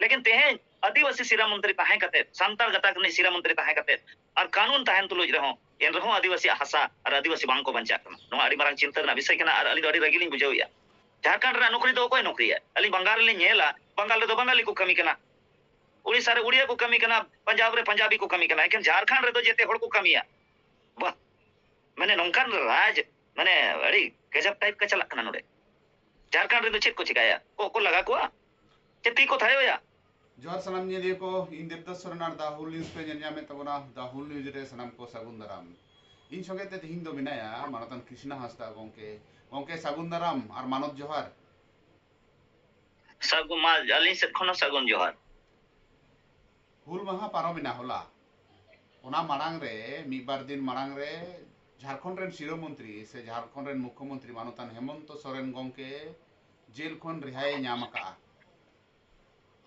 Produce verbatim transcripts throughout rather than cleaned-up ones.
ᱞᱮᱠᱤᱱ ᱛᱮᱦᱮᱧ ᱟᱹᱫᱤᱵᱟᱹᱥᱤ ᱥᱤᱨᱟ ᱢᱚᱱᱛᱨᱤ ᱛᱟᱦᱮᱸ ᱠᱟᱛᱮ, ᱥᱟᱱᱛᱟᱲ ᱜᱟᱛᱟᱠ ᱨᱤᱱᱤᱡ ᱥᱤᱨᱟ ᱢᱚᱱᱛᱨᱤ ᱛᱟᱦᱮᱸ ᱠᱟᱛᱮ, ᱟᱨ ᱠᱟᱹᱱᱩᱱ ᱛᱟᱦᱮᱱ ᱛᱩᱞᱩᱡ ᱨᱮᱦᱚᱸ, ᱮᱱ ᱨᱮᱦᱚᱸ ᱟᱹᱫᱤᱵᱟᱹᱥᱤᱭᱟᱜ ᱦᱟᱥᱟ ᱟᱨ ᱟᱹᱫᱤᱵᱟᱹᱥᱤ ᱵᱟᱝ ᱠᱚ ᱵᱟᱧᱪᱟᱜ ᱠᱟᱱᱟ᱾ ᱱᱚᱣᱟ ᱟᱹᱰᱤ ᱢᱟᱨᱟᱝ ᱪᱤᱱᱛᱟᱹ ᱨᱮᱱᱟᱜ ᱵᱤᱥᱚᱭ ᱠᱟᱱᱟ ᱟᱨ ᱟᱹᱞᱤᱧ ᱫᱚ ᱟᱹᱰᱤ ᱨᱟᱹᱜᱤ ᱞᱤᱧ ᱵᱩᱡᱷᱟᱹᱣᱮᱫᱼᱟ᱾ ᱡᱷᱟᱲᱠᱷᱚᱸᱰ ᱨᱮᱱᱟᱜ ᱱᱚᱠᱨᱤ ᱫᱚ ᱚᱠᱚᱭ ᱱᱚᱠᱨᱤᱭᱟ? ᱟᱹᱞᱤᱧ ᱵᱟᱝᱜᱟᱞ ᱨᱮᱞᱤᱧ ᱧᱮᱞᱟ, ᱵᱟᱝᱜᱟᱞ ᱨᱮᱫᱚ ᱵᱟᱝᱜᱟᱞᱤ ᱠᱚ ᱠᱟᱹᱢᱤ ᱠᱟᱱᱟ, ᱩᱲᱤᱥᱥᱟ ᱨᱮ ᱩᱲᱤᱭᱟ ᱠᱚ ᱠᱟᱹᱢᱤ ᱠᱟᱱᱟ, ᱯᱟᱧᱡᱟᱵᱽ ᱨᱮ ᱯᱟᱧᱡᱟᱵᱤ ᱠᱚ ᱠᱟᱹᱢᱤ ᱠᱟᱱᱟ, ᱮᱠᱷᱮᱱ ᱡᱷᱟᱲᱠᱷᱚᱸᱰ ᱨᱮᱫᱚ ᱡᱮᱛᱮ ᱦᱚᱲ ᱠᱚ ᱠᱟᱹᱢᱤᱭᱟ᱾ ᱵᱟᱦ, ᱢᱟᱱᱮ ᱱᱚᱝᱠᱟᱱ ᱨᱟᱡᱽ, ᱢᱟᱱᱮ ᱟᱹᱰᱤ ᱜᱟᱡᱟᱵ type ᱠᱟ ᱪᱟᱞᱟᱜ ᱠᱟᱱᱟ ᱱᱚᱰᱮ᱾ ᱡᱷᱟᱲᱠᱷᱚᱸᱰ ᱨᱮᱫᱚ ᱪᱮᱫ ᱠᱚ ᱪᱤᱠᱟᱭᱟ? ᱠᱚ, ᱠᱚ ᱞᱟᱜᱟ ᱠᱚᱣᱟ? ᱪᱮᱫ ᱛᱤ ᱠᱚ ᱛᱷᱟᱭᱚᱭᱟ? ᱡᱚᱦᱟᱨ ᱥᱟᱱᱟᱢ ᱧᱮᱞᱤᱭᱟᱹ ᱠᱚ, ᱤᱧ ᱫᱮᱵᱫᱟᱥ ᱥᱚᱨᱮᱱ ᱟᱨ The Hul News ᱯᱮ ᱧᱮᱞ ᱧᱟᱢᱮᱫ ᱛᱟᱵᱚᱱᱟ᱾ The Hul News ᱨᱮ ᱥᱟᱱᱟᱢ ᱠᱚ ᱥᱟᱹᱜᱩᱱ ᱫᱟᱨᱟᱢ᱾ ᱤᱧ ᱥᱚᱸᱜᱮ ᱛᱮ ᱛᱮᱦᱮᱧ ᱫᱚ ᱢᱮᱱᱟᱭᱟ ᱢᱟᱱᱚᱛᱟᱱ ᱠᱨᱤᱥᱱᱟ ᱦᱟᱸᱥᱫᱟ ᱜᱚᱢᱠᱮ᱾ ᱜᱚᱢᱠᱮ, ᱥᱟᱹᱜᱩᱱ ᱫᱟᱨᱟᱢ ᱟᱨ ᱢᱟᱱᱚᱛ ᱡᱚᱦᱟᱨ᱾ ᱥᱟᱹᱜᱩᱱ, ᱢᱟ ᱟᱹᱞᱤᱧ ᱥᱮᱫ ᱠᱷᱚᱱ ᱦᱚᱸ ᱥᱟᱹᱜᱩᱱ ᱡᱚᱦᱟᱨ᱾ ᱦᱩᱞ ᱢᱟᱦᱟ ᱯᱟᱨᱚᱢᱮᱱᱟ ᱦᱚᱞᱟ᱾ ᱚᱱᱟ ᱢᱟᱲᱟᱝ ᱨᱮ, ᱢᱤᱫ ᱵᱟᱨ ᱫᱤᱱ ᱢᱟᱲᱟᱝ ᱨᱮ, ᱡᱷᱟᱲᱠᱷᱚᱸᱰ ᱨᱮᱱ ᱥᱤᱨᱟᱹ ᱢᱚᱱᱛᱨᱤ ᱥᱮ ᱡᱷᱟᱲᱠᱷᱚᱸᱰ ᱨᱮᱱ ᱢᱩᱠᱠᱷᱚ ᱢᱚᱱᱛᱨᱤ ᱢᱟᱱᱚᱛᱟᱱ ᱦᱮᱢᱚᱱᱛᱚ ᱥᱚᱨᱮᱱ ᱜᱚᱢᱠᱮ ᱡᱮᱞ ᱠᱷᱚᱱ ᱨᱤᱦᱟᱹᱭᱮ ᱧᱟᱢ ᱟᱠᱟᱫᱼᱟ᱾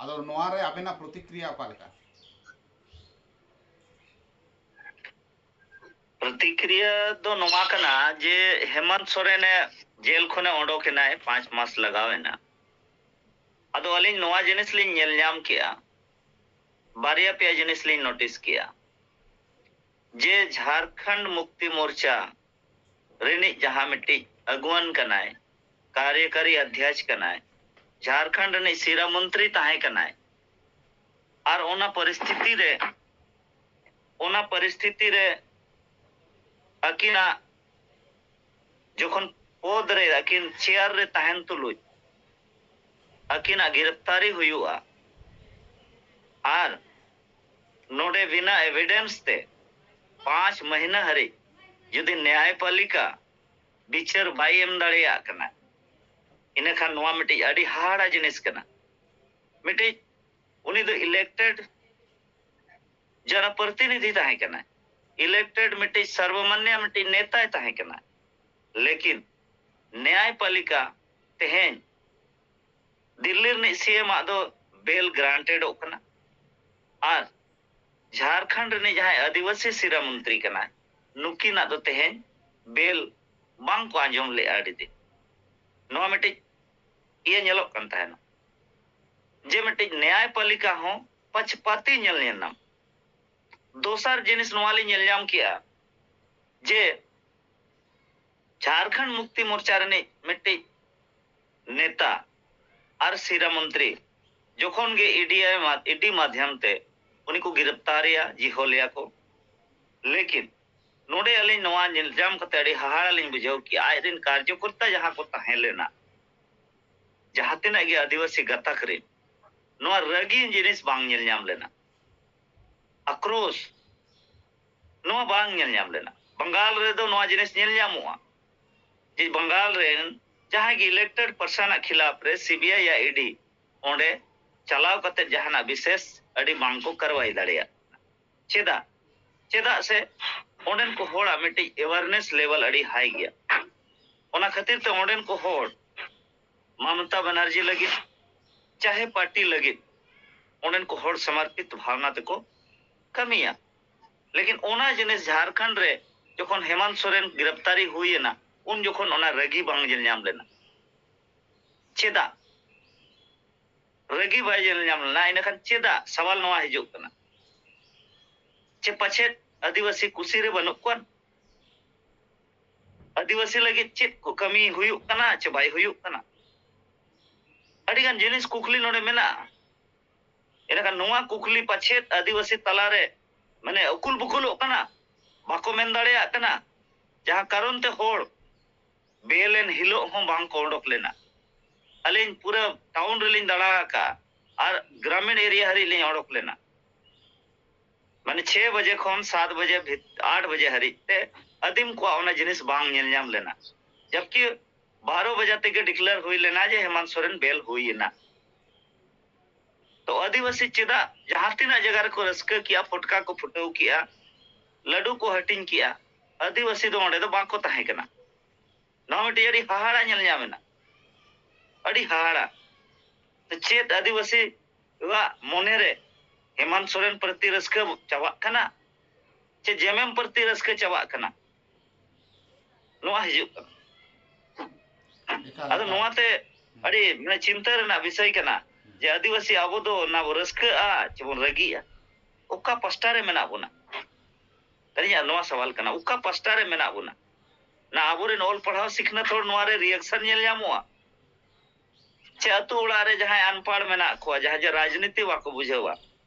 ᱟᱫᱚ ᱱᱚᱣᱟ ᱨᱮ ᱟᱵᱮᱱᱟᱜ ᱯᱨᱚᱛᱤᱠᱨᱤᱭᱟ ᱚᱠᱟ ᱞᱮᱠᱟ? ᱯᱨᱚᱛᱤᱠᱨᱤᱭᱟ ᱫᱚ ᱱᱚᱣᱟ ᱠᱟᱱᱟ ᱡᱮ ᱦᱮᱢᱚᱱᱛ ᱥᱚᱨᱮᱱᱮ ᱡᱮᱞ ᱠᱷᱚᱱᱮ ᱚᱰᱚᱠ ᱮᱱᱟᱭ, ᱯᱟᱸᱪ ᱢᱟᱥ ᱞᱟᱜᱟᱣ ᱮᱱᱟ᱾ ᱟᱫᱚ ᱟᱹᱞᱤᱧ ᱱᱚᱣᱟ ᱡᱤᱱᱤᱥ ᱞᱤᱧ ᱧᱮᱞ ᱧᱟᱢ ᱠᱮᱜᱼᱟ, ᱵᱟᱨᱭᱟ ᱯᱮᱭᱟ ᱡᱤᱱᱤᱥ ᱞᱤᱧ notice ᱠᱮᱜᱼᱟ, ᱡᱮ ᱡᱷᱟᱲᱠᱷᱚᱸᱰ ᱢᱩᱠᱛᱤ ᱢᱳᱨᱪᱟ ᱨᱤᱱᱤᱡ ᱡᱟᱦᱟᱸ ᱢᱤᱫᱴᱤᱡ ᱟᱹᱜᱩᱣᱟᱹᱱ ᱠᱟᱱᱟᱭ, ᱠᱟᱨᱭᱚᱠᱟᱨᱤ ᱚᱫᱷᱭᱟᱠᱷ ᱠᱟᱱᱟᱭ, ᱡᱷᱟᱲᱠᱷᱚᱸᱰ ᱨᱤᱱᱤᱡ ᱥᱤᱨᱟᱹ ᱢᱚᱱᱛᱨᱤ ᱛᱟᱦᱮᱸ ᱠᱟᱱᱟᱭ, ᱟᱨ ᱚᱱᱟ ᱯᱚᱨᱤᱥᱛᱷᱤᱛᱤ ᱨᱮ, ᱚᱱᱟ ᱯᱚᱨᱤᱥᱛᱷᱤᱛᱤ ᱨᱮ ᱟᱹᱠᱤᱱᱟᱜ ᱡᱚᱠᱷᱚᱱ ᱯᱚᱫᱽ ᱨᱮ, ᱟᱹᱠᱤᱱ chair ᱨᱮ ᱛᱟᱦᱮᱱ ᱛᱩᱞᱩᱡ ᱟᱹᱠᱤᱱᱟᱜ ᱜᱤᱨᱯᱷᱛᱟᱨᱤ ᱦᱩᱭᱩᱜᱼᱟ, ᱟᱨ ᱱᱚᱰᱮ ᱵᱤᱱᱟᱹ evidence ᱛᱮ ᱯᱟᱸᱪ ᱢᱟᱹᱦᱱᱟᱹ ᱦᱟᱹᱨᱤᱡ ᱡᱩᱫᱤ ᱱᱮᱭᱟᱭᱯᱟᱞᱤᱠᱟ ᱵᱤᱪᱟᱹᱨ ᱵᱟᱭ ᱮᱢ ᱫᱟᱲᱮᱭᱟᱜ ᱠᱟᱱᱟ, ᱤᱱᱟᱹᱠᱷᱟᱱ ᱱᱚᱣᱟ ᱢᱤᱫᱴᱤᱡ ᱟᱹᱰᱤ ᱦᱟᱦᱟᱲᱟ ᱡᱤᱱᱤᱥ ᱠᱟᱱᱟ᱾ ᱢᱤᱫᱴᱤᱡ ᱩᱱᱤ ᱫᱚ elected ᱡᱚᱱᱚᱯᱨᱚᱛᱤᱱᱤᱫᱷᱤ ᱛᱟᱦᱮᱸ ᱠᱟᱱᱟᱭ, elected ᱢᱤᱫᱴᱤᱡ ᱥᱚᱨᱵᱚᱢᱟᱱᱱᱚ ᱢᱤᱫᱴᱤᱡ ᱱᱮᱛᱟᱭ ᱛᱟᱦᱮᱸ ᱠᱟᱱᱟ, ᱞᱮᱠᱤᱱ ᱱᱮᱭᱟᱭᱯᱟᱞᱤᱠᱟ ᱛᱮᱦᱮᱧ ᱫᱤᱞᱞᱤ ᱨᱤᱱᱤᱡ ᱥᱤ ᱮᱢ ᱟᱜ ᱫᱚ bail grantedᱚᱜ ᱠᱟᱱᱟ, ᱟᱨ ᱡᱷᱟᱲᱠᱷᱚᱸᱰ ᱨᱤᱱᱤᱡ ᱡᱟᱦᱟᱸᱭ ᱟᱹᱫᱤᱵᱟᱹᱥᱤ ᱥᱤᱨᱟᱹ ᱢᱚᱱᱛᱨᱤ ᱠᱟᱱᱟᱭ, ᱱᱩᱠᱤᱱᱟᱜ ᱫᱚ ᱛᱮᱦᱮᱧ bail ᱵᱟᱝ ᱠᱚ ᱟᱸᱡᱚᱢ ᱞᱮᱜᱼᱟ ᱟᱹᱰᱤ ᱫᱤᱱ᱾ ᱱᱚᱣᱟ ᱢᱤᱫᱴᱤᱡ ᱤᱭᱟᱹ ᱧᱮᱞᱚᱜ ᱠᱟᱱ ᱛᱟᱦᱮᱱᱟ, ᱡᱮ ᱢᱤᱫᱴᱤᱡ ᱱᱮᱭᱟᱭᱯᱟᱞᱤᱠᱟ ᱦᱚᱸ ᱯᱟᱪᱷᱯᱟᱛᱤ ᱧᱮᱞ ᱧᱟᱢ᱾ ᱫᱚᱥᱟᱨ ᱡᱤᱱᱤᱥ ᱱᱚᱣᱟ ᱞᱤᱧ ᱧᱮᱞ ᱧᱟᱢ ᱠᱮᱜᱼᱟ ᱡᱮ ᱡᱷᱟᱨᱠᱷᱚᱸᱰ ᱢᱩᱠᱛᱤ ᱢᱳᱨᱪᱟ ᱨᱤᱱᱤᱡ ᱢᱤᱫᱴᱤᱡ ᱱᱮᱛᱟ ᱟᱨ ᱥᱤᱨᱟ ᱢᱚᱱᱛᱨᱤ ᱡᱚᱠᱷᱚᱱ ᱜᱮ ᱤᱰᱤ ᱟᱭ ᱢᱟ-, ᱤᱰᱤ ᱢᱟᱫᱷᱭᱚᱢ ᱛᱮ ᱩᱱᱤ ᱠᱚ ᱜᱤᱨᱯᱛᱟᱨᱮᱭᱟ, ᱡᱤᱦᱚᱞᱮᱭᱟ ᱠᱚ, ᱞᱮᱠᱤᱱ ᱱᱚᱰᱮ ᱟᱹᱞᱤᱧ ᱱᱚᱣᱟ ᱧᱮᱞ ᱧᱟᱢ ᱠᱟᱛᱮ ᱟᱹᱰᱤ ᱦᱟᱦᱟᱲᱟ ᱞᱤᱧ ᱵᱩᱡᱷᱟᱹᱣ ᱠᱮᱜᱼᱟ᱾ ᱟᱡ ᱨᱮᱱ ᱠᱟᱨᱡᱚᱠᱚᱨᱛᱟ ᱡᱟᱦᱟᱸ ᱠᱚ ᱛᱟᱦᱮᱸ ᱞᱮᱱᱟ, ᱡᱟᱦᱟᱸ ᱛᱤᱱᱟᱹᱜ ᱜᱮ ᱟᱹᱫᱤᱵᱟᱹᱥᱤ ᱜᱟᱛᱟᱠ ᱨᱮᱱ, ᱱᱚᱣᱟ ᱨᱟᱹᱜᱤ ᱡᱤᱱᱤᱥ ᱵᱟᱝ ᱧᱮᱞ ᱧᱟᱢ ᱞᱮᱱᱟ, ᱟᱠᱨᱳᱥ, ᱱᱚᱣᱟ ᱵᱟᱝ ᱧᱮᱞ ᱧᱟᱢ ᱞᱮᱱᱟ᱾ ᱵᱟᱝᱜᱟᱞ ᱨᱮᱫᱚ ᱱᱚᱣᱟ ᱡᱤᱱᱤᱥ ᱧᱮᱞ ᱧᱟᱢᱚᱜᱼᱟ ᱡᱮ ᱵᱟᱝᱜᱟᱞ ᱨᱮᱱ ᱡᱟᱦᱟᱸᱭ ᱜᱮ elected person ᱟᱜ ᱠᱷᱤᱞᱟᱯ ᱨᱮ ᱥᱤᱵᱤᱟᱭ ᱭᱟ ᱤᱰᱤ ᱚᱸᱰᱮ ᱪᱟᱞᱟᱣ ᱠᱟᱛᱮ ᱡᱟᱦᱟᱱᱟᱜ ᱵᱤᱥᱮᱥ ᱟᱹᱰᱤ ᱵᱟᱝ ᱠᱚ ᱠᱟᱨᱣᱟᱭ ᱫᱟᱲᱮᱭᱟᱜ᱾ ᱪᱮᱫᱟᱜ? ᱪᱮᱫᱟᱜ ᱥᱮ ᱚᱸᱰᱮᱱ ᱠᱚ ᱦᱚᱲᱟᱜ ᱢᱤᱫᱴᱤᱡ awareness level ᱟᱹᱰᱤ high ᱜᱮᱭᱟ᱾ ᱚᱱᱟ ᱠᱷᱟᱹᱛᱤᱨ ᱛᱮ ᱚᱸᱰᱮᱱ ᱠᱚ ᱦᱚᱲ ᱢᱚᱢᱚᱛᱟ ᱵᱟᱱᱟᱨᱡᱤ ᱞᱟᱹᱜᱤᱫ, ᱪᱟᱦᱮ ᱯᱟᱨᱴᱤ ᱞᱟᱹᱜᱤᱫ, ᱚᱸᱰᱮᱱ ᱠᱚ ᱦᱚᱲ ᱥᱚᱢᱚᱨᱯᱤᱛ ᱵᱷᱟᱵᱽᱱᱟ ᱛᱮᱠᱚ ᱠᱟᱹᱢᱤᱭᱟ᱾ ᱞᱮᱠᱤᱱ ᱚᱱᱟ ᱡᱤᱱᱤᱥ ᱡᱷᱟᱨᱠᱷᱚᱸᱰ ᱨᱮ ᱡᱚᱠᱷᱚᱱ ᱦᱮᱢᱟᱱᱛ ᱥᱚᱨᱮᱱ ᱜᱤᱨᱯᱛᱟᱨᱤ ᱦᱩᱭᱮᱱᱟ, ᱩᱱ ᱡᱚᱠᱷᱚᱱ ᱚᱱᱟ ᱨᱟᱹᱜᱤ ᱵᱟᱝ ᱧᱮᱞ ᱧᱟᱢ ᱞᱮᱱᱟ᱾ ᱪᱮᱫᱟᱜ ᱨᱟᱹᱜᱤ ᱵᱟᱭ ᱧᱮᱞ ᱧᱟᱢ ᱞᱮᱱᱟ? ᱤᱱᱟᱹᱠᱷᱟᱱ ᱪᱮᱫᱟᱜ ᱥᱟᱣᱟᱞ ᱱᱚᱣᱟ ᱦᱤᱡᱩᱜ ᱠᱟᱱᱟ ᱪᱮ ᱯᱟᱪᱮᱫ ᱟᱹᱫᱤᱵᱟᱹᱥᱤ ᱠᱩᱥᱤ ᱨᱮ ᱵᱟᱹᱱᱩᱜ ᱠᱚᱣᱟ? ᱟᱹᱫᱤᱵᱟᱹᱥᱤ ᱞᱟᱹᱜᱤᱫ ᱪᱮᱫ ᱠᱚ ᱠᱟᱹᱢᱤ ᱦᱩᱭᱩᱜ ᱠᱟᱱᱟ ᱪᱮ ᱵᱟᱭ ᱦᱩᱭᱩᱜ ᱠᱟᱱᱟ? ᱟᱹᱰᱤᱜᱟᱱ ᱡᱤᱱᱤᱥ ᱠᱩᱠᱞᱤ ᱱᱚᱰᱮ ᱢᱮᱱᱟᱜᱼᱟ᱾ ᱮᱱᱠᱷᱟᱱ ᱱᱚᱣᱟ ᱠᱩᱠᱞᱤ ᱯᱟᱪᱮᱫ ᱟᱹᱫᱤᱵᱟᱹᱥᱤ ᱛᱟᱞᱟᱨᱮ ᱢᱟᱱᱮ ᱩᱠᱩᱞ ᱵᱩᱠᱩᱞᱚᱜ ᱠᱟᱱᱟ, ᱵᱟᱠᱚ ᱢᱮᱱ ᱫᱟᱲᱮᱭᱟᱜ ᱠᱟᱱᱟ, ᱡᱟᱦᱟᱸ ᱠᱟᱨᱚᱱ ᱛᱮ ᱦᱚᱲ ᱵᱮᱞᱮᱱ ᱦᱤᱞᱳᱜ ᱦᱚᱸ ᱵᱟᱝ ᱠᱚ ᱚᱰᱚᱠ ᱞᱮᱱᱟ᱾ ᱟᱹᱞᱤᱧ ᱯᱩᱨᱟᱹ ᱴᱟᱣᱩᱱ ᱨᱮᱞᱤᱧ ᱫᱟᱬᱟ ᱟᱠᱟᱫᱼᱟ ᱟᱨ ᱜᱨᱟᱢᱤᱱ ᱮᱨᱤᱭᱟ ᱦᱟᱹᱨᱤᱡ ᱞᱤᱧ ᱚᱰᱚᱠ ᱞᱮᱱᱟ᱾ ᱢᱟᱱᱮ ᱪᱷᱚᱭ ᱵᱟᱡᱮ ᱠᱷᱚᱱ ᱥᱟᱛ ᱵᱟᱡᱮ ᱵᱷᱤᱛ-, ᱟᱴ ᱵᱟᱡᱮ ᱦᱟᱹᱨᱤᱡ ᱛᱮ ᱟᱹᱫᱤᱢ ᱠᱚᱣᱟᱜ ᱚᱱᱟ ᱡᱤᱱᱤᱥ ᱵᱟᱝ ᱧᱮᱞ ᱧᱟᱢ ᱞᱮᱱᱟ, ᱡᱟᱵᱠᱤ ᱵᱟᱨᱚ ᱵᱟᱡᱮ ᱛᱮᱜᱮ ᱰᱤᱠᱞᱮᱭᱟᱨ ᱦᱩᱭ ᱞᱮᱱᱟ ᱡᱮ ᱦᱮᱢᱟᱱᱛ ᱥᱚᱨᱮᱱ ᱵᱮᱞ ᱦᱩᱭ ᱮᱱᱟ᱾ ᱛᱚ ᱟᱹᱫᱤᱵᱟᱹᱥᱤ ᱪᱮᱫᱟᱜ ᱡᱟᱦᱟᱸ ᱛᱤᱱᱟᱹᱜ ᱡᱟᱭᱜᱟ ᱨᱮᱠᱚ ᱨᱟᱹᱥᱠᱟᱹ ᱠᱮᱜᱼᱟ, ᱯᱷᱚᱴᱠᱟ ᱠᱚ ᱯᱷᱩᱴᱟᱹᱣ ᱠᱮᱜᱼᱟ, ᱞᱟᱹᱰᱩ ᱠᱚ ᱦᱟᱹᱴᱤᱧ ᱠᱮᱜᱼᱟ, ᱟᱹᱫᱤᱵᱟᱹᱥᱤ ᱫᱚ ᱚᱸᱰᱮ ᱫᱚ ᱵᱟᱝ ᱠᱚ ᱛᱟᱦᱮᱸ ᱠᱟᱱᱟ? ᱱᱚᱣᱟ ᱢᱤᱫᱴᱤᱡ ᱟᱹᱰᱤ ᱦᱟᱦᱟᱲᱟ ᱧᱮᱞ ᱧᱟᱢ ᱮᱱᱟ, ᱟᱹᱰᱤ ᱦᱟᱦᱟᱲᱟ᱾ ᱛᱚ ᱪᱮᱫ ᱟᱹᱫᱤᱵᱟᱹᱥᱤ ᱣᱟᱜ ᱢᱚᱱᱮ ᱨᱮ ᱦᱮᱢᱟᱱᱛ ᱥᱚᱨᱮᱱ ᱯᱨᱚᱛᱤ ᱨᱟᱹᱥᱠᱟᱹ ᱪᱟᱵᱟᱜ ᱠᱟᱱᱟ ᱪᱮ ᱡᱮᱢᱮᱢ ᱯᱨᱚᱛᱤ ᱨᱟᱹᱥᱠᱟᱹ ᱪᱟᱵᱟᱜ ᱠᱟᱱᱟ? ᱱᱚᱣᱟ ᱦᱤᱡᱩᱜ ᱠᱟᱱᱟ᱾ ᱮᱠᱟᱞ, ᱟᱫᱚ ᱮᱠᱟᱞ᱾ ᱱᱚᱣᱟᱛᱮ ᱟᱹᱰᱤ ᱢᱟᱱᱮ ᱪᱤᱱᱛᱟᱹ ᱨᱮᱱᱟᱜ ᱵᱤᱥᱚᱭ ᱠᱟᱱᱟ᱾ ᱡᱮ ᱟᱹᱫᱤᱵᱟᱹᱥᱤ ᱟᱵᱚ ᱫᱚ ᱚᱱᱟ ᱵᱚ ᱨᱟᱹᱥᱠᱟᱹᱜᱼᱟ ᱪᱮᱵᱚᱱ ᱨᱟᱹᱜᱤᱜᱼᱟ? ᱚᱠᱟ ᱯᱟᱥᱴᱟ ᱨᱮ ᱢᱮᱱᱟᱜ ᱵᱚᱱᱟ? ᱟᱹᱞᱤᱧᱟᱜ ᱱᱚᱣᱟ ᱥᱟᱣᱟᱞ ᱠᱟᱱᱟ, ᱚᱠᱟ ᱯᱟᱥᱴᱟ ᱨᱮ ᱢᱮᱱᱟᱜ ᱵᱚᱱᱟ? ᱱᱟ ᱟᱵᱚᱨᱮᱱ ᱚᱞ ᱯᱟᱲᱦᱟᱣ ᱥᱤᱠᱷᱱᱟᱹᱛ ᱦᱚᱲ ᱱᱚᱣᱟ ᱨᱮ reaction ᱧᱮᱞ ᱧᱟᱢᱚᱜᱼᱟ? ᱪᱮ ᱟᱹᱛᱩ ᱚᱲᱟᱜ ᱨᱮ ᱡᱟᱦᱟᱸᱭ ᱟᱱᱯᱟᱲ ᱢᱮᱱᱟᱜ ᱠᱚᱣᱟ, ᱡᱟᱦᱟᱸᱭ ᱡᱮ ᱨᱟᱡᱽᱱᱤᱛᱤ ᱵᱟᱠᱚ ᱵᱩᱡᱷᱟᱹᱣᱟ,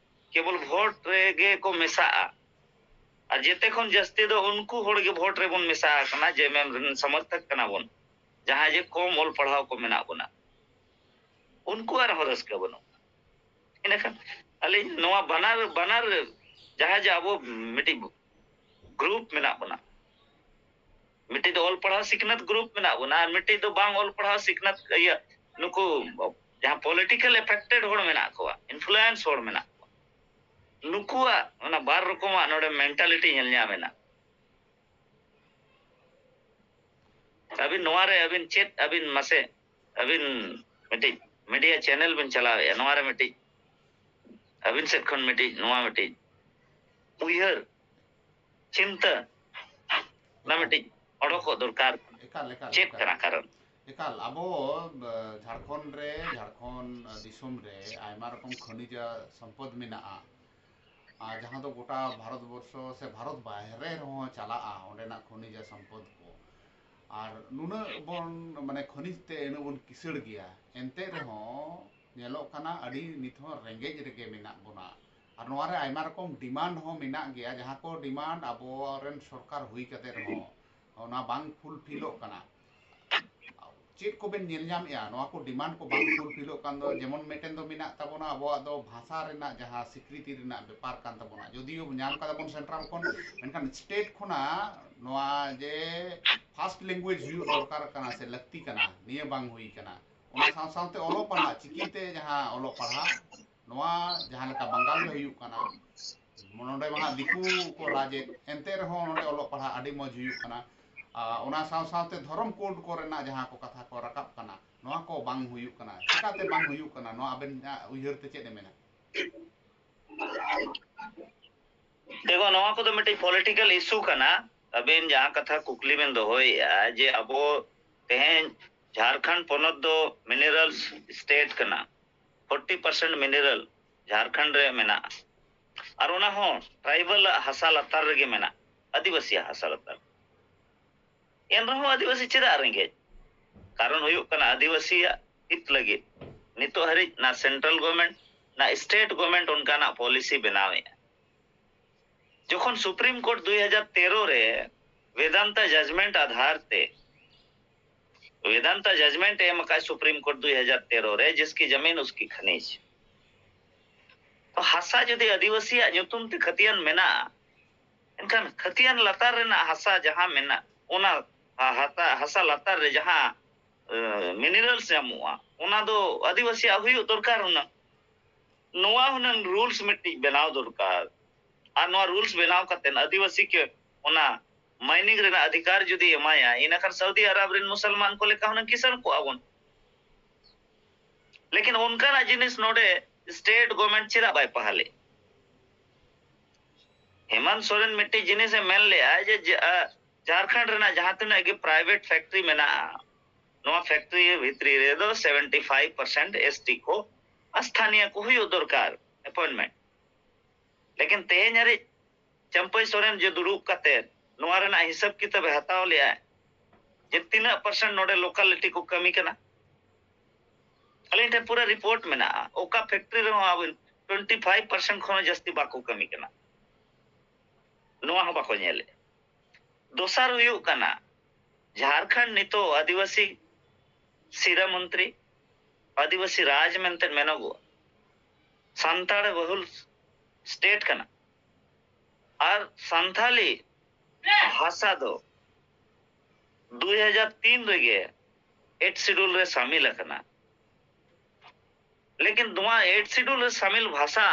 ᱠᱮᱵᱚᱞ ᱵᱷᱳᱴ ᱨᱮᱜᱮ ᱠᱚ ᱢᱮᱥᱟᱜᱼᱟ? ᱟᱨ ᱡᱮᱛᱮ ᱠᱷᱚᱱ ᱡᱟᱹᱥᱛᱤ ᱫᱚ ᱩᱱᱠᱩ ᱦᱚᱲ ᱜᱮ ᱵᱷᱳᱴ ᱨᱮᱵᱚᱱ ᱢᱮᱥᱟ ᱟᱠᱟᱱᱟ, ᱡᱮ ᱮᱢ ᱨᱮᱱ ᱥᱚᱢᱚᱨᱛᱷᱚᱠ ᱠᱟᱱᱟ ᱵᱚᱱ, ᱡᱟᱦᱟᱸᱭ ᱡᱮ ᱠᱚᱢ ᱚᱞ ᱯᱟᱲᱦᱟᱣ ᱠᱚ ᱢᱮᱱᱟᱜ ᱵᱚᱱᱟ, ᱩᱱᱠᱩᱣᱟᱜ ᱨᱮᱦᱚᱸ ᱨᱟᱹᱥᱠᱟᱹ ᱵᱟᱹᱱᱩᱜ᱾ ᱤᱱᱟᱹᱠᱷᱟᱱ ᱟᱹᱞᱤᱧ ᱱᱚᱣᱟ ᱵᱟᱱᱟᱨ, ᱵᱟᱱᱟᱨ ᱡᱟᱦᱟᱸ ᱡᱮ ᱟᱵᱚ ᱢᱤᱫᱴᱤᱡ group ᱢᱮᱱᱟᱜ ᱵᱚᱱᱟ, ᱢᱤᱫᱴᱤᱡ ᱫᱚ ᱚᱞ ᱯᱟᱲᱦᱟᱣ ᱥᱤᱠᱷᱱᱟᱹᱛ group ᱢᱮᱱᱟᱜ ᱵᱚᱱᱟ, ᱟᱨ ᱢᱤᱫᱴᱤᱡ ᱫᱚ ᱵᱟᱝ ᱚᱞ ᱯᱟᱲᱦᱟᱣ ᱥᱤᱠᱷᱱᱟᱹᱛ, ᱤᱭᱟᱹ, ᱱᱩᱠᱩ ᱡᱟᱦᱟᱸ political affected ᱦᱚᱲ ᱢᱮᱱᱟᱜ ᱠᱚᱣᱟ, influence ᱦᱚᱲ ᱢᱮᱱᱟᱜ ᱠᱚᱣᱟ, ᱱᱩᱠᱩᱣᱟᱜ ᱚᱱᱟ ᱵᱟᱨ ᱨᱚᱠᱚᱢᱟᱜ ᱱᱚᱰᱮ mentality ᱧᱮᱞ ᱧᱟᱢ ᱮᱱᱟ᱾ ᱟᱹᱵᱤᱱ ᱱᱚᱣᱟ ᱨᱮ ᱟᱹᱵᱤᱱ ᱪᱮᱫ, ᱟᱹᱵᱤᱱ ᱢᱟᱥᱮ, ᱟᱹᱵᱤᱱ ᱢᱤᱫᱴᱤᱡ media channel ᱵᱤᱱ ᱪᱟᱞᱟᱣᱮᱫᱼᱟ, ᱱᱚᱣᱟ ᱨᱮ ᱢᱤᱫᱴᱤᱡ ᱟᱹᱵᱤᱱ ᱥᱮᱫ ᱠᱷᱚᱱ ᱢᱤᱫᱴᱤᱡ, ᱱᱚᱣᱟ ᱢᱤᱫᱴᱤᱡ ᱩᱭᱦᱟᱹᱨ ᱪᱤᱱᱛᱟᱹ ᱚᱱᱟ ᱢᱤᱫᱴᱤᱡ ᱚᱰᱚᱠᱚᱜ ᱫᱚᱨᱠᱟᱨ᱾ ᱮᱠᱟᱞ, ᱮᱠᱟᱞ, ᱪᱮᱫ ᱮᱠᱟᱞ᱾ ᱠᱟᱱᱟ ᱠᱟᱨᱚᱱ? ᱮᱠᱟᱞ, ᱟᱵᱚ, ᱮ, ᱡᱷᱟᱲᱠᱷᱚᱸᱰ ᱨᱮ, ᱡᱷᱟᱲᱠᱷᱚᱸᱰ ᱫᱤᱥᱚᱢ ᱨᱮ ᱟᱭᱢᱟ ᱨᱚᱠᱚᱢ ᱠᱷᱚᱱᱤᱡᱽ ᱥᱚᱢᱯᱚᱫ ᱢᱮᱱᱟᱜᱼᱟ, ᱟᱨ ᱡᱟᱦᱟᱸ ᱫᱚ ᱜᱚᱴᱟ ᱵᱷᱟᱨᱚᱛ ᱵᱚᱨᱥᱚ ᱥᱮ ᱵᱷᱟᱨᱚᱛ ᱵᱟᱦᱨᱮ ᱨᱮᱦᱚᱸ ᱪᱟᱞᱟᱜᱼᱟ ᱚᱸᱰᱮᱱᱟᱜ ᱠᱷᱚᱱᱤᱡᱽ ᱥᱚᱢᱯᱚᱫ ᱠᱚ᱾ ᱟᱨ ᱱᱩᱱᱟᱹᱜ ᱵᱚᱱ, ᱢᱟᱱᱮ, ᱠᱷᱚᱱᱤᱡᱽ ᱛᱮ ᱩᱱᱟᱹᱜ ᱵᱚᱱ ᱠᱤᱥᱟᱹᱲ ᱜᱮᱭᱟ, ᱮᱱᱛᱮ ᱨᱮᱦᱚᱸ ᱧᱮᱞᱚᱜ ᱠᱟᱱᱟ ᱟᱹᱰᱤ ᱱᱤᱛ ᱦᱚᱸ ᱨᱮᱸᱜᱮᱡ ᱨᱮᱜᱮ ᱢᱮᱱᱟᱜ ᱵᱚᱱᱟ᱾ ᱟᱨ ᱱᱚᱣᱟ ᱨᱮ ᱟᱭᱢᱟ ᱨᱚᱠᱚᱢ demand ᱦᱚᱸ ᱢᱮᱱᱟᱜ ᱜᱮᱭᱟ, ᱡᱟᱦᱟᱸ ᱠᱚ demand ᱟᱵᱚᱨᱮᱱ ᱥᱚᱨᱠᱟᱨ ᱦᱩᱭ ᱠᱟᱛᱮ ᱨᱮᱦᱚᱸ ᱚᱱᱟ ᱵᱟᱝ fulfillᱚᱜ ᱠᱟᱱᱟ᱾ ᱪᱮᱫ ᱠᱚᱵᱮᱱ ᱧᱮᱞ ᱧᱟᱢᱮᱜᱼᱟ ᱱᱚᱣᱟ ᱠᱚ demand ᱠᱚ ᱵᱟᱝ fulfillᱚᱜ ᱠᱟᱱ ᱫᱚ? ᱡᱮᱢᱚᱱ ᱢᱤᱫᱴᱮᱱ ᱫᱚ ᱢᱮᱱᱟᱜ ᱛᱟᱵᱚᱱᱟ ᱟᱵᱚᱣᱟᱜ ᱫᱚ ᱵᱷᱟᱥᱟ ᱨᱮᱱᱟᱜ ᱡᱟᱦᱟᱸ ᱥᱤᱠᱨᱤᱛᱤ ᱨᱮᱱᱟᱜ ᱵᱮᱯᱟᱨ ᱠᱟᱱ ᱛᱟᱵᱚᱱᱟ, ᱡᱚᱫᱤᱭᱳ ᱧᱟᱢ ᱠᱟᱫᱟ ᱵᱚᱱ central ᱠᱷᱚᱱ, ᱢᱮᱱᱠᱷᱟᱱ state ᱠᱷᱚᱱᱟᱜ ᱱᱚᱣᱟ ᱡᱮ first language ᱦᱩᱭᱩᱜ ᱫᱚᱨᱠᱟᱨ ᱠᱟᱱᱟ ᱥᱮ ᱞᱟᱹᱠᱛᱤ ᱠᱟᱱᱟ, ᱱᱤᱭᱟᱹ ᱵᱟᱝ ᱦᱩᱭ ᱠᱟᱱᱟ᱾ ᱚᱱᱟ ᱥᱟᱶ ᱥᱟᱶᱛᱮ ᱚᱞᱚᱜ ᱯᱟᱲᱦᱟᱜ, ᱪᱤᱠᱤᱛᱮ ᱡᱟᱦᱟᱸ ᱚᱞᱚᱜ ᱯᱟᱲᱦᱟᱜ, ᱱᱚᱣᱟ ᱡᱟᱦᱟᱸ ᱞᱮᱠᱟ ᱵᱟᱝᱜᱟᱞ ᱨᱮ ᱦᱩᱭᱩᱜ ᱠᱟᱱᱟ, ᱱᱚᱰᱮ ᱢᱟ ᱦᱟᱸᱜ ᱫᱤᱠᱩ ᱠᱚ ᱨᱟᱡᱽᱮᱫ, ᱮᱱᱛᱮ ᱨᱮᱦᱚᱸ ᱱᱚᱰᱮ ᱚᱞᱚᱜ ᱯᱟᱲᱦᱟᱜ ᱟᱹᱰᱤ ᱢᱚᱡᱽ ᱦᱩᱭᱩᱜ ᱠᱟᱱᱟ᱾ ᱟᱨ ᱚᱱᱟ ᱥᱟᱶ ᱥᱟᱶᱛᱮ ᱫᱷᱚᱨᱚᱢ code ᱠᱚᱨᱮᱱᱟᱜ ᱡᱟᱦᱟᱸ ᱠᱚ ᱠᱟᱛᱷᱟ ᱠᱚ ᱨᱟᱠᱟᱵ ᱠᱟᱱᱟ, ᱱᱚᱣᱟ ᱠᱚ ᱵᱟᱝ ᱦᱩᱭᱩᱜ ᱠᱟᱱᱟ᱾ ᱪᱮᱠᱟᱛᱮ ᱵᱟᱝ ᱦᱩᱭᱩᱜ ᱠᱟᱱᱟ, ᱱᱚᱣᱟ ᱟᱵᱮᱱᱟᱜ ᱩᱭᱦᱟᱹᱨ ᱛᱮ ᱪᱮᱫ ᱮ ᱢᱮᱱᱟ? ᱫᱮᱠᱷᱚ, ᱱᱚᱣᱟ ᱠᱚᱫᱚ ᱢᱤᱫᱴᱤᱡ political issue ᱠᱟᱱᱟ᱾ ᱟᱵᱮᱱ ᱡᱟᱦᱟᱸ ᱠᱟᱛᱷᱟ ᱠᱩᱠᱞᱤ ᱵᱮᱱ ᱫᱚᱦᱚᱭᱮᱫᱼᱟ ᱡᱮ ᱟᱵᱚ ᱛᱮᱦᱮᱧ ᱡᱷᱟᱲᱠᱷᱚᱸᱰ ᱯᱚᱱᱚᱛ ᱫᱚ minerals state ᱠᱟᱱᱟ, ᱯᱷᱳᱨᱴᱤ ᱯᱟᱨᱥᱮᱱᱴ ᱢᱤᱱᱟᱨᱟᱞ ᱡᱷᱟᱲᱠᱷᱚᱸᱰ ᱨᱮ ᱢᱮᱱᱟᱜᱼᱟ᱾ ᱟᱨ ᱚᱱᱟ ᱦᱚᱸ ᱴᱨᱟᱭᱵᱟᱞ ᱟᱜ ᱦᱟᱥᱟ ᱞᱟᱛᱟᱨ ᱨᱮᱜᱮ ᱢᱮᱱᱟᱜᱼᱟ, ᱟᱹᱫᱤᱵᱟᱹᱥᱤᱭᱟᱜ ᱦᱟᱥᱟ ᱞᱟᱛᱟᱨ᱾ ᱮᱱ ᱨᱮᱦᱚᱸ ᱟᱹᱫᱤᱵᱟᱹᱥᱤ ᱪᱮᱫᱟᱜ ᱨᱮᱸᱜᱮᱡ? ᱠᱟᱨᱚᱱ ᱦᱩᱭᱩᱜ ᱠᱟᱱᱟ, ᱟᱹᱫᱤᱵᱟᱹᱥᱤᱭᱟᱜ ᱦᱤᱛ ᱞᱟᱹᱜᱤᱫ ᱱᱤᱛᱚᱜ ᱦᱟᱹᱨᱤᱡ ᱱᱟ ᱥᱮᱱᱴᱨᱟᱞ ᱜᱚᱵᱷᱢᱮᱱᱴ ᱱᱟ ᱥᱴᱮᱴ ᱜᱚᱵᱷᱢᱮᱱᱴ ᱚᱱᱠᱟᱱᱟᱜ ᱯᱚᱞᱤᱥᱤ ᱵᱮᱱᱟᱣᱮᱫᱼᱟ᱾ ᱡᱚᱠᱷᱚᱱ ᱥᱩᱯᱨᱤᱢ ᱠᱳᱨᱴ ᱫᱩᱭ ᱦᱟᱡᱟᱨ ᱛᱮᱨᱚ ᱨᱮ ᱵᱮᱫᱟᱱᱛᱟ ᱡᱟᱡᱢᱮᱱᱴ ᱟᱫᱷᱟᱨ ᱛᱮ, ᱵᱮᱫᱟᱱᱛᱟ ᱡᱟᱡᱢᱮᱱᱴ ᱮ ᱮᱢ ᱟᱠᱟᱫ ᱥᱩᱯᱨᱤᱢ ᱠᱳᱨᱴ ᱫᱩᱭ ᱦᱟᱡᱟᱨ ᱛᱮᱨᱚ ᱨᱮ, ᱡᱤᱥᱠᱤ ᱡᱟᱢᱤᱱ ᱩᱥᱠᱤ ᱠᱷᱟᱱᱤᱡ, ᱛᱚ ᱦᱟᱥᱟ ᱡᱩᱫᱤ ᱟᱹᱫᱤᱵᱟᱹᱥᱤᱭᱟᱜ ᱧᱩᱛᱩᱢ ᱛᱮ ᱠᱷᱟᱹᱛᱤᱭᱟᱱ ᱢᱮᱱᱟᱜᱼᱟ, ᱮᱱᱠᱷᱟᱱ ᱠᱷᱟᱹᱛᱤᱭᱟᱱ ᱞᱟᱛᱟᱨ ᱨᱮᱱᱟᱜ ᱦᱟᱥᱟ ᱡᱟᱦᱟᱸ ᱢᱮᱱᱟᱜ, ᱚᱱᱟ ᱦᱟᱛᱟ-, ᱦᱟᱥᱟ ᱞᱟᱛᱟᱨ ᱨᱮ ᱡᱟᱦᱟᱸ ᱢᱤᱱᱟᱨᱟᱞᱥ ᱧᱟᱢᱚᱜᱼᱟ, ᱚᱱᱟ ᱫᱚ ᱟᱹᱫᱤᱵᱟᱹᱥᱤᱭᱟᱜ ᱦᱩᱭᱩᱜ ᱫᱚᱨᱠᱟᱨ᱾ ᱦᱩᱱᱟᱹᱝ ᱱᱚᱣᱟ ᱦᱩᱱᱟᱹᱝ ᱨᱩᱞᱥ ᱢᱤᱫᱴᱤᱡ ᱵᱮᱱᱟᱣ ᱫᱚᱨᱠᱟᱨ᱾ ᱟᱨ ᱱᱚᱣᱟ ᱨᱩᱞᱥ ᱵᱮᱱᱟᱣ ᱠᱟᱛᱮ ᱟᱹᱫᱤᱵᱟᱹᱥᱤ ᱠᱚ ᱚᱱᱟ ᱢᱟᱭᱱᱤᱝ ᱨᱮᱱᱟᱜ ᱚᱫᱷᱤᱠᱟᱨ ᱡᱩᱫᱤ ᱮᱢᱟᱭᱟ, ᱤᱱᱟᱹᱠᱷᱟᱱ ᱥᱟᱣᱫᱤ ᱟᱨᱟᱵ ᱨᱮᱱ ᱢᱩᱥᱚᱞᱢᱟᱱ ᱠᱚ ᱞᱮᱠᱟ ᱦᱩᱱᱟᱹᱝ ᱠᱤᱥᱟᱹᱬ ᱠᱚᱜᱼᱟ ᱵᱚᱱ᱾ ᱞᱮᱠᱤᱱ ᱚᱱᱠᱟᱱᱟᱜ ᱡᱤᱱᱤᱥ ᱱᱚᱰᱮ ᱥᱴᱮᱴ ᱜᱚᱵᱷᱢᱮᱱᱴ ᱪᱮᱫᱟᱜ ᱵᱟᱭ ᱯᱟᱦᱟᱞᱮᱫ? ᱦᱮᱢᱟᱱᱛ ᱥᱚᱨᱮᱱ ᱢᱤᱫᱴᱤᱡ ᱡᱤᱱᱤᱥᱮ ᱢᱮᱱ ᱞᱮᱜᱼᱟ ᱡᱮ, ᱡᱮ, ᱟ, ᱡᱷᱟᱲᱠᱷᱚᱸᱰ ᱨᱮᱱᱟᱜ ᱡᱟᱦᱟᱸ ᱛᱤᱱᱟᱹᱜ ᱜᱮ ᱯᱨᱟᱭᱵᱷᱮᱴ ᱯᱷᱮᱠᱴᱨᱤ ᱢᱮᱱᱟᱜᱼᱟ, ᱱᱚᱣᱟ ᱯᱷᱮᱠᱴᱨᱤ ᱵᱷᱤᱛᱨᱤ ᱨᱮᱫᱚ seventy five percent S T ᱠᱚ ᱟᱨ ᱥᱛᱷᱟᱱᱤᱭᱟ ᱠᱚ ᱦᱩᱭᱩᱜ ᱫᱚᱨᱠᱟᱨ ᱮᱯᱚᱭᱮᱱᱴᱢᱮᱱᱴ᱾ ᱞᱮᱠᱤᱱ ᱛᱮᱦᱮᱧ ᱦᱟᱹᱨᱤᱡ ᱪᱟᱹᱢᱯᱟᱹᱭ ᱥᱚᱨᱮᱱ ᱡᱮ ᱫᱩᱲᱩᱵ ᱠᱟᱛᱮ ᱱᱚᱣᱟ ᱨᱮᱱᱟᱜ ᱦᱤᱥᱟᱹᱵ ᱠᱤᱛᱟᱹᱵ ᱮ ᱦᱟᱛᱟᱣ ᱞᱮᱜᱼᱟ ᱡᱮ ᱛᱤᱱᱟᱹᱜ ᱯᱟᱨᱥᱮᱱᱴ ᱱᱚᱰᱮ ᱞᱳᱠᱟᱞᱤᱴᱤ ᱠᱚ ᱠᱟᱹᱢᱤ ᱠᱟᱱᱟ᱾ ᱟᱹᱞᱤᱧ ᱴᱷᱮᱱ ᱯᱩᱨᱟᱹ ᱨᱤᱯᱳᱨᱴ ᱢᱮᱱᱟᱜᱼᱟ, ᱚᱠᱟ ᱯᱷᱮᱠᱴᱨᱤ ᱨᱮᱦᱚᱸ ᱟᱵᱤᱱ ᱴᱩᱭᱮᱱᱴᱤ ᱯᱷᱟᱭᱤᱵᱷ ᱯᱟᱨᱥᱮᱱᱴ ᱠᱷᱚᱱ ᱦᱚᱸ ᱡᱟᱹᱥᱛᱤ ᱵᱟᱠᱚ ᱠᱟᱹᱢᱤ ᱠᱟᱱᱟ, ᱱᱚᱣᱟ ᱦᱚᱸ ᱵᱟᱠᱚ ᱧᱮᱞᱮᱫᱼᱟ᱾ ᱫᱚᱥᱟᱨ ᱦᱩᱭᱩᱜ ᱠᱟᱱᱟ, ᱡᱷᱟᱲᱠᱷᱚᱸᱰ ᱱᱤᱛᱚᱜ ᱟᱹᱫᱤᱵᱟᱹᱥᱤ ᱥᱤᱨᱟᱹ ᱢᱚᱱᱛᱨᱤ, ᱟᱹᱫᱤᱵᱟᱹᱥᱤ ᱨᱟᱡᱽ ᱢᱮᱱᱛᱮ ᱢᱮᱱᱚᱜᱚᱜᱼᱟ, ᱥᱟᱱᱛᱟᱲ ᱵᱟᱹᱦᱩᱞ ᱥᱴᱮᱴ ᱠᱟᱱᱟ᱾ ᱟᱨ ᱥᱟᱱᱛᱷᱟᱞᱤ ᱵᱷᱟᱥᱟ ᱫᱚ ᱫᱩᱭ ᱦᱟᱡᱟᱨ ᱛᱤᱱ ᱨᱮᱜᱮ ᱮᱭᱤᱴ ᱥᱤᱰᱩᱞ ᱨᱮ ᱥᱟᱢᱤᱞ ᱟᱠᱟᱱᱟ᱾ ᱞᱮᱠᱤᱱ ᱱᱚᱣᱟ ᱮᱭᱤᱴ ᱥᱤᱰᱩᱞ ᱨᱮ ᱥᱟᱢᱤᱞ ᱵᱷᱟᱥᱟ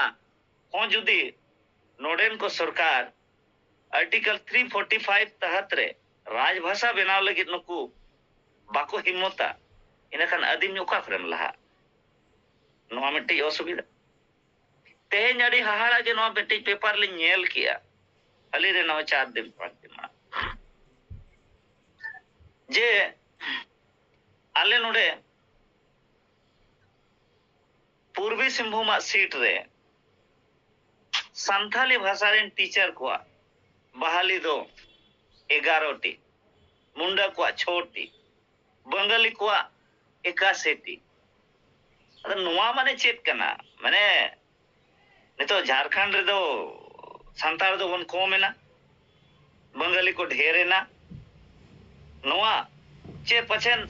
ᱦᱚᱸ ᱡᱩᱫᱤ ᱱᱚᱰᱮᱱ ᱠᱚ ᱥᱚᱨᱠᱟᱨ ᱟᱨᱴᱤᱠᱟᱞ ᱛᱷᱨᱤ ᱯᱷᱳᱨᱴᱤ ᱯᱷᱟᱭᱤᱵᱷ ᱛᱟᱦᱟᱛ ᱨᱮ ᱨᱟᱡᱽ ᱵᱷᱟᱥᱟ ᱵᱮᱱᱟᱣ ᱞᱟᱹᱜᱤᱫ ᱱᱩᱠᱩ ᱵᱟᱠᱚ ᱦᱤᱢᱢᱚᱛᱟ, ᱤᱱᱟᱹᱠᱷᱟᱱ ᱟᱹᱫᱤᱢ ᱚᱠᱟ ᱠᱚᱨᱮᱢ ᱞᱟᱦᱟᱜ? ᱱᱚᱣᱟ ᱢᱤᱫᱴᱤᱡ ᱚᱥᱩᱵᱤᱫᱷᱟ᱾ ᱛᱮᱦᱮᱧ ᱟᱹᱰᱤ ᱦᱟᱦᱟᱲᱟ ᱜᱮ ᱱᱚᱣᱟ ᱢᱤᱫᱴᱤᱡ ᱯᱮᱯᱟᱨ ᱞᱤᱧ ᱧᱮᱞ ᱠᱮᱜᱼᱟ, ᱟᱹᱞᱤᱧ ᱨᱮᱱ ᱦᱚᱸ ᱪᱟᱨ ᱫᱤᱱ ᱯᱟᱸᱪ ᱫᱤᱱ ᱢᱟᱲᱟᱝ, ᱡᱮ ᱟᱞᱮ ᱱᱚᱰᱮ ᱯᱩᱨᱵᱤ ᱥᱤᱝᱵᱷᱩᱢᱟᱜ ᱥᱤᱴ ᱨᱮ ᱥᱟᱱᱛᱷᱟᱞᱤ ᱵᱷᱟᱥᱟ ᱨᱮᱱ ᱴᱤᱪᱟᱨ ᱠᱚᱣᱟᱜ ᱵᱟᱦᱟᱞᱤ ᱫᱚ ᱮᱜᱟᱨᱚ ᱴᱤ, ᱢᱩᱱᱰᱟ ᱠᱚᱣᱟᱜ ᱪᱷᱚ ᱴᱤ, ᱵᱟᱝᱜᱟᱞᱤ ᱠᱚᱣᱟᱜ ᱮᱠᱟᱥᱤ ᱴᱤ᱾ ᱟᱫᱚ ᱱᱚᱣᱟ ᱢᱟᱱᱮ ᱪᱮᱫ ᱠᱟᱱᱟ? ᱢᱟᱱᱮ ᱱᱤᱛᱚᱜ ᱡᱷᱟᱲᱠᱷᱚᱸᱰ ᱨᱮᱫᱚ ᱥᱟᱱᱛᱟᱲ ᱫᱚᱵᱚᱱ ᱠᱚᱢ ᱮᱱᱟ, ᱵᱟᱝᱜᱟᱞᱤ ᱠᱚ ᱰᱷᱮᱨ ᱮᱱᱟ᱾ ᱱᱚᱣᱟ ᱪᱮ ᱯᱟᱪᱷᱮᱱ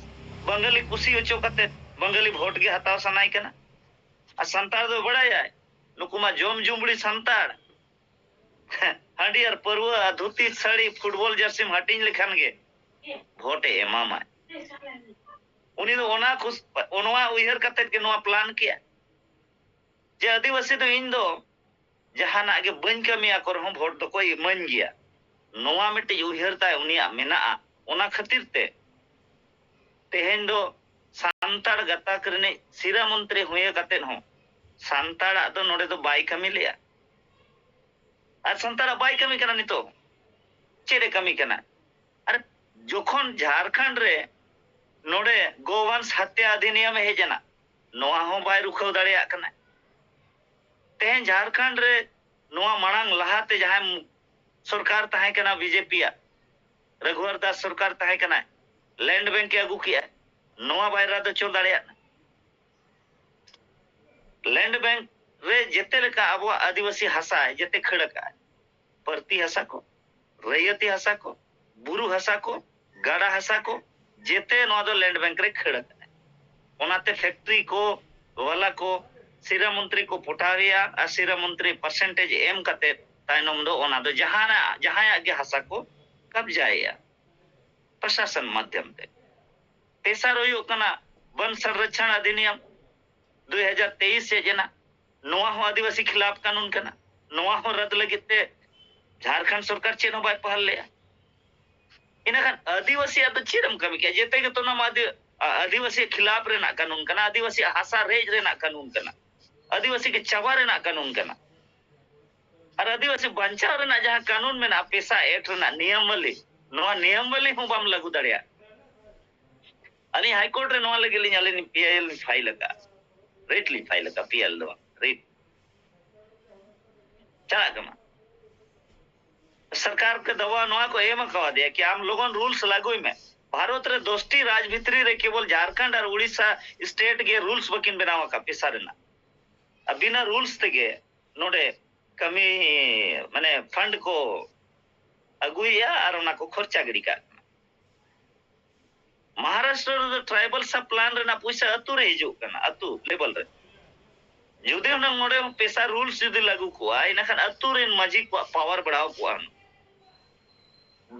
ᱵᱟᱝᱜᱟᱞᱤ ᱠᱩᱥᱤ ᱦᱚᱪᱚ ᱠᱟᱛᱮ ᱵᱟᱝᱜᱟᱞᱤ ᱵᱷᱳᱴ ᱜᱮ ᱦᱟᱛᱟᱣ ᱥᱟᱱᱟᱭ ᱠᱟᱱᱟ? ᱟᱨ ᱥᱟᱱᱛᱟᱲ ᱫᱚ ᱵᱟᱲᱟᱭᱟᱭ, ᱱᱩᱠᱩ ᱢᱟ ᱡᱚᱢ ᱡᱩᱢᱵᱲᱤ ᱥᱟᱱᱛᱟᱲ᱾ ᱦᱟᱺᱰᱤ ᱟᱨ ᱯᱟᱹᱨᱣᱟᱹ ᱟᱨ ᱫᱷᱩᱛᱤ ᱥᱟᱹᱲᱤ ᱯᱷᱩᱴᱵᱚᱞ ᱡᱟᱹᱨᱥᱤᱢ ᱦᱟᱹᱴᱤᱧ ᱞᱮᱠᱷᱟᱱ ᱜᱮ ᱵᱷᱳᱴ ᱮ ᱮᱢᱟᱢᱟᱭ᱾ ᱩᱱᱤ ᱫᱚ ᱚᱱᱟ ᱠᱷᱩᱥ-, ᱱᱚᱣᱟ ᱩᱭᱦᱟᱹᱨ ᱠᱟᱛᱮ ᱜᱮ ᱱᱚᱣᱟ ᱯᱞᱟᱱ ᱠᱮᱜᱼᱟ ᱡᱮ ᱟᱹᱫᱤᱵᱟᱹᱥᱤ ᱫᱚ ᱤᱧ ᱫᱚ ᱡᱟᱦᱟᱱᱟᱜ ᱜᱮ ᱵᱟᱹᱧ ᱠᱟᱹᱢᱤᱭᱟ ᱠᱚ ᱨᱮᱦᱚᱸ ᱵᱷᱳᱴ ᱫᱚᱠᱚ ᱤᱢᱟᱹᱧ ᱜᱮᱭᱟ᱾ ᱱᱚᱣᱟ ᱢᱤᱫᱴᱤᱡ ᱩᱭᱦᱟᱹᱨ ᱛᱟᱭ ᱩᱱᱤᱭᱟᱜ ᱢᱮᱱᱟᱜᱼᱟ᱾ ᱚᱱᱟ ᱠᱷᱟᱹᱛᱤᱨ ᱛᱮ ᱛᱮᱦᱮᱧ ᱫᱚ ᱥᱟᱱᱛᱟᱲ ᱜᱟᱛᱟᱠ ᱨᱤᱱᱤᱡ ᱥᱤᱨᱟᱹ ᱢᱚᱱᱛᱨᱤ ᱦᱩᱭ ᱠᱟᱛᱮ ᱦᱚᱸ ᱥᱟᱱᱛᱟᱲᱟᱜ ᱫᱚ ᱱᱚᱰᱮ ᱫᱚ ᱵᱟᱭ ᱠᱟᱹᱢᱤ ᱞᱮᱜᱼᱟ᱾ ᱟᱨ ᱥᱟᱱᱛᱟᱲᱟᱜ ᱵᱟᱭ ᱠᱟᱹᱢᱤ ᱠᱟᱱᱟ᱾ ᱱᱤᱛᱚᱜ ᱪᱮᱫ ᱮ ᱠᱟᱹᱢᱤ ᱠᱟᱱᱟ? ᱟᱨ ᱡᱚᱠᱷᱚᱱ ᱡᱷᱟᱲᱠᱷᱚᱸᱰ ᱨᱮ ᱱᱚᱰᱮ ᱜᱳᱣᱟᱱᱥ ᱦᱟᱛᱭᱟ ᱚᱫᱷᱤᱱᱤᱭᱚᱢ ᱮ ᱦᱮᱡ ᱮᱱᱟ, ᱱᱚᱣᱟ ᱦᱚᱸ ᱵᱟᱭ ᱨᱩᱠᱷᱟᱹᱣ ᱫᱟᱲᱮᱭᱟᱜ ᱠᱟᱱᱟ᱾ ᱛᱮᱦᱮᱧ ᱡᱷᱟᱲᱠᱷᱚᱸᱰ ᱨᱮ ᱱᱚᱣᱟ ᱢᱟᱲᱟᱝ ᱞᱟᱦᱟᱛᱮ ᱡᱟᱦᱟᱸᱭ ᱥᱚᱨᱠᱟᱨ ᱛᱟᱦᱮᱸ ᱠᱟᱱᱟ ᱵᱤᱡᱮᱯᱤ ᱟᱜ, ᱨᱟᱜᱷᱩᱣᱟᱨ ᱫᱟᱥ ᱥᱚᱨᱠᱟᱨ ᱛᱟᱦᱮᱸ ᱠᱟᱱᱟ, ᱞᱮᱱᱰ ᱵᱮᱝᱠ ᱮ ᱟᱹᱜᱩ ᱠᱮᱜᱼᱟ, ᱱᱚᱣᱟ ᱵᱟᱭ ᱨᱟᱫ ᱦᱚᱪᱚ ᱫᱟᱲᱮᱭᱟᱜ᱾ ᱞᱮᱱᱰ ᱵᱮᱝᱠ ᱨᱮ ᱡᱮᱛᱮ ᱞᱮᱠᱟ ᱟᱵᱚᱣᱟᱜ ᱟᱹᱫᱤᱵᱟᱹᱥᱤ ᱦᱟᱥᱟ ᱡᱮᱛᱮ ᱠᱷᱟᱹᱲ ᱟᱠᱟᱫᱼᱟᱭ, ᱯᱟᱹᱨᱛᱤ ᱦᱟᱥᱟ ᱠᱚ, ᱨᱟᱹᱭᱟᱹᱛᱤ ᱦᱟᱥᱟ ᱠᱚ, ᱵᱩᱨᱩ ᱦᱟᱥᱟ ᱠᱚ, ᱜᱟᱰᱟ ᱦᱟᱥᱟ ᱠᱚ, ᱡᱮᱛᱮ ᱱᱚᱣᱟ ᱫᱚ ᱞᱮᱱᱰ ᱵᱮᱝᱠ ᱨᱮ ᱠᱷᱟᱹᱲ ᱟᱠᱟᱫᱼᱟᱭ᱾ ᱚᱱᱟᱛᱮ ᱯᱷᱮᱠᱴᱨᱤ ᱠᱚ ᱵᱟᱞᱟ ᱠᱚ ᱥᱤᱨᱟ ᱢᱚᱱᱛᱨᱤ ᱠᱚ ᱯᱚᱴᱟᱣᱮᱭᱟ ᱟᱨ ᱥᱤᱨᱟ ᱢᱚᱱᱛᱨᱤ ᱯᱟᱨᱥᱮᱱᱴᱮᱡᱽ ᱮᱢ ᱠᱟᱛᱮ ᱛᱟᱭᱱᱚᱢ ᱫᱚ ᱚᱱᱟ ᱫᱚ ᱡᱟᱦᱟᱱᱟᱜ, ᱡᱟᱦᱟᱸᱭᱟᱜ ᱜᱮ ᱦᱟᱥᱟ ᱠᱚ ᱠᱟᱵᱡᱟᱭᱮᱭᱟ ᱯᱨᱚᱥᱟᱥᱚᱱ ᱢᱟᱫᱽᱫᱷᱚᱢ ᱛᱮ᱾ ᱛᱮᱥᱟᱨ ᱦᱩᱭᱩᱜ ᱠᱟᱱᱟ ᱵᱚᱱ ᱥᱚᱝᱨᱚᱠᱷᱚᱱ ᱚᱫᱷᱤᱱᱤᱭᱚᱢ ᱫᱩᱭ ᱦᱟᱡᱟᱨ ᱛᱮᱭᱤᱥ ᱦᱮᱡ ᱮᱱᱟ᱾ ᱱᱚᱣᱟ ᱦᱚᱸ ᱟᱹᱫᱤᱵᱟᱹᱥᱤ ᱠᱷᱤᱞᱟᱯ ᱠᱟᱹᱱᱩᱱ ᱠᱟᱱᱟ᱾ ᱱᱚᱣᱟ ᱦᱚᱸ ᱨᱟᱫ ᱞᱟᱹᱜᱤᱫ ᱛᱮ ᱡᱷᱟᱲᱠᱷᱚᱸᱰ ᱥᱚᱨᱠᱟᱨ ᱪᱮᱫ ᱦᱚᱸ ᱵᱟᱭ ᱯᱟᱦᱟᱞ ᱞᱮᱜᱼᱟ᱾ ᱤᱱᱟᱹᱠᱷᱟᱱ ᱟᱹᱫᱤᱵᱟᱹᱥᱤᱭᱟᱜ ᱫᱚ ᱪᱮᱫ ᱮᱢ ᱠᱟᱹᱢᱤ ᱠᱮᱭᱟ? ᱡᱮᱛᱮ ᱜᱮᱛᱚ ᱚᱱᱟ ᱢᱟ ᱟᱹᱫᱤ-, ᱟ-, ᱟᱹᱫᱤᱵᱟᱹᱥᱤᱭᱟᱜ ᱠᱷᱤᱞᱟᱯ ᱨᱮᱱᱟᱜ ᱠᱟᱹᱱᱩᱱ ᱠᱟᱱᱟ, ᱟᱹᱫᱤᱵᱟᱹᱥᱤᱭᱟᱜ ᱦᱟᱥᱟ ᱨᱮᱡ ᱨᱮᱱᱟᱜ ᱠᱟᱹᱱᱩᱱ ᱠᱟᱱᱟ, ᱟᱹᱫᱤᱵᱟᱹᱥᱤ ᱜᱮ ᱪᱟᱵᱟ ᱨᱮᱱᱟᱜ ᱠᱟᱹᱱᱩᱱ ᱠᱟᱱᱟ᱾ ᱟᱨ ᱟᱹᱫᱤᱵᱟᱹᱥᱤ ᱵᱟᱧᱪᱟᱣ ᱨᱮᱱᱟᱜ ᱡᱟᱦᱟᱸ ᱠᱟᱹᱱᱩᱱ ᱢᱮᱱᱟᱜᱼᱟ, ᱯᱮᱥᱟ ᱮᱠᱴ ᱨᱮᱱᱟᱜ ᱱᱤᱭᱚᱢᱟᱵᱟᱞᱤ, ᱱᱚᱣᱟ ᱱᱤᱭᱚᱢᱟᱵᱟᱞᱤ ᱦᱚᱸ ᱵᱟᱢ ᱞᱟᱹᱜᱩ ᱫᱟᱲᱮᱭᱟᱜᱼᱟ᱾ ᱟᱹᱞᱤᱧ ᱦᱟᱭ ᱠᱳᱨᱴ ᱨᱮ ᱱᱚᱣᱟ ᱞᱟᱹᱜᱤᱫ ᱞᱤᱧ, ᱟᱹᱞᱤᱧ ᱞᱤᱧ ᱯᱤ ᱟᱭ ᱮᱞ ᱞᱤᱧ ᱯᱷᱟᱭᱤᱞ ᱟᱠᱟᱫᱼᱟ᱾ ᱨᱤᱴ ᱞᱤᱧ ᱯᱷᱟᱭᱤᱞ ᱟᱠᱟᱫ, ᱯᱤ ᱮᱞ ᱫᱚ ᱵᱟᱝ, ᱨᱤᱴ ᱪᱟᱞᱟᱜ ᱠᱟᱱᱟ᱾ ᱥᱚᱨᱠᱟᱨ ᱠᱚ ᱫᱟᱵᱟ ᱱᱚᱣᱟ ᱠᱚ ᱮᱢ ᱟᱠᱟᱣᱟᱫᱮᱭᱟ ᱠᱤ ᱟᱢ ᱞᱚᱜᱚᱱ ᱨᱩᱞᱥ ᱞᱟᱹᱜᱩᱭ ᱢᱮ᱾ ᱵᱷᱟᱨᱚᱛ ᱨᱮ ᱫᱚᱥᱴᱤ ᱨᱟᱡᱽ ᱵᱷᱤᱛᱨᱤ ᱨᱮ ᱠᱮᱵᱚᱞ ᱡᱷᱟᱨᱠᱷᱚᱸᱰ ᱟᱨ ᱩᱲᱤᱥᱥᱟ ᱥᱴᱮᱴ ᱜᱮ ᱨᱩᱞᱥ ᱵᱟᱹᱠᱤᱱ ᱵᱮᱱᱟᱣ ᱟᱠᱟᱫ ᱯᱮᱥᱟ ᱨᱮᱱᱟᱜ᱾ ᱟᱨ ᱵᱤᱱᱟᱹ ᱨᱩᱞᱥ ᱛᱮᱜᱮ ᱱᱚᱰᱮ ᱠᱟᱹᱢᱤ, ᱢᱟᱱᱮ ᱯᱷᱟᱱᱰ ᱠᱚ ᱟᱹᱜᱩᱭᱮᱫᱼᱟ ᱟᱨ ᱚᱱᱟ ᱠᱚ ᱠᱷᱚᱨᱪᱟ ᱜᱤᱰᱤ ᱠᱟᱜ ᱠᱟᱱᱟ᱾ ᱢᱚᱦᱟᱨᱟᱥᱴᱨᱚ ᱨᱮᱫᱚ ᱴᱨᱟᱭᱵᱟᱞ ᱥᱟᱵ ᱯᱞᱟᱱ ᱨᱮᱱᱟᱜ ᱯᱚᱭᱥᱟ ᱟᱹᱛᱩ ᱨᱮ ᱦᱤᱡᱩᱜ ᱠᱟᱱᱟ, ᱟᱹᱛᱩ ᱞᱮᱵᱮᱞ ᱨᱮ᱾ ᱡᱩᱫᱤ ᱦᱩᱱᱟᱹᱝ ᱱᱚᱰᱮ ᱯᱮᱥᱟ ᱨᱩᱞᱥ ᱡᱩᱫᱤ ᱞᱟᱹᱜᱩ ᱠᱚᱜᱼᱟ, ᱤᱱᱟᱹᱠᱷᱟᱱ ᱟᱹᱛᱩ ᱨᱮᱱ ᱢᱟᱹᱡᱷᱤ ᱠᱚᱣᱟᱜ ᱯᱟᱣᱟᱨ ᱵᱟᱲᱟᱣ ᱠᱚᱜᱼᱟ᱾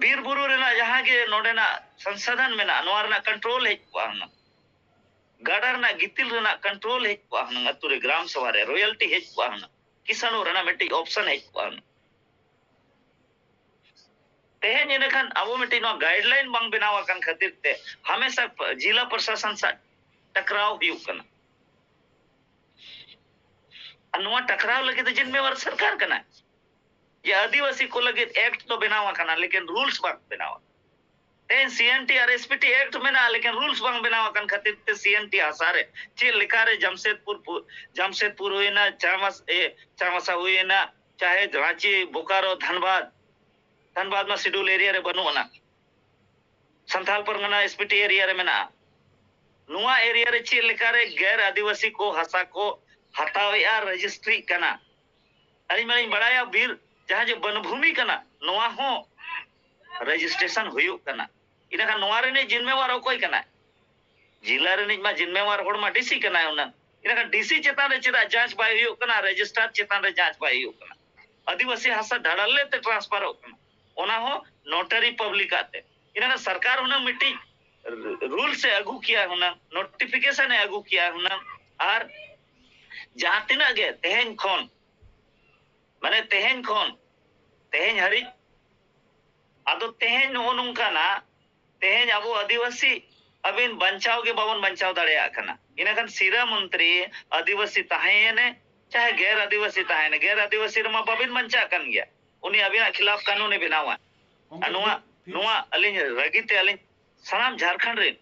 ᱵᱤᱨ ᱵᱩᱨᱩ ᱨᱮᱱᱟᱜ ᱡᱟᱦᱟᱸ ᱜᱮ ᱱᱚᱰᱮᱱᱟᱜ ᱥᱚᱝᱥᱟᱫᱷᱚᱱ ᱢᱮᱱᱟᱜᱼᱟ, ᱱᱚᱣᱟ ᱨᱮᱱᱟᱜ ᱠᱚᱱᱴᱨᱳᱞ ᱦᱮᱡ ᱠᱚᱜᱼᱟ ᱦᱩᱱᱟᱹᱝ᱾ ᱜᱟᱰᱟ ᱨᱮᱱᱟᱜ ᱜᱤᱛᱤᱞ ᱨᱮᱱᱟᱜ ᱠᱚᱱᱴᱨᱳᱞ ᱦᱮᱡ ᱠᱚᱜᱼᱟ ᱦᱩᱱᱟᱹᱝ, ᱟᱹᱛᱩ ᱨᱮ ᱜᱨᱟᱢ ᱥᱚᱵᱷᱟ ᱨᱮ ᱨᱚᱭᱟᱞᱴᱤ ᱦᱮᱡ ᱠᱚᱜᱼᱟ ᱦᱩᱱᱟᱹᱝ, ᱠᱤᱥᱟᱱᱚᱜ ᱨᱮᱱᱟᱜ ᱢᱤᱫᱴᱤᱡ ᱚᱯᱥᱚᱱ ᱦᱮᱡ ᱠᱚᱜᱼᱟ ᱦᱩᱱᱟᱹᱝ᱾ ᱛᱮᱦᱮᱧ ᱤᱱᱟᱹᱠᱷᱟᱱ ᱟᱵᱚ ᱢᱤᱫᱴᱤᱡ ᱱᱚᱣᱟ ᱜᱟᱭᱤᱰᱞᱟᱭᱤᱱ ᱵᱟᱝ ᱵᱮᱱᱟᱣ ᱟᱠᱟᱱ ᱠᱷᱟᱹᱛᱤᱨ ᱛᱮ ᱦᱟᱢᱮᱥᱟ ᱡᱤᱞᱟ ᱯᱨᱚᱥᱟᱥᱚᱱ ᱥᱟᱶ ᱴᱟᱠᱨᱟᱣ ᱦᱩᱭᱩᱜ ᱠᱟᱱᱟ᱾ ᱟᱨ ᱱᱚᱣᱟ ᱴᱟᱠᱨᱟᱣ ᱞᱟᱹᱜᱤᱫ ᱫᱚ ᱡᱤᱢᱢᱮᱣᱟᱨ ᱥᱚᱨᱠᱟᱨ ᱠᱟᱱᱟ᱾ ᱡᱮ ᱟᱹᱫᱤᱵᱟᱹᱥᱤ ᱠᱚ ᱞᱟᱹᱜᱤᱫ ᱮᱠᱴ ᱫᱚ ᱵᱮᱱᱟᱣ ᱟᱠᱟᱱᱟ, ᱞᱮᱠᱤᱱ ᱨᱩᱞᱥ ᱵᱟᱝ ᱵᱮᱱᱟᱣ ᱟᱠᱟᱱᱟ᱾ ᱛᱮᱦᱮᱧ ᱥᱤ ᱮᱱ ᱴᱤ ᱟᱨ ᱮᱥ ᱯᱤ ᱴᱤ ᱮᱠᱴ ᱢᱮᱱᱟᱜᱼᱟ, ᱞᱮᱠᱤᱱ ᱨᱩᱞᱥ ᱵᱟᱝ ᱵᱮᱱᱟᱣ ᱟᱠᱟᱱ ᱠᱷᱟᱹᱛᱤᱨ ᱛᱮ ᱥᱤ ᱮᱱ ᱴᱤ ᱦᱟᱥᱟ ᱨᱮ ᱪᱮᱫ ᱞᱮᱠᱟᱨᱮ ᱡᱟᱢᱥᱮᱫᱽᱯᱩᱨ ᱯᱩ-, ᱡᱟᱢᱥᱮᱫᱽᱯᱩᱨ ᱦᱩᱭᱮᱱᱟ, ᱪᱟᱢᱟᱥ-, ᱮ, ᱪᱟᱢᱟᱥᱟ ᱦᱩᱭᱮᱱᱟ, ᱪᱟᱦᱮ ᱨᱟᱸᱪᱤ, ᱵᱳᱠᱟᱨᱳ, ᱫᱷᱟᱱᱵᱟᱫᱽ, ᱫᱷᱟᱱᱵᱟᱫᱽ ᱢᱟ ᱥᱤᱰᱩᱞ ᱮᱨᱤᱭᱟ ᱨᱮ ᱵᱟᱹᱱᱩᱜ ᱟᱱᱟ, ᱥᱟᱱᱛᱟᱞ ᱯᱟᱨᱜᱟᱱᱟ ᱮᱥ ᱯᱤ ᱴᱤ ᱮᱨᱤᱭᱟ ᱨᱮ ᱢᱮᱱᱟᱜᱼᱟ᱾ ᱱᱚᱣᱟ ᱮᱨᱤᱭᱟ ᱨᱮ ᱪᱮᱫ ᱞᱮᱠᱟᱨᱮ ᱜᱮᱨ ᱟᱹᱫᱤᱵᱟᱹᱥᱤ ᱠᱚ ᱦᱟᱥᱟ ᱠᱚ ᱦᱟᱛᱟᱣᱮᱫᱼᱟ, ᱨᱮᱡᱤᱥᱴᱨᱤᱜ ᱠᱟᱱᱟ? ᱟᱹᱞᱤᱧ ᱢᱟᱞᱤᱧ ᱵᱟᱲᱟᱭᱟ ᱵᱤᱨ ᱡᱟᱦᱟᱸ ᱡᱮ ᱵᱚᱱᱚᱵᱷᱩᱢᱤ ᱠᱟᱱᱟ, ᱱᱚᱣᱟ ᱦᱚᱸ ᱨᱮᱡᱤᱥᱴᱨᱮᱥᱚᱱ ᱦᱩᱭᱩᱜ ᱠᱟᱱᱟ᱾ ᱤᱱᱟᱹᱠᱷᱟᱱ ᱱᱚᱣᱟ ᱨᱤᱱᱤᱡ ᱡᱤᱢᱢᱮᱣᱟᱨ ᱚᱠᱚᱭ ᱠᱟᱱᱟᱭ? ᱡᱤᱞᱟ ᱨᱤᱱᱤᱡ ᱢᱟ ᱡᱤᱢᱢᱮᱣᱟᱨ ᱦᱚᱲ ᱢᱟ ᱰᱤ ᱥᱤ ᱠᱟᱱᱟᱭ ᱦᱩᱱᱟᱹᱝ᱾ ᱤᱱᱟᱹᱠᱷᱟᱱ ᱰᱤ ᱥᱤ ᱪᱮᱛᱟᱱ ᱨᱮ ᱪᱮᱫᱟᱜ ᱡᱟᱸᱪ ᱵᱟᱭ ᱦᱩᱭᱩᱜ ᱠᱟᱱᱟ, ᱨᱮᱡᱤᱥᱴᱟᱨ ᱪᱮᱛᱟᱱ ᱨᱮ ᱡᱟᱸᱪ ᱵᱟᱭ ᱦᱩᱭᱩᱜ ᱠᱟᱱᱟ? ᱟᱹᱫᱤᱵᱟᱹᱥᱤ ᱦᱟᱥᱟ ᱰᱷᱟᱲᱟᱞᱮ ᱛᱮ ᱴᱨᱟᱱᱥᱯᱟᱨᱚᱜ ᱠᱟᱱᱟ, ᱚᱱᱟ ᱦᱚᱸ ᱱᱚᱴᱟᱨᱤ ᱯᱟᱵᱽᱞᱤᱠ ᱟᱜ ᱛᱮ᱾ ᱤᱱᱟᱹᱠᱷᱟᱱ ᱥᱚᱨᱠᱟᱨ ᱦᱩᱱᱟᱹᱝ ᱢᱤᱫᱴᱤᱡ ᱨᱩᱞᱥ ᱮ ᱟᱹᱜᱩ ᱠᱮᱭᱟ ᱦᱩᱱᱟᱹᱝ, ᱱᱳᱴᱤᱯᱷᱤᱠᱮᱥᱚᱱ ᱮ ᱟᱹᱜᱩ ᱠᱮᱭᱟ ᱦᱩᱱᱟᱹᱝ, ᱟᱨ ᱡᱟᱦᱟᱸ ᱛᱤᱱᱟᱹᱜ ᱜᱮ ᱛᱮᱦᱮᱧ ᱠᱷᱚᱱ, ᱢᱟᱱᱮ ᱛᱮᱦᱮᱧ ᱠᱷᱚᱱ ᱛᱮᱦᱮᱧ ᱦᱟᱹᱨᱤᱡ, ᱟᱫᱚ ᱛᱮᱦᱮᱧ ᱱᱚᱜᱼᱚ ᱱᱚᱝᱠᱟᱱᱟᱜ, ᱛᱮᱦᱮᱧ ᱟᱵᱚ ᱟᱹᱫᱤᱵᱟᱹᱥᱤ ᱟᱹᱵᱤᱱ ᱵᱟᱧᱪᱟᱣ ᱜᱮ ᱵᱟᱵᱚᱱ ᱵᱟᱧᱪᱟᱣ ᱫᱟᱲᱮᱭᱟᱜ ᱠᱟᱱᱟ᱾ ᱤᱱᱟᱹᱠᱷᱟᱱ ᱥᱤᱨᱟᱹ ᱢᱚᱱᱛᱨᱤ ᱟᱹᱫᱤᱵᱟᱹᱥᱤ ᱛᱟᱦᱮᱸᱭᱮᱱᱮ ᱪᱟᱦᱮ ᱜᱮᱨ ᱟᱹᱫᱤᱵᱟᱹᱥᱤ ᱛᱟᱦᱮᱸᱭᱮᱱᱮ, ᱜᱮᱨ ᱟᱹᱫᱤᱵᱟᱹᱥᱤ ᱨᱮᱢᱟ ᱵᱟᱵᱤᱱ ᱵᱟᱧᱪᱟᱜ ᱠᱟᱱ ᱜᱮᱭᱟ, ᱩᱱᱤ ᱟᱹᱵᱤᱱᱟᱜ ᱠᱷᱤᱞᱟᱯ ᱠᱟᱹᱱᱩᱱᱮ ᱵᱮᱱᱟᱣᱟ᱾ ᱟᱨ ᱱᱚᱣᱟ, ᱱᱚᱣᱟ ᱟᱹᱞᱤᱧ ᱨᱟᱹᱜᱤ ᱛᱮ ᱟᱹᱞᱤᱧ ᱥᱟᱱᱟᱢ ᱡᱷᱟᱲᱠᱷᱚᱸᱰ ᱨᱮᱱ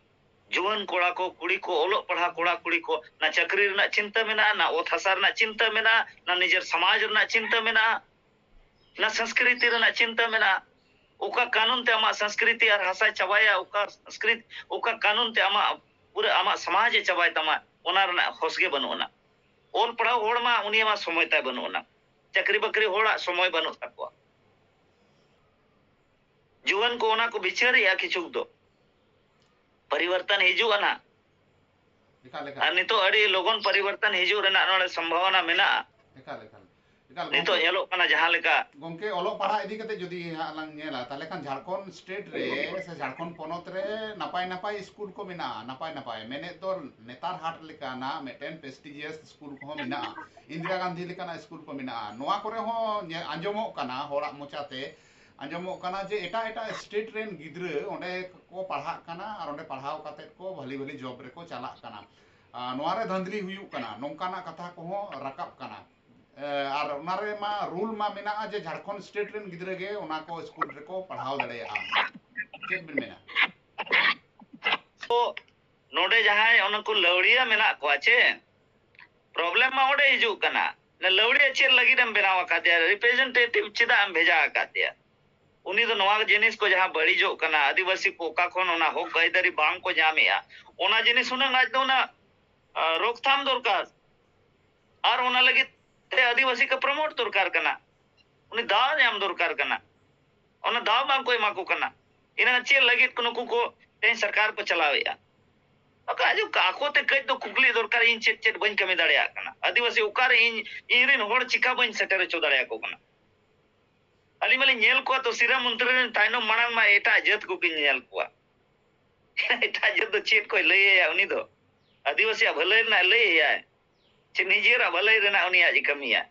ᱡᱩᱣᱟᱹᱱ ᱠᱚᱲᱟ ᱠᱚ, ᱠᱩᱲᱤ ᱠᱚ, ᱚᱞᱚᱜ ᱯᱟᱲᱦᱟᱣ ᱠᱚᱲᱟ ᱠᱩᱲᱤ ᱠᱚ, ᱱᱟ ᱪᱟᱹᱠᱨᱤ ᱨᱮᱱᱟᱜ ᱪᱤᱱᱛᱟᱹ ᱢᱮᱱᱟᱜᱼᱟ, ᱱᱟ ᱚᱛ ᱦᱟᱥᱟ ᱨᱮᱱᱟᱜ ᱪᱤᱱᱛᱟᱹ ᱢᱮᱱᱟᱜᱼᱟ, ᱱᱟ ᱱᱤᱡᱮᱨ ᱥᱚᱢᱟᱡᱽ ᱨᱮᱱᱟᱜ ᱪᱤᱱᱛᱟᱹ ᱢᱮᱱᱟᱜᱼᱟ, ᱱᱟ ᱥᱚᱝᱥᱠᱨᱤᱛᱤ ᱨᱮᱱᱟᱜ ᱪᱤᱱᱛᱟᱹ ᱢᱮᱱᱟᱜᱼᱟ᱾ ᱚᱠᱟ ᱠᱟᱹᱱᱩᱱ ᱛᱮ ᱟᱢᱟᱜ ᱥᱚᱝᱥᱠᱨᱤᱛᱤ ᱟᱨ ᱦᱟᱥᱟᱭ ᱪᱟᱵᱟᱭᱟ, ᱚᱠᱟ ᱥᱚᱝᱥᱠᱨᱤᱛ, ᱚᱠᱟ ᱠᱟᱹᱱᱩᱱ ᱛᱮ ᱟᱢᱟᱜ ᱯᱩᱨᱟᱹ ᱟᱢᱟᱜ ᱥᱚᱢᱟᱡᱽ ᱮ ᱪᱟᱵᱟᱭ ᱛᱟᱢᱟ, ᱚᱱᱟ ᱨᱮᱱᱟᱜ ᱦᱚᱥ ᱜᱮ ᱵᱟᱹᱱᱩᱜ ᱟᱱᱟ᱾ ᱚᱞ ᱯᱟᱲᱦᱟᱣ ᱦᱚᱲ ᱢᱟ ᱩᱱᱤᱭᱟᱜ ᱢᱟ ᱥᱚᱢᱚᱭ ᱛᱟᱭ ᱵᱟᱹᱱᱩᱜ ᱟᱱᱟ, ᱪᱟᱹᱠᱨᱤ ᱵᱟᱹᱠᱨᱤ ᱦᱚᱲᱟᱜ ᱥᱚᱢᱚᱭ ᱵᱟᱹᱱᱩᱜ ᱛᱟᱠᱚᱣᱟ᱾ ᱡᱩᱣᱟᱹᱱ ᱠᱚ ᱚᱱᱟ ᱠᱚ ᱵᱤᱪᱟᱹᱨᱮᱜᱼᱟ ᱠᱤᱪᱷᱩᱠ ᱫᱚ᱾ ᱯᱚᱨᱤᱵᱚᱨᱛᱚᱱ ᱦᱤᱡᱩᱜᱼᱟ ᱱᱟᱦᱟᱜ᱾ ᱮᱠᱟᱞ, ᱮᱠᱟᱞ᱾ ᱟᱨ ᱱᱤᱛᱚᱜ ᱟᱹᱰᱤ ᱞᱚᱜᱚᱱ ᱯᱚᱨᱤᱵᱚᱨᱛᱚᱱ ᱦᱤᱡᱩᱜ ᱨᱮᱱᱟᱜ ᱱᱚᱰᱮ ᱥᱚᱢᱵᱷᱟᱵᱚᱱᱟ ᱢᱮᱱᱟᱜᱼᱟ᱾ ᱮᱠᱟᱞ, ᱮᱠᱟᱞ᱾ ᱮᱠᱟᱞ, ᱱᱤᱛᱚᱜ ᱜᱚᱢᱠᱮ, ᱧᱮᱞᱚᱜ ᱠᱟᱱᱟ ᱡᱟᱦᱟᱸ ᱞᱮᱠᱟ᱾ ᱜᱚᱢᱠᱮ, ᱚᱞᱚᱜ ᱯᱟᱲᱦᱟᱜ ᱤᱫᱤ ᱠᱟᱛᱮ ᱡᱩᱫᱤ ᱦᱟᱸᱜ ᱞᱟᱝ ᱧᱮᱞᱟ, ᱛᱟᱦᱚᱞᱮ ᱠᱷᱟᱱ ᱡᱷᱟᱲᱠᱷᱚᱸᱰ ᱥᱴᱮᱴ ᱨᱮ ᱥᱮ ᱡᱷᱟᱲᱠᱷᱚᱸᱰ ᱯᱚᱱᱚᱛ ᱨᱮ ᱱᱟᱯᱟᱭ ᱱᱟᱯᱟᱭ ᱥᱠᱩᱞ ᱠᱚ ᱢᱮᱱᱟᱜᱼᱟ᱾ ᱱᱟᱯᱟᱭ ᱱᱟᱯᱟᱭ ᱢᱮᱱᱮᱫ ᱫᱚ ᱱᱮᱛᱟᱨ ᱦᱟᱴ ᱞᱮᱠᱟᱱᱟᱜ ᱢᱤᱫᱴᱮᱱ ᱯᱨᱮᱥᱴᱤᱡᱤᱭᱟᱥ ᱥᱠᱩᱞ ᱠᱚᱦᱚᱸ ᱢᱮᱱᱟᱜᱼᱟ᱾ ᱤᱱᱫᱤᱨᱟ ᱜᱟᱱᱫᱷᱤ ᱞᱮᱠᱟᱱᱟᱜ ᱥᱠᱩᱞ ᱠᱚ ᱢᱮᱱᱟᱜᱼᱟ᱾ ᱱᱚᱣᱟ ᱠᱚᱨᱮ ᱦᱚᱸ ᱧᱮ-, ᱟᱸᱡᱚᱢᱚᱜ ᱠᱟᱱᱟ, ᱦᱚᱲᱟᱜ ᱢᱚᱪᱟᱛᱮ ᱟᱸᱡᱚᱢᱚᱜ ᱠᱟᱱᱟ ᱡᱮ ᱮᱴᱟᱜ ᱮᱴᱟᱜ ᱥᱴᱮᱴ ᱨᱮᱱ ᱜᱤᱫᱽᱨᱟᱹ ᱚᱸᱰᱮ ᱠᱚ ᱯᱟᱲᱦᱟᱜ ᱠᱟᱱᱟ ᱟᱨ ᱚᱸᱰᱮ ᱯᱟᱲᱦᱟᱣ ᱠᱟᱛᱮᱫ ᱠᱚ ᱵᱷᱟᱞᱤ ᱵᱷᱟᱞᱤ ᱡᱚᱵ ᱨᱮᱠᱚ ᱪᱟᱞᱟᱜ ᱠᱟᱱᱟ᱾ ᱟᱨ ᱱᱚᱣᱟ ᱨᱮ ᱫᱷᱟᱱᱫᱞᱤ ᱦᱩᱭᱩᱜ ᱠᱟᱱᱟ, ᱱᱚᱝᱠᱟᱱᱟᱜ ᱠᱟᱛᱷᱟ ᱠᱚᱦᱚᱸ ᱨᱟᱠᱟᱵ ᱠᱟᱱᱟ᱾ ᱮ, ᱟᱨ ᱚᱱᱟ ᱨᱮ ᱢᱟ ᱨᱩᱞ ᱢᱟ ᱢᱮᱱᱟᱜᱼᱟ ᱡᱮ ᱡᱷᱟᱲᱠᱷᱚᱸᱰ ᱥᱴᱮᱴ ᱨᱮᱱ ᱜᱤᱫᱽᱨᱟᱹ ᱜᱮ ᱚᱱᱟ ᱠᱚ ᱥᱠᱩᱞ ᱨᱮᱠᱚ ᱯᱟᱲᱦᱟᱣ ᱫᱟᱲᱮᱭᱟᱜᱼᱟ᱾ ᱪᱮᱫ ᱵᱤᱱ ᱢᱮᱱᱟ? ᱛᱚ, ᱱᱚᱰᱮ ᱡᱟᱦᱟᱸᱭ ᱚᱱᱟ ᱠᱚ ᱞᱟᱹᱣᱲᱤᱭᱟᱹ ᱢᱮᱱᱟᱜ ᱠᱚᱣᱟ ᱪᱮ, ᱯᱨᱚᱵᱞᱮᱢ ᱢᱟ ᱚᱸᱰᱮ ᱦᱤᱡᱩᱜ ᱠᱟᱱᱟ᱾ ᱞᱟᱹᱣᱲᱤᱭᱟᱹ ᱪᱮᱫ ᱞᱟᱹᱜᱤᱫ ᱮᱢ ᱵᱮᱱᱟᱣ ᱟᱠᱟᱫᱮᱭᱟ? ᱨᱤᱯᱨᱮᱡᱮᱱᱴᱮᱴᱤᱵᱷ ᱪᱮᱫᱟᱜ ᱮᱢ ᱵᱷᱮᱡᱟ ᱟᱠᱟᱫᱮᱭᱟ? ᱩᱱᱤ ᱫᱚ ᱱᱚᱣᱟ ᱡᱤᱱᱤᱥ ᱠᱚ ᱡᱟᱦᱟᱸ ᱵᱟᱹᱲᱤᱡᱚᱜ ᱠᱟᱱᱟ, ᱟᱹᱫᱤᱵᱟᱹᱥᱤ ᱠᱚ ᱚᱠᱟ ᱠᱷᱚᱱ ᱚᱱᱟ ᱦᱚᱠ ᱟᱹᱭᱫᱟᱹᱨᱤ ᱵᱟᱝ ᱠᱚ ᱧᱟᱢᱮᱜᱼᱟ, ᱚᱱᱟ ᱡᱤᱱᱤᱥ ᱦᱩᱱᱟᱹᱝ ᱟᱡ ᱫᱚ ᱚᱱᱟ, ᱟ, ᱨᱳᱠᱛᱷᱟᱢ ᱫᱚᱨᱠᱟᱨ᱾ ᱟᱨ ᱚᱱᱟ ᱞᱟᱹᱜᱤᱫ ᱛᱮ ᱟᱹᱫᱤᱵᱟᱹᱥᱤ ᱠᱚ ᱯᱨᱚᱢᱳᱴ ᱫᱚᱨᱠᱟᱨ ᱠᱟᱱᱟ, ᱩᱱᱤ ᱫᱟᱣ ᱧᱟᱢ ᱫᱚᱨᱠᱟᱨ ᱠᱟᱱᱟ᱾ ᱚᱱᱟ ᱫᱟᱣ ᱵᱟᱝ ᱠᱚ ᱮᱢᱟ ᱠᱚ ᱠᱟᱱᱟ᱾ ᱤᱱᱟᱹ ᱪᱮᱫ ᱞᱟᱹᱜᱤᱫ ᱠᱚ ᱱᱩᱠᱩ ᱠᱚ ᱛᱮᱦᱮᱧ ᱥᱚᱨᱠᱟᱨ ᱠᱚ ᱪᱟᱞᱟᱣᱮᱫᱼᱟ? ᱟᱠᱚ ᱟᱡ ᱟᱠᱚ ᱛᱮ ᱠᱟᱹᱡ ᱫᱚ ᱠᱩᱠᱞᱤ ᱫᱚᱨᱠᱟᱨ, ᱤᱧ ᱪᱮᱫ ᱪᱮᱫ ᱵᱟᱹᱧ ᱠᱟᱹᱢᱤ ᱫᱟᱲᱮᱭᱟᱜ ᱠᱟᱱᱟ? ᱟᱹᱫᱤᱵᱟᱹᱥᱤ ᱚᱠᱟᱨᱮ ᱤᱧ, ᱤᱧ ᱨᱮᱱ ᱦᱚᱲ ᱪᱤᱠᱟ ᱵᱟᱹᱧ ᱥᱮᱴᱮᱨ ᱦᱚᱪᱚ ᱫᱟᱲᱮᱭᱟᱠᱚ ᱠᱟᱱᱟ? ᱟᱹᱞᱤᱧ ᱢᱟᱞᱤᱧ ᱧᱮᱞ ᱠᱚᱣᱟ ᱛᱚ, ᱥᱤᱨᱟᱹ ᱢᱚᱱᱛᱨᱤ ᱨᱮᱱ ᱛᱟᱭᱱᱚᱢ ᱢᱟᱲᱟᱝ ᱢᱟ ᱮᱴᱟᱜ ᱡᱟᱹᱛ ᱠᱚᱜᱮᱧ ᱧᱮᱞ ᱠᱚᱣᱟ᱾ ᱮᱴᱟᱜ ᱡᱟᱹᱛ ᱫᱚ ᱪᱮᱫ ᱠᱚᱭ ᱞᱟᱹᱭ ᱟᱭᱟ ᱩᱱᱤ ᱫᱚ? ᱟᱹᱫᱤᱵᱟᱹᱥᱤᱭᱟᱜ ᱵᱷᱟᱹᱞᱟᱹᱭ ᱨᱮᱱᱟᱜ ᱞᱟᱹᱭ ᱟᱭᱟᱭ, ᱪᱮ ᱱᱤᱡᱮᱨᱟᱜ ᱵᱷᱟᱹᱞᱟᱹᱭ ᱨᱮᱱᱟᱜ ᱩᱱᱤᱭᱟᱜ ᱮ ᱠᱟᱹᱢᱤᱭᱟ?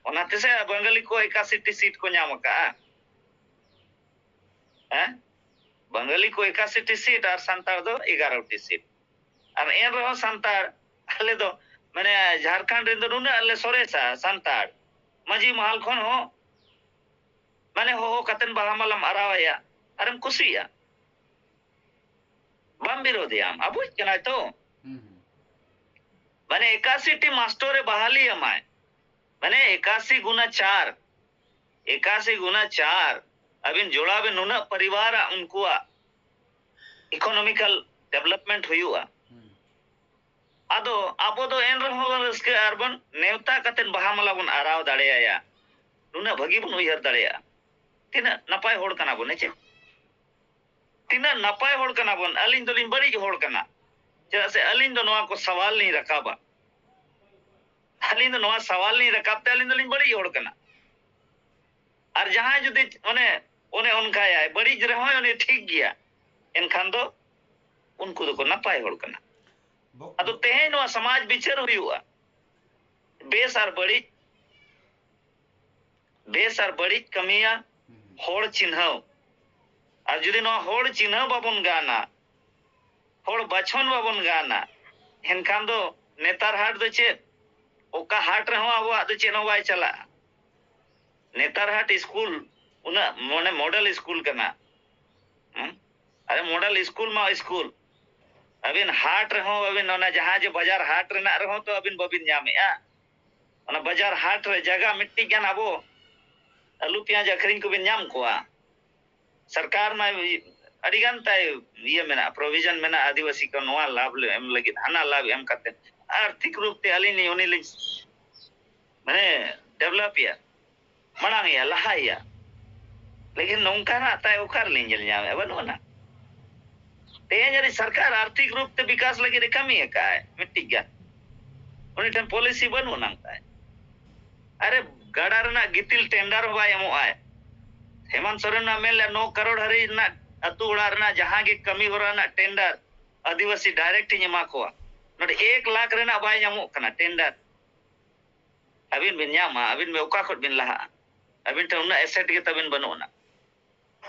ᱚᱱᱟ ᱛᱮᱥᱮ ᱵᱟᱝᱜᱟᱞᱤ ᱠᱚ ᱮᱠᱟᱥᱤ ᱴᱤ ᱥᱤᱴ ᱠᱚ ᱧᱟᱢ ᱟᱠᱟᱜᱼᱟ᱾ ᱦᱮᱸ? ᱵᱟᱝᱜᱟᱞᱤ ᱠᱚ ᱮᱠᱟᱥᱤ ᱴᱤ ᱥᱤᱴ ᱟᱨ ᱥᱟᱱᱛᱟᱲ ᱫᱚ ᱮᱜᱟᱨᱚ ᱴᱤ ᱥᱤᱴ᱾ ᱟᱨ ᱮᱱ ᱨᱮᱦᱚᱸ ᱥᱟᱱᱛᱟᱲ, ᱟᱞᱮ ᱫᱚ, ᱢᱟᱱᱮ, ᱡᱷᱟᱲᱠᱷᱚᱸᱰ ᱨᱮᱱ ᱫᱚ ᱱᱩᱱᱟᱹᱜ ᱞᱮ ᱥᱚᱨᱮᱥᱟ ᱥᱟᱱᱛᱟᱲ᱾ ᱢᱟᱹᱡᱷᱤ ᱢᱟᱦᱟᱞ ᱠᱷᱚᱱ ᱦᱚᱸ, ᱢᱟᱱᱮ, ᱦᱚᱦᱚ ᱠᱟᱛᱮᱱ ᱵᱟᱦᱟ ᱢᱟᱞᱟᱢ ᱟᱨᱟᱣᱟᱭᱟ ᱟᱨᱮᱢ ᱠᱩᱥᱤᱭᱟᱜᱼᱟ᱾ ᱵᱟᱢ ᱵᱤᱨᱳᱫᱷᱮᱭᱟᱢ, ᱟᱵᱚᱭᱤᱡ ᱠᱟᱱᱟᱭ ᱛᱚ᱾ ᱦᱩᱸ, ᱦᱩᱸ᱾ ᱢᱟᱱᱮ ᱮᱠᱟᱥᱤ ᱴᱤ ᱢᱟᱥᱴᱚᱨ ᱮ ᱵᱟᱦᱟᱞᱤ ᱟᱢᱟᱭ, ᱢᱟᱱᱮ ᱮᱠᱟᱥᱤ ᱜᱩᱱᱟ ᱪᱟᱨ, ᱮᱠᱟᱥᱤ ᱜᱩᱱᱟ ᱪᱟᱨ, ᱟᱹᱵᱤᱱ ᱡᱚᱲᱟᱣ ᱵᱤᱱ, ᱱᱩᱱᱟᱹᱜ ᱯᱚᱨᱤᱵᱟᱨᱟᱜ ᱩᱱᱠᱩᱣᱟᱜ economical development ᱦᱩᱭᱩᱜᱼᱟ᱾ ᱦᱩᱸ᱾ ᱟᱫᱚ ᱟᱵᱚ ᱫᱚ ᱮᱱ ᱨᱮᱦᱚᱸ ᱵᱚᱱ ᱨᱟᱹᱥᱠᱟᱹᱜᱼᱟ ᱟᱨ ᱵᱚᱱ ᱱᱮᱣᱛᱟ ᱠᱟᱛᱮᱫ ᱵᱟᱦᱟ ᱢᱟᱞᱟ ᱵᱚᱱ ᱟᱨᱟᱣ ᱫᱟᱲᱮᱭᱟᱭᱟ᱾ ᱱᱩᱱᱟᱹᱜ ᱵᱷᱟᱹᱜᱤ ᱵᱚᱱ ᱩᱭᱦᱟᱹᱨ ᱫᱟᱲᱮᱭᱟᱜᱼᱟ᱾ ᱛᱤᱱᱟᱹᱜ ᱱᱟᱯᱟᱭ ᱦᱚᱲ ᱠᱟᱱᱟ ᱵᱚᱱ, ᱦᱮᱸ ᱪᱮ? ᱛᱤᱱᱟᱹᱜ ᱱᱟᱯᱟᱭ ᱦᱚᱲ ᱠᱟᱱᱟ ᱵᱚᱱ, ᱟᱹᱞᱤᱧ ᱫᱚᱞᱤᱧ ᱵᱟᱹᱲᱤᱡ ᱦᱚᱲ ᱠᱟᱱᱟ᱾ ᱪᱮᱫᱟᱜ ᱥᱮ ᱟᱹᱞᱤᱧ ᱫᱚ ᱱᱚᱣᱟ ᱠᱚ ᱥᱟᱣᱟᱞ ᱞᱤᱧ ᱨᱟᱠᱟᱵᱟ᱾ ᱟᱹᱞᱤᱧ ᱫᱚ ᱱᱚᱣᱟ ᱥᱟᱣᱟᱞ ᱞᱤᱧ ᱨᱟᱠᱟᱵ ᱛᱮ ᱟᱹᱞᱤᱧ ᱫᱚᱞᱤᱧ ᱵᱟᱹᱲᱤᱡ ᱦᱚᱲ ᱠᱟᱱᱟ᱾ ᱟᱨ ᱡᱟᱦᱟᱸᱭ ᱡᱩᱫᱤ ᱚᱱᱮ, ᱚᱱᱮ ᱚᱱᱠᱟᱭᱟᱭ, ᱵᱟᱹᱲᱤᱡ ᱨᱮᱦᱚᱸᱭ ᱩᱱᱤ ᱴᱷᱤᱠ ᱜᱮᱭᱟ, ᱮᱱᱠᱷᱟᱱ ᱫᱚ ᱩᱱᱠᱩ ᱫᱚᱠᱚ ᱱᱟᱯᱟᱭ ᱦᱚᱲ ᱠᱟᱱᱟ᱾ ᱵᱚ- ᱟᱫᱚ ᱛᱮᱦᱮᱧ ᱱᱚᱣᱟ ᱥᱚᱢᱟᱡᱽ ᱵᱤᱪᱟᱹᱨ ᱦᱩᱭᱩᱜᱼᱟ, ᱵᱮᱥ ᱟᱨ ᱵᱟᱹᱲᱤᱡ, ᱵᱮᱥ ᱟᱨ ᱵᱟᱹᱲᱤᱡ ᱠᱟᱹᱢᱤᱭᱟ, ᱦᱩᱸ᱾ ᱦᱚᱲ ᱪᱤᱱᱦᱟᱹᱣ᱾ ᱟᱨ ᱡᱩᱫᱤ ᱱᱚᱣᱟ ᱦᱚᱲ ᱪᱤᱱᱦᱟᱹᱣ ᱵᱟᱵᱚᱱ ᱜᱟᱱᱟ, ᱦᱚᱲ ᱵᱟᱪᱷᱚᱱ ᱵᱟᱵᱚᱱ ᱜᱟᱱᱟ, ᱮᱱᱠᱷᱟᱱ ᱫᱚ ᱱᱮᱛᱟᱨ ᱦᱟᱴ ᱫᱚ ᱪᱮᱫ? ᱚᱠᱟ ᱦᱟᱴ ᱨᱮᱦᱚᱸ ᱟᱵᱚᱣᱟᱜ ᱫᱚ ᱪᱮᱫ ᱦᱚᱸ ᱵᱟᱭ ᱪᱟᱞᱟᱜᱼᱟ᱾ ᱱᱮᱛᱟᱨ ᱦᱟᱴ ᱥᱠᱩᱞ ᱩᱱᱟᱹᱜ ᱢᱟᱱᱮ ᱢᱚᱰᱮᱞ ᱥᱠᱩᱞ ᱠᱟᱱᱟ᱾ ᱦᱮᱸ? ᱟᱨᱮ ᱢᱚᱰᱮᱞ ᱥᱠᱩᱞ ᱢᱟ ᱥᱠᱩᱞ, ᱟᱹᱵᱤᱱ ᱦᱟᱴ ᱨᱮᱦᱚᱸ ᱟᱹᱵᱤᱱ ᱚᱱᱟ ᱡᱟᱦᱟᱸ ᱡᱮ ᱵᱟᱡᱟᱨ ᱦᱟᱴ ᱨᱮᱱᱟᱜ ᱨᱮᱦᱚᱸ ᱛᱚ ᱟᱹᱵᱤᱱ ᱵᱟᱹᱵᱤᱱ ᱧᱟᱢᱮᱜᱼᱟ᱾ ᱚᱱᱟ ᱵᱟᱡᱟᱨ ᱦᱟᱴ ᱨᱮ ᱡᱟᱭᱜᱟ ᱢᱤᱫᱴᱤᱡ ᱜᱟᱱ ᱟᱵᱚ ᱟᱹᱞᱩ ᱯᱮᱸᱭᱟᱡᱽ ᱟᱹᱠᱷᱨᱤᱧ ᱠᱚᱵᱤᱱ ᱧᱟᱢ ᱠᱚᱣᱟ᱾ ᱥᱚᱨᱠᱟᱨ ᱢᱟ ᱟᱹᱰᱤ ᱜᱟᱱ ᱛᱟᱭ ᱤᱭᱟᱹ ᱢᱮᱱᱟᱜᱼᱟ, provision ᱢᱮᱱᱟᱜᱼᱟ ᱟᱹᱫᱤᱵᱟᱹᱥᱤ ᱠᱚ ᱱᱚᱣᱟ ᱞᱟᱵᱷ ᱞᱮ ᱮᱢ ᱞᱟᱹᱜᱤᱫ, ᱦᱟᱱᱟ ᱞᱟᱵᱷ ᱮᱢ ᱠᱟᱛᱮ ᱟᱨᱛᱷᱤᱠ ᱨᱩᱯ ᱛᱮ ᱟᱹᱞᱤᱧ ᱞᱤᱧ, ᱩᱱᱤ ᱞᱤᱧ ᱢᱟᱱᱮ develop ᱮᱭᱟ, ᱢᱟᱲᱟᱝ ᱮᱭᱟ, ᱞᱟᱦᱟ ᱮᱭᱟ᱾ ᱞᱮᱠᱤᱱ ᱱᱚᱝᱠᱟᱱᱟᱜ ᱛᱟᱭ ᱚᱠᱟ ᱨᱮᱞᱤᱧ ᱧᱮᱞ ᱧᱟᱢᱮᱜᱼᱟ? ᱵᱟᱹᱱᱩᱜ ᱟᱱᱟ᱾ ᱛᱮᱦᱮᱧ ᱟᱹᱱᱤᱡ ᱥᱚᱨᱠᱟᱨ ᱟᱨᱛᱷᱤᱠ ᱨᱩᱯ ᱛᱮ ᱵᱤᱠᱟᱥ ᱞᱟᱹᱜᱤᱫ ᱮ ᱠᱟᱹᱢᱤ ᱟᱠᱟᱫᱼᱟᱭ ᱢᱤᱫᱴᱤᱡ ᱜᱟᱱ, ᱩᱱᱤ ᱴᱷᱮᱱ policy ᱵᱟᱹᱱᱩᱜ ᱟᱱᱟᱝ ᱛᱟᱭ᱾ ᱟᱨᱮ ᱜᱟᱰᱟ ᱨᱮᱱᱟᱜ ᱜᱤᱛᱤᱞ tender ᱦᱚᱸ ᱵᱟᱭ ᱮᱢᱚᱜᱼᱟᱭ᱾ ᱦᱮᱢᱟᱱᱛ ᱥᱚᱨᱮᱱ ᱢᱟ ᱢᱮᱱ ᱞᱮᱫ ᱱᱚ ᱠᱟᱨᱳᱲ ᱦᱟᱹᱨᱤᱡ ᱨᱮᱱᱟᱜ ᱟᱹᱛᱩ ᱚᱲᱟᱜ ᱨᱮᱱᱟᱜ ᱡᱟᱦᱟᱸ ᱜᱮ ᱠᱟᱹᱢᱤ ᱦᱚᱨᱟ ᱨᱮᱱᱟᱜ tender ᱟᱹᱫᱤᱵᱟᱹᱥᱤ direct ᱤᱧ ᱮᱢᱟ ᱠᱚᱣᱟ᱾ ᱱᱚᱰᱮ ᱮᱠ ᱞᱟᱠᱷ ᱨᱮᱱᱟᱜ ᱵᱟᱭ ᱧᱟᱢᱚᱜ ᱠᱟᱱᱟ tender᱾ ᱟᱹᱵᱤᱱ ᱵᱤᱱ ᱧᱟᱢᱟ, ᱟᱹᱵᱤᱱ ᱵᱤᱱ ᱚᱠᱟ ᱠᱷᱚᱱ ᱵᱤᱱ ᱞᱟᱦᱟᱜᱼᱟ? ᱟᱹᱵᱤᱱ ᱴᱷᱮᱱ ᱩᱱᱟᱹᱜ asset ᱜᱮ ᱛᱟᱹᱵᱤᱱ ᱵᱟᱹᱱᱩᱜ ᱟᱱᱟ᱾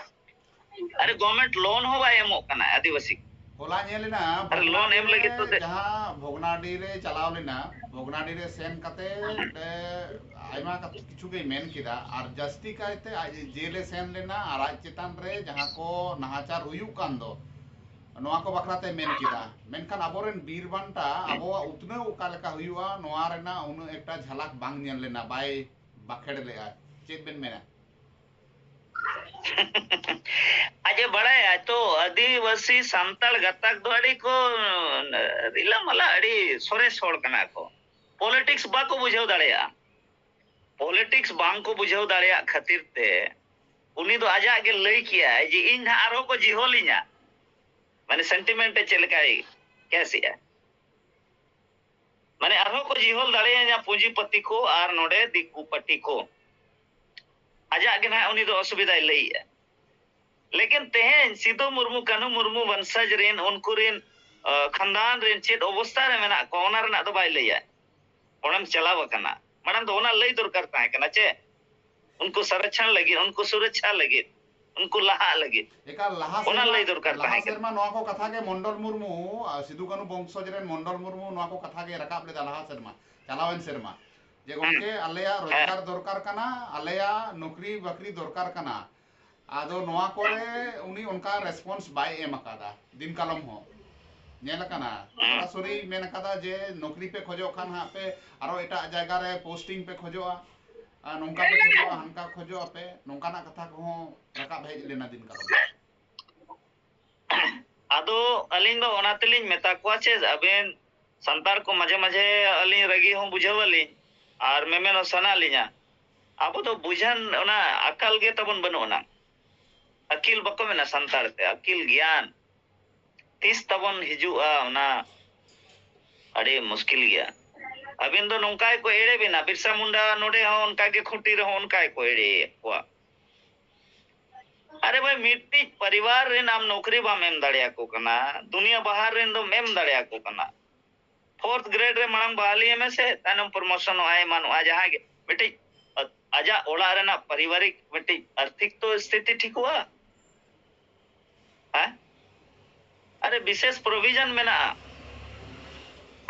ᱟᱨᱮ government loan ᱦᱚᱸ ᱵᱟᱭ ᱮᱢᱚᱜ ᱠᱟᱱᱟ ᱟᱹᱫᱤᱵᱟᱹᱥᱤ᱾ ᱦᱚᱞᱟ ᱧᱮᱞ ᱮᱱᱟ ᱟᱨ loan ᱮᱢ ᱵᱷᱚᱜᱽᱱᱟᱰᱤ ᱞᱟᱹᱜᱤᱫ ᱨᱮ ᱛᱮ ᱡᱟᱦᱟᱸ ᱵᱷᱚᱜᱽᱱᱟᱰᱤ ᱨᱮ ᱪᱟᱞᱟᱣ ᱞᱮᱱᱟ, ᱵᱷᱚᱜᱽᱱᱟᱰᱤ ᱨᱮ ᱥᱮᱱ ᱠᱟᱛᱮ ᱚᱸᱰᱮ ᱟᱭᱢᱟ ᱠᱟᱛ-, ᱠᱤᱪᱷᱩ ᱜᱮᱭ ᱢᱮᱱ ᱠᱮᱫᱟ᱾ ᱟᱨ ᱡᱟᱹᱥᱛᱤ ᱠᱟᱭᱛᱮ ᱟᱡ ᱡᱮᱞ ᱮ ᱥᱮᱱ ᱞᱮᱱᱟ ᱟᱨ ᱟᱡ ᱪᱮᱛᱟᱱ ᱨᱮ ᱡᱟᱦᱟᱸ ᱠᱚ ᱱᱟᱦᱟᱪᱟᱨ ᱦᱩᱭᱩᱜ ᱠᱟᱱ ᱫᱚ, ᱱᱚᱣᱟ ᱠᱚ ᱵᱟᱠᱷᱨᱟ ᱛᱮ ᱢᱮᱱ ᱠᱮᱫᱟ᱾ ᱢᱮᱱᱠᱷᱟᱱ ᱟᱵᱚᱨᱮᱱ ᱵᱤᱨ ᱵᱟᱱᱴᱟ ᱟᱵᱚᱣᱟᱜ ᱩᱛᱱᱟᱹᱣ ᱚᱠᱟ ᱞᱮᱠᱟ ᱦᱩᱭᱩᱜᱼᱟ, ᱱᱚᱣᱟ ᱨᱮᱱᱟᱜ ᱩᱱᱟᱹᱜ ᱮᱠᱴᱟ ᱡᱷᱟᱞᱟᱠ ᱵᱟᱝ ᱧᱮᱞ ᱞᱮᱱᱟ, ᱵᱟᱭ ᱵᱟᱠᱷᱮᱲ ᱞᱮᱜᱼᱟ᱾ ᱪᱮᱫ ᱵᱮᱱ ᱢᱮᱱᱟ? ᱟᱡ ᱮ ᱵᱟᱲᱟᱭᱟ ᱛᱚ, ᱟᱹᱫᱤᱵᱟᱹᱥᱤ ᱥᱟᱱᱛᱟᱲ ᱜᱟᱛᱟᱠ ᱫᱚ ᱟᱹᱰᱤ ᱠᱚ ᱨᱤᱞᱟᱹᱢᱟᱞᱟ, ᱟᱹᱰᱤ ᱥᱚᱨᱮᱥ ᱦᱚᱲ ᱠᱟᱱᱟ ᱠᱚ᱾ ᱯᱚᱞᱤᱴᱤᱠᱥ ᱵᱟᱠᱚ ᱵᱩᱡᱷᱟᱹᱣ ᱫᱟᱲᱮᱭᱟᱜᱼᱟ᱾ ᱯᱚᱞᱤᱴᱤᱠᱥ ᱵᱟᱝ ᱠᱚ ᱵᱩᱡᱷᱟᱹᱣ ᱫᱟᱲᱮᱭᱟᱜ ᱠᱷᱟᱹᱛᱤᱨ ᱛᱮ ᱩᱱᱤ ᱫᱚ ᱟᱡᱟᱜ ᱜᱮ ᱞᱟᱹᱭ ᱠᱮᱜᱼᱟᱭ ᱡᱮ ᱤᱧ ᱱᱟᱦᱟᱜ ᱟᱨᱦᱚᱸ ᱠᱚ ᱡᱤᱦᱚᱞᱤᱧᱟ, ᱢᱟᱱᱮ ᱥᱮᱱᱴᱤᱢᱮᱱᱴ ᱮ ᱪᱮᱫ ᱞᱮᱠᱟᱭ ᱠᱮᱥ ᱮᱜᱼᱟ, ᱢᱟᱱᱮ ᱟᱨᱦᱚᱸ ᱠᱚ ᱡᱤᱦᱚᱞ ᱫᱟᱲᱮᱭᱟᱹᱧᱟ ᱯᱩᱸᱡᱤᱯᱟᱹᱛᱤ ᱠᱚ ᱟᱨ ᱱᱚᱰᱮ ᱫᱤᱠᱩ ᱯᱟᱹᱴᱤ ᱠᱚ᱾ ᱟᱡᱟᱜ ᱜᱮ ᱱᱟᱦᱟᱜ ᱩᱱᱤ ᱫᱚ ᱚᱥᱩᱵᱤᱫᱷᱟᱭ ᱞᱟᱹᱭᱮᱜᱼᱟ᱾ ᱞᱮᱠᱤᱱ ᱛᱮᱦᱮᱧ ᱥᱤᱫᱩ ᱢᱩᱨᱢᱩ, ᱠᱟᱹᱱᱦᱩ ᱢᱩᱨᱢᱩ ᱵᱚᱝᱥᱚᱡᱽ ᱨᱮᱱ, ᱩᱱᱠᱩ ᱨᱮᱱ, ᱟ, ᱠᱷᱟᱱᱫᱟᱱ ᱨᱮᱱ ᱪᱮᱫ ᱚᱵᱚᱥᱛᱷᱟ ᱨᱮ ᱢᱮᱱᱟᱜ ᱠᱚᱣᱟ, ᱚᱱᱟ ᱨᱮᱱᱟᱜ ᱫᱚ ᱵᱟᱭ ᱞᱟᱹᱭᱟ᱾ ᱚᱸᱰᱮᱢ ᱪᱟᱞᱟᱣ ᱟᱠᱟᱱᱟ, ᱢᱟᱲᱟᱝ ᱫᱚ ᱚᱱᱟ ᱞᱟᱹᱭ ᱫᱚᱨᱠᱟᱨ ᱛᱟᱦᱮᱸ ᱠᱟᱱᱟ ᱪᱮ? ᱩᱱᱠᱩ ᱥᱚᱨᱚᱠᱠᱷᱚᱱ ᱞᱟᱹᱜᱤᱫ, ᱩᱱᱠᱩ ᱥᱩᱨᱚᱠᱠᱷᱟ ᱞᱟᱹᱜᱤᱫ, ᱩᱱᱠᱩ ᱞᱟᱦᱟᱜ ᱞᱟᱹᱜᱤᱫ᱾ ᱮᱠᱟᱞ ᱞᱟᱦᱟ ᱚᱱᱟ ᱥᱮᱨᱢᱟ, ᱞᱟᱹᱭ ᱫᱚᱨᱠᱟᱨ ᱞᱟᱦᱟ ᱛᱟᱦᱮᱸ ᱠᱟᱱᱟ᱾ ᱥᱮᱨᱢᱟ ᱱᱚᱣᱟ ᱠᱚ ᱠᱟᱛᱷᱟ ᱜᱮ ᱢᱚᱱᱰᱚᱞ ᱢᱩᱨᱢᱩ, ᱟᱨ ᱥᱤᱫᱩ ᱠᱟᱹᱱᱦᱩ ᱵᱚᱝᱥᱚᱡᱽ ᱨᱮᱱ ᱢᱚᱱᱰᱚᱞ ᱢᱩᱨᱢᱩ ᱱᱚᱣᱟ ᱠᱚ ᱠᱟᱛᱷᱟ ᱜᱮ ᱨᱟᱠᱟᱵ ᱞᱮᱫᱟ ᱞᱟᱦᱟ ᱥᱮᱨᱢᱟ, ᱪᱟᱞᱟᱣᱮᱱ ᱥᱮᱨᱢᱟ, ᱡᱮ ᱜᱚᱢᱠᱮ ᱟᱞᱮᱭᱟᱜ ᱨᱳᱡᱽᱜᱟᱨ ᱫᱚᱨᱠᱟᱨ ᱠᱟᱱᱟ, ᱟᱞᱮᱭᱟᱜ ᱱᱚᱠᱨᱤ ᱵᱟᱠᱨᱤ ᱫᱚᱨᱠᱟᱨ ᱠᱟᱱᱟ᱾ ᱟᱫᱚ ᱱᱚᱣᱟ ᱠᱚᱨᱮ ᱩᱱᱤ ᱚᱱᱠᱟ ᱨᱮᱥᱯᱚᱱᱥ ᱵᱟᱭ ᱮᱢ ᱟᱠᱟᱫᱟ᱾ ᱫᱤᱱ ᱠᱟᱞᱚᱢ ᱦᱚᱸ ᱧᱮᱞ ᱟᱠᱟᱱᱟ, ᱥᱚᱨᱟᱥᱚᱨᱤ ᱢᱮᱱ ᱟᱠᱟᱫᱟ ᱡᱮ ᱱᱚᱠᱨᱤ ᱯᱮ ᱠᱷᱚᱡᱚᱜ ᱠᱷᱟᱱ ᱦᱟᱸᱜ ᱯᱮ ᱟᱨᱚ ᱮᱴᱟᱜ ᱡᱟᱭᱜᱟ ᱨᱮ ᱯᱳᱥᱴᱤᱝ ᱯᱮ ᱠᱷᱚᱡᱚᱜᱼᱟ, ᱟᱨ ᱱᱚᱝᱠᱟ ᱯᱮ ᱠᱷᱚᱡᱚᱜᱼᱟ, ᱦᱟᱱᱠᱟ ᱠᱷᱚᱡᱚᱜ ᱟᱯᱮ, ᱱᱚᱝᱠᱟᱱᱟᱜ ᱠᱟᱛᱷᱟ ᱠᱚᱦᱚᱸ ᱨᱟᱠᱟᱵ ᱦᱮᱡ ᱞᱮᱱᱟ ᱫᱤᱱ ᱠᱟᱞᱚᱢ᱾ ᱟᱫᱚ ᱟᱹᱞᱤᱧ ᱫᱚ ᱚᱱᱟ ᱛᱮᱞᱤᱧ ᱢᱮᱛᱟ ᱠᱚᱣᱟ ᱪᱮ, ᱟᱵᱮᱱ ᱥᱟᱱᱛᱟᱲ ᱠᱚ ᱢᱟᱡᱷᱮ ᱢᱟᱡᱷᱮ ᱟᱹᱞᱤᱧ ᱨᱟᱹᱜᱤ ᱦᱚᱸ ᱵᱩᱡᱷᱟᱹᱣ ᱟᱹᱞᱤᱧ ᱟᱨ ᱢᱮᱢᱮᱱ ᱦᱚᱸ ᱥᱟᱱᱟ ᱞᱤᱧᱟ᱾ ᱟᱵᱚ ᱫᱚ ᱵᱩᱡᱷᱟᱹᱱ, ᱚᱱᱟ ᱟᱠᱟᱞ ᱜᱮ ᱛᱟᱵᱚᱱ ᱵᱟᱹᱱᱩᱜ ᱟᱱᱟ᱾ ᱟᱹᱠᱤᱞ ᱵᱟᱠᱚ ᱢᱮᱱᱟ ᱥᱟᱱᱛᱟᱲ ᱛᱮ, ᱟᱹᱠᱤᱞ ᱜᱮᱭᱟᱱ ᱛᱤᱥ ᱛᱟᱵᱚᱱ ᱦᱤᱡᱩᱜᱼᱟ, ᱚᱱᱟ ᱟᱹᱰᱤ ᱢᱩᱥᱠᱤᱞ ᱜᱮᱭᱟ᱾ ᱟᱹᱵᱤᱱ ᱫᱚ ᱱᱚᱝᱠᱟ ᱜᱮᱠᱚ ᱮᱲᱮ ᱵᱤᱱᱟ, ᱵᱤᱨᱥᱟ ᱢᱩᱱᱰᱟ ᱱᱚᱰᱮ ᱦᱚᱸ ᱚᱱᱠᱟ ᱜᱮ ᱠᱷᱩᱸᱴᱤ ᱨᱮᱦᱚᱸ ᱚᱱᱠᱟ ᱜᱮᱠᱚ ᱮᱲᱮᱭᱮᱫ ᱠᱚᱣᱟ᱾ ᱟᱨᱮ ᱵᱷᱟᱭ, ᱢᱤᱫᱴᱤᱡ ᱯᱚᱨᱤᱵᱟᱨ ᱨᱮᱱ ᱟᱢ ᱱᱚᱠᱨᱤ ᱵᱟᱢ ᱮᱢ ᱫᱟᱲᱮᱭᱟᱠᱚ ᱠᱟᱱᱟ, ᱫᱩᱱᱤᱭᱟᱹ ᱵᱟᱦᱟᱨ ᱨᱮᱱ ᱫᱚᱢ ᱮᱢ ᱫᱟᱲᱮᱭᱟᱠᱚ ᱠᱟᱱᱟ᱾ ᱯᱷᱳᱨᱛᱷ ᱜᱨᱮᱰ ᱨᱮ ᱢᱟᱲᱟᱝ ᱵᱟᱦᱟᱞᱤ ᱮᱢᱮ ᱥᱮ ᱛᱟᱭᱱᱚᱢ ᱯᱨᱚᱢᱳᱥᱚᱱᱚᱜ ᱟᱭ, ᱮᱢᱟᱱᱚᱜ ᱟᱭ, ᱡᱟᱦᱟᱸ ᱜᱮ ᱢᱤᱫᱴᱤᱡ ᱟᱡᱟᱜ ᱚᱲᱟᱜ ᱨᱮᱱᱟᱜ ᱯᱟᱨᱤᱵᱟᱨᱤᱠ ᱢᱤᱫᱴᱤᱡ ᱟᱨᱛᱷᱤᱠ ᱛᱚ ᱥᱛᱷᱤᱛᱤ ᱴᱷᱤᱠᱚᱜᱼᱟ᱾ ᱦᱮᱸ? ᱟᱨᱮ ᱵᱤᱥᱮᱥ ᱯᱨᱚᱵᱷᱤᱡᱚᱱ ᱢᱮᱱᱟᱜᱼᱟ,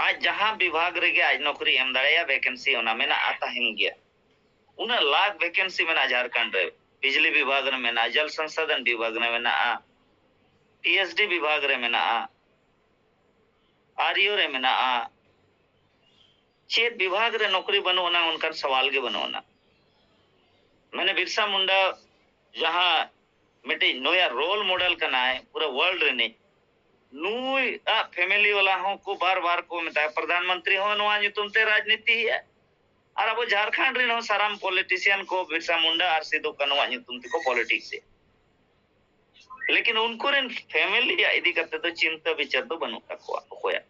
ᱟᱡ ᱡᱟᱦᱟᱸ ᱵᱤᱵᱷᱟᱜᱽ ᱨᱮᱜᱮ ᱟᱡ ᱱᱚᱠᱨᱤ ᱮᱢ ᱫᱟᱲᱮᱭᱟᱜᱼᱟ, ᱵᱷᱮᱠᱮᱱᱥᱤ ᱚᱱᱟ ᱢᱮᱱᱟᱜᱼᱟ, ᱛᱟᱦᱮᱱ ᱜᱮᱭᱟ᱾ ᱩᱱᱟᱹᱜ ᱞᱟᱠᱷ ᱵᱷᱮᱠᱮᱱᱥᱤ ᱢᱮᱱᱟᱜᱼᱟ ᱡᱷᱟᱲᱠᱷᱚᱸᱰ ᱨᱮ, ᱵᱤᱡᱽᱞᱤ ᱵᱤᱵᱷᱟᱜᱽ ᱨᱮ ᱢᱮᱱᱟᱜᱼᱟ, ᱡᱚᱞ ᱥᱚᱝᱥᱟᱫᱷᱚᱱ ᱵᱤᱵᱷᱟᱜᱽ ᱨᱮ ᱢᱮᱱᱟᱜᱼᱟ, ᱯᱤ ᱮᱭᱤᱪ ᱰᱤ ᱵᱤᱵᱷᱟᱜᱽ ᱨᱮ ᱢᱮᱱᱟᱜᱼᱟ, ᱟᱨ ᱭᱩ ᱨᱮ ᱢᱮᱱᱟᱜᱼᱟ, ᱪᱮᱫ ᱵᱤᱵᱷᱟᱜᱽ ᱨᱮ ᱱᱚᱠᱨᱤ ᱵᱟᱹᱱᱩᱜ ᱟᱱᱟ, ᱚᱱᱠᱟᱱ ᱥᱟᱣᱟᱞ ᱜᱮ ᱵᱟᱹᱱᱩᱜ ᱟᱱᱟ᱾ ᱢᱟᱱᱮ ᱵᱤᱨᱥᱟ ᱢᱩᱱᱰᱟ ᱡᱟᱦᱟᱸ ᱢᱤᱫᱴᱤᱡ ᱱᱩᱭᱟᱜ ᱨᱳᱞ ᱢᱚᱰᱮᱞ ᱠᱟᱱᱟᱭ ᱯᱩᱨᱟᱹ ᱣᱟᱨᱞᱰ ᱨᱤᱱᱤᱡ, ᱱᱩᱭᱟᱜ ᱯᱷᱮᱢᱮᱞᱤ ᱵᱟᱞᱟ ᱦᱚᱸ ᱠᱚ ᱵᱟᱨ ᱵᱟᱨ ᱠᱚ ᱢᱮᱛᱟᱭᱟ, ᱯᱨᱚᱫᱷᱟᱱ ᱢᱚᱱᱛᱨᱤ ᱦᱚᱸ ᱱᱚᱣᱟ ᱧᱩᱛᱩᱢ ᱛᱮ ᱨᱟᱡᱽᱱᱤᱛᱤᱭᱮᱫᱼᱟ, ᱟᱨ ᱟᱵᱚ ᱡᱷᱟᱲᱠᱷᱚᱸᱰ ᱨᱮᱱ ᱦᱚᱸ ᱥᱟᱨᱟᱢ ᱯᱚᱞᱤᱴᱤᱥᱤᱭᱟᱱ ᱠᱚ ᱵᱤᱨᱥᱟ ᱢᱩᱱᱰᱟ ᱟᱨ ᱥᱤᱫᱩ ᱠᱟᱹᱱᱩᱣᱟᱜ ᱧᱩᱛᱩᱢ ᱛᱮᱠᱚ ᱯᱚᱞᱤᱴᱤᱠᱥ ᱮᱫ᱾ ᱞᱮᱠᱤᱱ ᱩᱱᱠᱩ ᱨᱮᱱ ᱯᱷᱮᱢᱮᱞᱤ ᱭᱟᱜ ᱤᱫᱤ ᱠᱟᱛᱮ ᱫᱚ ᱪᱤᱱᱛᱟᱹ ᱵᱤᱪᱟᱹᱨ ᱫᱚ ᱵᱟᱹᱱᱩᱜ ᱛᱟᱠᱚᱣᱟ ᱚᱠᱚᱭᱟᱜ᱾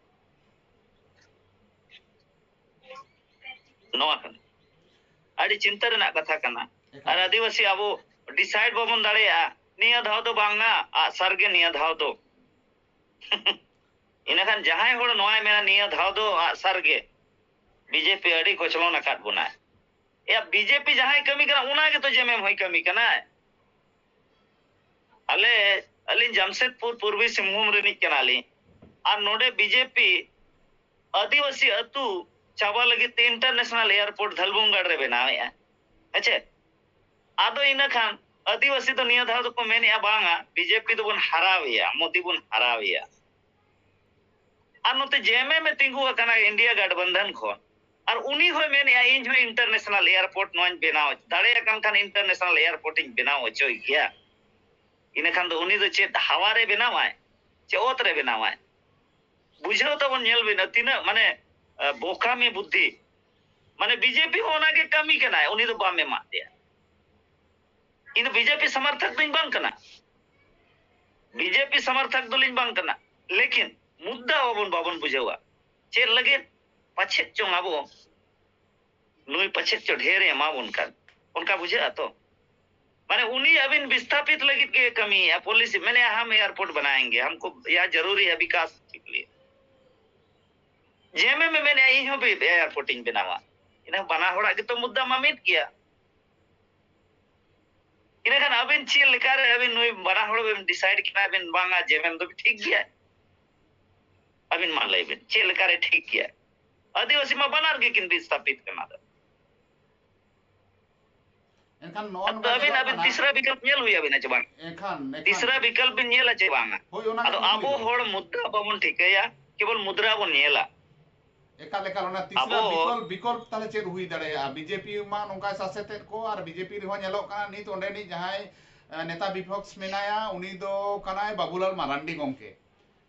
ᱱᱚᱣᱟ ᱠᱟᱱᱟ, ᱟᱹᱰᱤ ᱪᱤᱱᱛᱟᱹ ᱨᱮᱱᱟᱜ ᱠᱟᱛᱷᱟ ᱠᱟᱱᱟ᱾ ᱮᱠᱟᱞ᱾ ᱟᱨ ᱟᱹᱫᱤᱵᱟᱹᱥᱤ ᱟᱵᱚ ᱰᱤᱥᱟᱭᱤᱰ ᱵᱟᱵᱚᱱ ᱫᱟᱲᱮᱭᱟᱜᱼᱟ, ᱱᱤᱭᱟᱹ ᱫᱷᱟᱣ ᱫᱚ ᱵᱟᱝᱟ, ᱟᱜᱼᱥᱟᱨ ᱜᱮ ᱱᱤᱭᱟᱹ ᱫᱷᱟᱣ ᱫᱚ᱾ ᱤᱱᱟᱹᱠᱷᱟᱱ ᱡᱟᱦᱟᱸᱭ ᱦᱚᱲ ᱱᱚᱣᱟᱭ ᱢᱮᱱᱟ ᱱᱤᱭᱟᱹ ᱫᱷᱟᱣ ᱫᱚ ᱟᱜᱼᱥᱟᱨ ᱜᱮ, ᱵᱤᱡᱮᱯᱤ ᱟᱹᱰᱤ ᱠᱚᱪᱞᱚᱱ ᱟᱠᱟᱫ ᱵᱚᱱᱟᱭ᱾ ᱮᱭᱟ, ᱵᱤᱡᱮᱯᱤ ᱡᱟᱦᱟᱸᱭ ᱠᱟᱹᱢᱤ ᱠᱟᱱᱟ, ᱚᱱᱟ ᱜᱮᱛᱚ ᱡᱮᱢᱮᱢ ᱦᱚᱸᱭ ᱠᱟᱹᱢᱤ ᱠᱟᱱᱟᱭ᱾ ᱟᱞᱮ, ᱟᱹᱞᱤᱧ ᱡᱟᱢᱥᱮᱫᱽᱯᱩᱨ ᱯᱩᱨᱵᱤ ᱥᱤᱝᱵᱷᱩᱢ ᱨᱤᱱᱤᱡ ᱠᱟᱱᱟᱞᱤᱧ᱾ ᱟᱨ ᱱᱚᱰᱮ ᱵᱤᱡᱮᱯᱤ ᱟᱹᱫᱤᱵᱟᱹᱥᱤ ᱟᱹᱛᱩ ᱪᱟᱵᱟ ᱞᱟᱹᱜᱤᱫ ᱛᱮ ᱤᱱᱴᱟᱨᱱᱮᱥᱱᱟᱞ ᱮᱭᱟᱨᱯᱳᱨᱴ ᱫᱷᱟᱞᱵᱷᱩᱝᱜᱟᱲ ᱨᱮ ᱵᱮᱱᱟᱣᱮᱫᱼᱟ᱾ ᱦᱮᱸᱪᱮ? ᱟᱫᱚ ᱤᱱᱟᱹ ᱠᱷᱟᱱ ᱟᱹᱫᱤᱵᱟᱹᱥᱤ ᱫᱚ ᱱᱤᱭᱟᱹ ᱫᱷᱟᱣ ᱫᱚᱠᱚ ᱢᱮᱱᱮᱫᱼᱟ, ᱵᱟᱝᱟ, ᱵᱤᱡᱮᱯᱤ ᱫᱚᱵᱚᱱ ᱦᱟᱨᱟᱣᱮᱭᱟ, ᱢᱳᱫᱤ ᱵᱚᱱ ᱦᱟᱨᱟᱣᱮᱭᱟ᱾ ᱟᱨ ᱱᱚᱛᱮ ᱡᱮ ᱮᱢ ᱮᱢ ᱮ ᱛᱤᱸᱜᱩ ᱟᱠᱟᱱᱟ ᱤᱱᱰᱤᱭᱟ ᱜᱟᱴᱵᱟᱱᱫᱷᱟᱱ ᱠᱷᱚᱱ, ᱟᱨ ᱩᱱᱤ ᱦᱚᱸᱭ ᱢᱮᱱᱮᱫᱼᱟ, ᱤᱧ ᱦᱚᱸ ᱤᱱᱴᱟᱨᱱᱮᱥᱱᱟᱞ ᱮᱭᱟᱨᱯᱳᱨᱴ ᱱᱚᱣᱟᱧ ᱵᱮᱱᱟᱣ ᱫᱟᱲᱮᱭᱟᱜ ᱠᱟᱱ ᱠᱷᱟᱱ ᱤᱱᱴᱟᱨᱱᱮᱥᱱᱟᱞ ᱮᱭᱟᱨᱯᱳᱨᱴ ᱤᱧ ᱵᱮᱱᱟᱣ ᱦᱚᱪᱚᱭ ᱜᱮᱭᱟ᱾ ᱤᱱᱟᱹ ᱠᱷᱟᱱ ᱫᱚ ᱩᱱᱤ ᱫᱚ ᱪᱮᱫ ᱦᱟᱣᱟ ᱨᱮ ᱵᱮᱱᱟᱣᱟᱭ, ᱪᱮ ᱚᱛ ᱨᱮ ᱵᱮᱱᱟᱣᱟᱭ? ᱵᱩᱡᱷᱟᱹᱣ ᱛᱟᱵᱚᱱ, ᱧᱮᱞ ᱵᱤᱱ, ᱛᱤᱱᱟᱹᱜ ᱢᱟᱱᱮ, ᱟᱸ, ᱵᱳᱠᱟᱢᱤ ᱵᱩᱫᱽᱫᱷᱤ᱾ ᱢᱟᱱᱮ ᱵᱤᱡᱮᱯᱤ ᱦᱚᱸ ᱚᱱᱟᱜᱮ ᱠᱟᱹᱢᱤ ᱠᱟᱱᱟᱭ, ᱩᱱᱤ ᱫᱚ ᱵᱟᱢ ᱮᱢᱟᱜ ᱫᱮᱭᱟ᱾ ᱤᱧ ᱫᱚ ᱵᱤᱡᱮᱯᱤ ᱥᱚᱢᱚᱨᱛᱷᱚᱠ ᱫᱚᱧ ᱵᱟᱝ ᱠᱟᱱᱟ, ᱵᱤᱡᱮᱯᱤ ᱥᱚᱢᱚᱨᱛᱷᱚᱠ ᱫᱚᱞᱤᱧ ᱵᱟᱝ ᱠᱟᱱᱟ, ᱞᱮᱠᱤᱱ ᱢᱩᱫᱽᱫᱟ ᱵᱟᱵᱚᱱ, ᱵᱟᱵᱚᱱ ᱵᱩᱡᱷᱟᱹᱣᱟ᱾ ᱪᱮᱫ ᱞᱟᱹᱜᱤᱫ? ᱯᱟᱪᱷᱮᱫ ᱪᱚᱝ ᱟᱵᱚ ᱱᱩᱭ ᱯᱟᱪᱷᱮᱫ ᱪᱚ ᱰᱷᱮᱨᱮ ᱮᱢᱟ ᱵᱚᱱ ᱠᱟᱱ, ᱚᱱᱠᱟ ᱵᱩᱡᱷᱟᱹᱜᱼᱟ ᱛᱚ᱾ ᱢᱟᱱᱮ ᱩᱱᱤ ᱟᱹᱵᱤᱱ ᱵᱤᱥᱛᱷᱟᱯᱤᱛ ᱞᱟᱹᱜᱤᱫ ᱜᱮ ᱠᱟᱹᱢᱤᱭᱮᱫᱼᱟ, ᱯᱚᱞᱤᱥᱤ ᱢᱮᱱᱮᱫᱼᱟ, ᱦᱟᱢ ᱮᱭᱟᱨᱯᱳᱨᱴ ᱵᱟᱱᱟᱭᱮᱝᱜᱮ, ᱦᱟᱢᱠᱚ ᱭᱟ ᱡᱟᱨᱩᱨᱤ ᱦᱮ ᱵᱤᱠᱟᱥ ᱠᱮ ᱞᱤᱭᱮ᱾ ᱡᱮ ᱮᱢ ᱮᱢ ᱮ ᱢᱮᱱᱮᱫᱼᱟ, ᱤᱧ ᱦᱚᱸ ᱵᱤ-, ᱮᱭᱟᱨᱯᱳᱨᱴ ᱤᱧ ᱵᱮᱱᱟᱣᱟ᱾ ᱤᱱᱟᱹ ᱵᱟᱱᱟ ᱦᱚᱲᱟᱜ ᱜᱮᱛᱚ ᱢᱩᱫᱽᱫᱟ ᱢᱟ ᱢᱤᱫ ᱜᱮᱭᱟ᱾ ᱤᱱᱟᱹᱠᱷᱟᱱ ᱟᱹᱵᱤᱱ ᱪᱮᱫ ᱞᱮᱠᱟᱨᱮ ᱟᱹᱵᱤᱱ ᱱᱩᱭ ᱵᱟᱱᱟ ᱦᱚᱲ ᱵᱤᱱ ᱰᱤᱥᱟᱭᱤᱰ ᱠᱮᱫᱟ ᱵᱤᱱ, ᱵᱟᱝᱟ, ᱡᱮ ᱮᱢ ᱮᱢ ᱫᱚ ᱴᱷᱤᱠ ᱜᱮᱭᱟ? ᱟᱹᱵᱤᱱ ᱢᱟ ᱞᱟᱹᱭ ᱵᱤᱱ, ᱪᱮᱫ ᱞᱮᱠᱟᱨᱮ ᱴᱷᱤᱠ ᱜᱮᱭᱟ? ᱟᱹᱫᱤᱵᱟᱹᱥᱤ ᱢᱟ ᱵᱟᱱᱟᱨ ᱜᱮᱠᱤᱱ ᱵᱤᱥᱛᱷᱟᱯᱤᱛ ᱠᱟᱱᱟ ᱫᱚ᱾ ᱮᱱᱠᱷᱟᱱ ᱱᱚᱜᱼᱚ ᱱᱚᱝᱠᱟ ᱟᱹᱵᱤᱱ ᱧᱮᱞᱚᱜ ᱟᱹᱵᱤᱱ ᱠᱟᱱᱟ᱾ ᱛᱤᱥᱨᱟ ᱵᱤᱠᱚᱞᱯ ᱧᱮᱞ ᱦᱩᱭ ᱟᱵᱤᱱᱟ ᱪᱮ ᱵᱟᱝ? ᱮᱱᱠᱷᱟᱱ, ᱮᱱᱠᱷᱟᱱ ᱛᱤᱥᱨᱟ ᱵᱤᱠᱚᱞᱯ ᱵᱤᱱ ᱧᱮᱞᱟ ᱪᱮ ᱵᱟᱝᱟ? ᱦᱳᱭ, ᱚᱱᱟ ᱟᱫᱚ ᱜᱮ ᱟᱵᱚ ᱠᱩᱞᱤ ᱫᱚ᱾ ᱦᱚᱲ ᱢᱩᱫᱽᱨᱟ ᱵᱟᱵᱚᱱ ᱴᱷᱤᱠᱟᱹᱭᱟ, ᱠᱮᱵᱚᱞ ᱢᱩᱫᱽᱨᱟ ᱵᱚᱱ ᱧᱮᱞᱟ᱾ ᱮᱠᱟᱞ, ᱮᱠᱟᱞ, ᱚᱱᱟ ᱛᱤᱥᱨᱟ ᱟᱵᱚ ᱵᱤᱠᱚᱞᱯ, ᱵᱤᱠᱚᱞᱯ ᱛᱟᱦᱞᱮ ᱪᱮᱫ ᱦᱩᱭ ᱫᱟᱲᱮᱭᱟᱜᱼᱟ? ᱵᱤᱡᱮᱯᱤ ᱢᱟ ᱱᱚᱝᱠᱟᱭ ᱥᱟᱥᱮᱛᱮᱫ ᱠᱚ, ᱟᱨ ᱵᱤᱡᱮᱯᱤ ᱨᱮᱦᱚᱸ ᱧᱮᱞᱚᱜ ᱠᱟᱱᱟ ᱱᱤᱛ ᱚᱸᱰᱮᱱᱤᱡ ᱡᱟᱦᱟᱸᱭ, ᱮ, ᱱᱮᱛᱟ ᱵᱤᱯᱚᱠᱥ ᱢᱮᱱᱟᱭᱟ, ᱩᱱᱤ ᱫᱚ ᱠᱟᱱᱟᱭ ᱵᱟᱵᱩᱞᱟᱞ ᱢᱟᱨᱟᱱᱰᱤ ᱜᱚᱢᱠᱮ᱾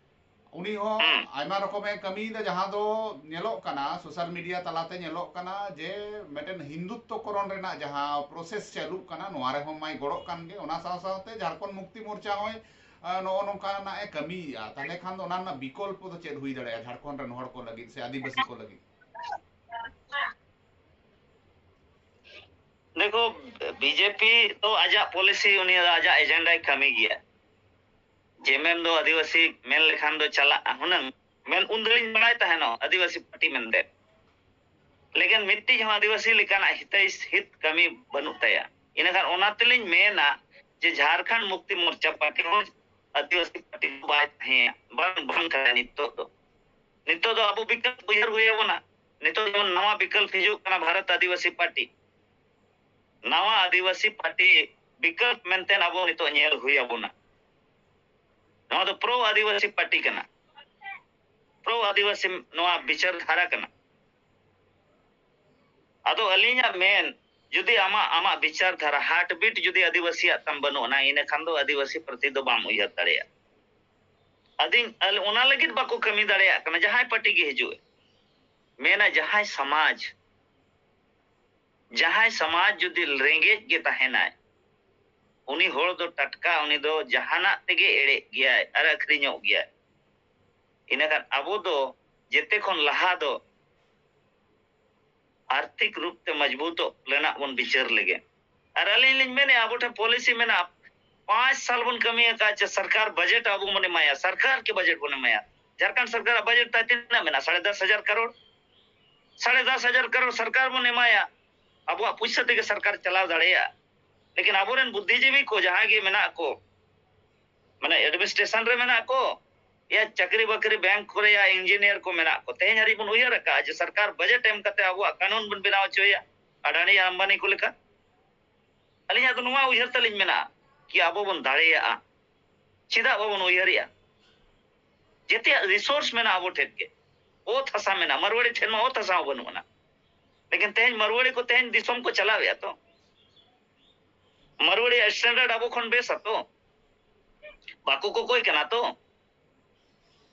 ᱩᱱᱤ ᱦᱚᱸ ᱦᱩᱸ᱾ ᱟᱭᱢᱟ ᱨᱚᱠᱚᱢᱮ ᱠᱟᱹᱢᱤᱭᱮᱫᱟ, ᱡᱟᱦᱟᱸ ᱫᱚ ᱧᱮᱞᱚᱜ ᱠᱟᱱᱟ, ᱥᱳᱥᱟᱞ ᱢᱤᱰᱤᱭᱟ ᱛᱟᱞᱟᱛᱮ ᱧᱮᱞᱚᱜ ᱠᱟᱱᱟ ᱡᱮ ᱢᱤᱫᱴᱮᱱ ᱦᱤᱱᱫᱩᱛᱛᱚᱠᱚᱨᱚᱱ ᱨᱮᱱᱟᱜ ᱡᱟᱦᱟᱸ ᱯᱨᱚᱥᱮᱥ ᱪᱟᱹᱞᱩᱜ ᱠᱟᱱᱟ, ᱱᱚᱣᱟ ᱨᱮᱦᱚᱸ ᱢᱟᱭ ᱜᱚᱲᱚᱜ ᱠᱟᱱ ᱜᱮ᱾ ᱚᱱᱟ ᱥᱟᱶ ᱥᱟᱶᱛᱮ ᱡᱷᱟᱲᱠᱷᱚᱸᱰ ᱢᱩᱠᱛᱤ ᱢᱳᱨᱪᱟ ᱦᱚᱸᱭ, ᱟ, ᱱᱚᱜᱼᱚ ᱱᱚᱝᱠᱟᱱᱟᱜ ᱮ ᱠᱟᱹᱢᱤᱭᱮᱫᱼᱟ᱾ ᱛᱟᱦᱚᱞᱮ ᱠᱷᱟᱱ ᱫᱚ ᱚᱱᱟ ᱨᱮᱱᱟᱜ ᱵᱤᱠᱚᱞᱯᱚ ᱫᱚ ᱪᱮᱫ ᱦᱩᱭ ᱫᱟᱲᱮᱭᱟᱜᱼᱟ ᱡᱷᱟᱲᱠᱷᱚᱸᱰ ᱨᱮᱱ ᱦᱚᱲ ᱠᱚ ᱞᱟᱹᱜᱤᱫ ᱥᱮ ᱟᱹᱫᱤᱵᱟᱹᱥᱤ ᱠᱚ ᱞᱟᱹᱜᱤᱫ? ᱫᱮᱠᱷᱚ, ᱵᱤᱡᱮᱯᱤ ᱫᱚ ᱟᱡᱟᱜ ᱯᱚᱞᱤᱥᱤ, ᱩᱱᱤ ᱟᱡᱟᱜ ᱮᱡᱮᱱᱰᱟᱭ ᱠᱟᱹᱢᱤ ᱜᱮᱭᱟ᱾ ᱡᱮ ᱢᱮᱱ ᱫᱚ ᱟᱹᱫᱤᱵᱟᱹᱥᱤ ᱢᱮᱱ ᱞᱮᱠᱷᱟᱱ ᱫᱚ ᱪᱟᱞᱟᱜᱼᱟ ᱦᱩᱱᱟᱹᱝ, ᱢᱮᱱ ᱩᱱ ᱫᱚᱞᱤᱧ ᱵᱟᱲᱟᱭ ᱛᱟᱦᱮᱱᱚᱜ ᱟᱹᱫᱤᱵᱟᱹᱥᱤ ᱯᱟᱨᱴᱤ ᱢᱮᱱᱛᱮ᱾ ᱞᱮᱠᱤᱱ ᱢᱤᱫᱴᱤᱡ ᱦᱚᱸ ᱟᱹᱫᱤᱵᱟᱹᱥᱤ ᱞᱮᱠᱟᱱᱟᱜ ᱦᱤᱛᱟᱹᱭ ᱦᱤᱛ ᱠᱟᱹᱢᱤ ᱵᱟᱹᱱᱩᱜ ᱛᱟᱭᱟ᱾ ᱤᱱᱟᱹᱠᱷᱟᱱ ᱚᱱᱟ ᱛᱮᱞᱤᱧ ᱢᱮᱱᱟ ᱡᱮ ᱡᱷᱟᱲᱠᱷᱚᱸᱰ ᱢᱩᱠᱛᱤ ᱢᱳᱨᱪᱟ ᱯᱟᱨᱴᱤ ᱦᱚᱸ ᱟᱹᱫᱤᱵᱟᱹᱥᱤ ᱯᱟᱨᱴᱤ ᱫᱚ ᱵᱟᱭ ᱛᱟᱦᱮᱸᱭᱟ, ᱵᱟᱝ, ᱵᱟᱝ ᱠᱟᱱᱟ ᱱᱤᱛᱚᱜ ᱫᱚ᱾ ᱱᱤᱛᱚᱜ ᱫᱚ ᱟᱵᱚ ᱵᱤᱠᱚᱞᱯ ᱩᱭᱦᱟᱹᱨ ᱦᱩᱭ ᱟᱵᱚᱱᱟ᱾ ᱱᱤᱛᱚᱜ ᱡᱮᱢᱚᱱ ᱱᱟᱣᱟ ᱵᱤᱠᱚᱞᱯ ᱦᱤᱡᱩᱜ ᱠᱟᱱᱟ, ᱵᱷᱟᱨᱚᱛ ᱟᱹᱫᱤᱵᱟᱹᱥᱤ ᱯᱟᱨᱴᱤ᱾ ᱱᱟᱣᱟ ᱟᱹᱫᱤᱵᱟᱹᱥᱤ ᱯᱟᱨᱴᱤ ᱵᱤᱠᱚᱞᱯ ᱢᱮᱱᱛᱮ ᱟᱵᱚ ᱱᱤᱛᱚᱜ ᱧᱮᱞ ᱦᱩᱭ ᱟᱵᱚᱱᱟ᱾ ᱱᱚᱣᱟ ᱫᱚ ᱯᱨᱳ ᱟᱹᱫᱤᱵᱟᱹᱥᱤ ᱯᱟᱨᱴᱤ ᱠᱟᱱᱟ, ᱯᱨᱳ ᱟᱹᱫᱤᱵᱟᱹᱥᱤ ᱱᱚᱣᱟ ᱵᱤᱪᱟᱨ ᱫᱷᱟᱨᱟ ᱠᱟᱱᱟ᱾ ᱟᱫᱚ ᱟᱹᱞᱤᱧᱟᱜ ᱢᱮᱱ, ᱡᱩᱫᱤ ᱟᱢᱟᱜ, ᱟᱢᱟᱜ ᱵᱤᱪᱟᱨ ᱫᱷᱟᱨᱟ, ᱦᱟᱨᱴ ᱵᱤᱴ ᱡᱩᱫᱤ ᱟᱹᱫᱤᱵᱟᱹᱥᱤᱭᱟᱜ ᱛᱟᱢ ᱵᱟᱹᱱᱩᱜ ᱟᱱᱟ, ᱤᱱᱟᱹ ᱠᱷᱟᱱ ᱫᱚ ᱟᱹᱫᱤᱵᱟᱹᱥᱤ ᱯᱨᱚᱛᱤ ᱫᱚ ᱵᱟᱢ ᱩᱭᱦᱟᱹᱨ ᱫᱟᱲᱮᱭᱟᱜᱼᱟ᱾ ᱟᱫᱚᱧ, ᱟᱞ-, ᱚᱱᱟ ᱞᱟᱹᱜᱤᱫ ᱵᱟᱠᱚ ᱠᱟᱹᱢᱤ ᱫᱟᱲᱮᱭᱟᱜ ᱠᱟᱱᱟ, ᱡᱟᱦᱟᱸᱭ ᱯᱟᱨᱴᱤ ᱜᱮ ᱦᱤᱡᱩᱜ᱾ ᱢᱮᱱᱟ ᱡᱟᱦᱟᱸᱭ ᱥᱚᱢᱟᱡᱽ, ᱡᱟᱦᱟᱸᱭ ᱥᱚᱢᱟᱡᱽ ᱡᱩᱫᱤ ᱨᱮᱸᱜᱮᱡ ᱜᱮ ᱛᱟᱦᱮᱱᱟᱭ, ᱩᱱᱤ ᱦᱚᱲ ᱫᱚ ᱴᱟᱴᱠᱟ, ᱩᱱᱤ ᱫᱚ ᱡᱟᱦᱟᱱᱟᱜ ᱛᱮᱜᱮ ᱮᱲᱮᱜ ᱜᱮᱭᱟᱭ ᱟᱨ ᱟᱹᱠᱷᱨᱤᱧᱚᱜ ᱜᱮᱭᱟᱭ᱾ ᱤᱱᱟᱹᱠᱷᱟᱱ ᱟᱵᱚ ᱫᱚ ᱡᱮᱛᱮ ᱠᱷᱚᱱ ᱞᱟᱦᱟ ᱫᱚ ᱟᱨᱛᱷᱤᱠ ᱨᱩᱯ ᱛᱮ ᱢᱚᱡᱽᱵᱩᱛᱚᱜ ᱨᱮᱱᱟᱜ ᱵᱚᱱ ᱵᱤᱪᱟᱹᱨ ᱞᱮᱜᱮ᱾ ᱟᱨ ᱟᱹᱞᱤᱧ ᱞᱤᱧ ᱢᱮᱱᱮᱫᱼᱟ, ᱟᱵᱚ ᱴᱷᱮᱱ ᱯᱚᱞᱤᱥᱤ ᱢᱮᱱᱟᱜᱼᱟ, ᱯᱟᱸᱪ ᱥᱟᱞ ᱵᱚᱱ ᱠᱟᱹᱢᱤ ᱟᱠᱟᱫ, ᱪᱮ ᱥᱚᱨᱠᱟᱨ ᱵᱟᱡᱮᱴ ᱟᱵᱚ ᱵᱚᱱ ᱮᱢᱟᱭᱟ, ᱥᱚᱨᱠᱟᱨ ᱜᱮ ᱵᱟᱡᱮᱴ ᱵᱚᱱ ᱮᱢᱟᱭᱟ᱾ ᱡᱷᱟᱲᱠᱷᱚᱸᱰ ᱥᱚᱨᱠᱟᱨᱟᱜ ᱵᱟᱡᱮᱴ ᱛᱟᱭ ᱛᱤᱱᱟᱹᱜ ᱢᱮᱱᱟᱜᱼᱟ? ᱥᱟᱲᱮ ᱫᱚᱥ ᱦᱟᱡᱟᱨ ᱠᱟᱨᱳᱲ᱾ ᱥᱟᱲᱮ ᱫᱚᱥ ᱦᱟᱡᱟᱨ ᱠᱟᱨᱳᱲ ᱥᱚᱨᱠᱟᱨ ᱵᱚᱱ ᱮᱢᱟᱭᱟ, ᱟᱵᱚᱣᱟᱜ ᱯᱩᱭᱥᱟᱹ ᱛᱮᱜᱮ ᱥᱚᱨᱠᱟᱨ ᱪᱟᱞᱟᱣ ᱫᱟᱲᱮᱭᱟᱜᱼᱟ᱾ ᱞᱮᱠᱤᱱ ᱟᱵᱚᱨᱮᱱ ᱵᱩᱫᱽᱫᱷᱤᱡᱤᱵᱤ ᱠᱚ ᱡᱟᱦᱟᱸᱭ ᱜᱮ ᱢᱮᱱᱟᱜ ᱠᱚ, ᱢᱟᱱᱮ ᱮᱰᱢᱤᱱᱤᱥᱴᱨᱮᱥᱚᱱ ᱨᱮ ᱢᱮᱱᱟᱜ ᱠᱚ, ᱭᱟ ᱪᱟᱹᱠᱨᱤ ᱵᱟᱹᱠᱨᱤ ᱵᱮᱝᱠ ᱠᱚᱨᱮ ᱭᱟ ᱤᱧᱡᱤᱱᱤᱭᱟᱨ ᱠᱚ ᱢᱮᱱᱟᱜ ᱠᱚ, ᱛᱮᱦᱮᱧ ᱦᱟᱹᱨᱤᱡ ᱵᱚᱱ ᱩᱭᱦᱟᱹᱨ ᱟᱠᱟᱫᱼᱟ ᱡᱮ ᱥᱚᱨᱠᱟᱨ ᱵᱟᱡᱮᱴ ᱮᱢ ᱠᱟᱛᱮ ᱟᱵᱚᱣᱟᱜ ᱠᱟᱹᱱᱩᱱ ᱵᱚᱱ ᱵᱮᱱᱟᱣ ᱦᱚᱪᱚᱭᱟ ᱟᱰᱟᱱᱤ ᱟᱢᱵᱟᱱᱤ ᱠᱚ ᱞᱮᱠᱟ? ᱟᱹᱞᱤᱧᱟᱜ ᱫᱚ ᱱᱚᱣᱟ ᱩᱭᱦᱟᱹᱨ ᱛᱟᱹᱞᱤᱧ ᱢᱮᱱᱟᱜᱼᱟ ᱠᱤ ᱟᱵᱚ ᱵᱚᱱ ᱫᱟᱲᱮᱭᱟᱜᱼᱟ᱾ ᱪᱮᱫᱟᱜ ᱵᱟᱵᱚᱱ ᱩᱭᱦᱟᱹᱨᱮᱜᱼᱟ? ᱡᱮᱛᱮᱭᱟᱜ resource ᱢᱮᱱᱟᱜᱼᱟ ᱟᱵᱚ ᱴᱷᱮᱱ ᱜᱮ᱾ ᱚᱛ ᱦᱟᱥᱟ ᱢᱮᱱᱟᱜᱼᱟ, ᱢᱟᱨᱣᱟᱲᱤ ᱴᱷᱮᱱ ᱢᱟ ᱚᱛ ᱦᱟᱥᱟ ᱦᱚᱸ ᱵᱟᱹᱱᱩᱜ ᱟᱱᱟ᱾ ᱞᱮᱠᱤᱱ ᱛᱮᱦᱮᱧ ᱢᱟᱨᱣᱟᱲᱤ ᱠᱚ ᱛᱮᱦᱮᱧ ᱫᱤᱥᱚᱢ ᱠᱚ ᱪᱟᱞᱟᱣᱮᱜᱼᱟ ᱛᱚ᱾ ᱢᱟᱨᱣᱟᱲᱤᱭᱟᱜ standard ᱟᱵᱚ ᱠᱷᱚᱱ ᱵᱮᱥᱟ ᱛᱚ᱾ ᱵᱟᱠᱚ ᱠᱚᱠᱚᱭ ᱠᱟᱱᱟ ᱛᱚ᱾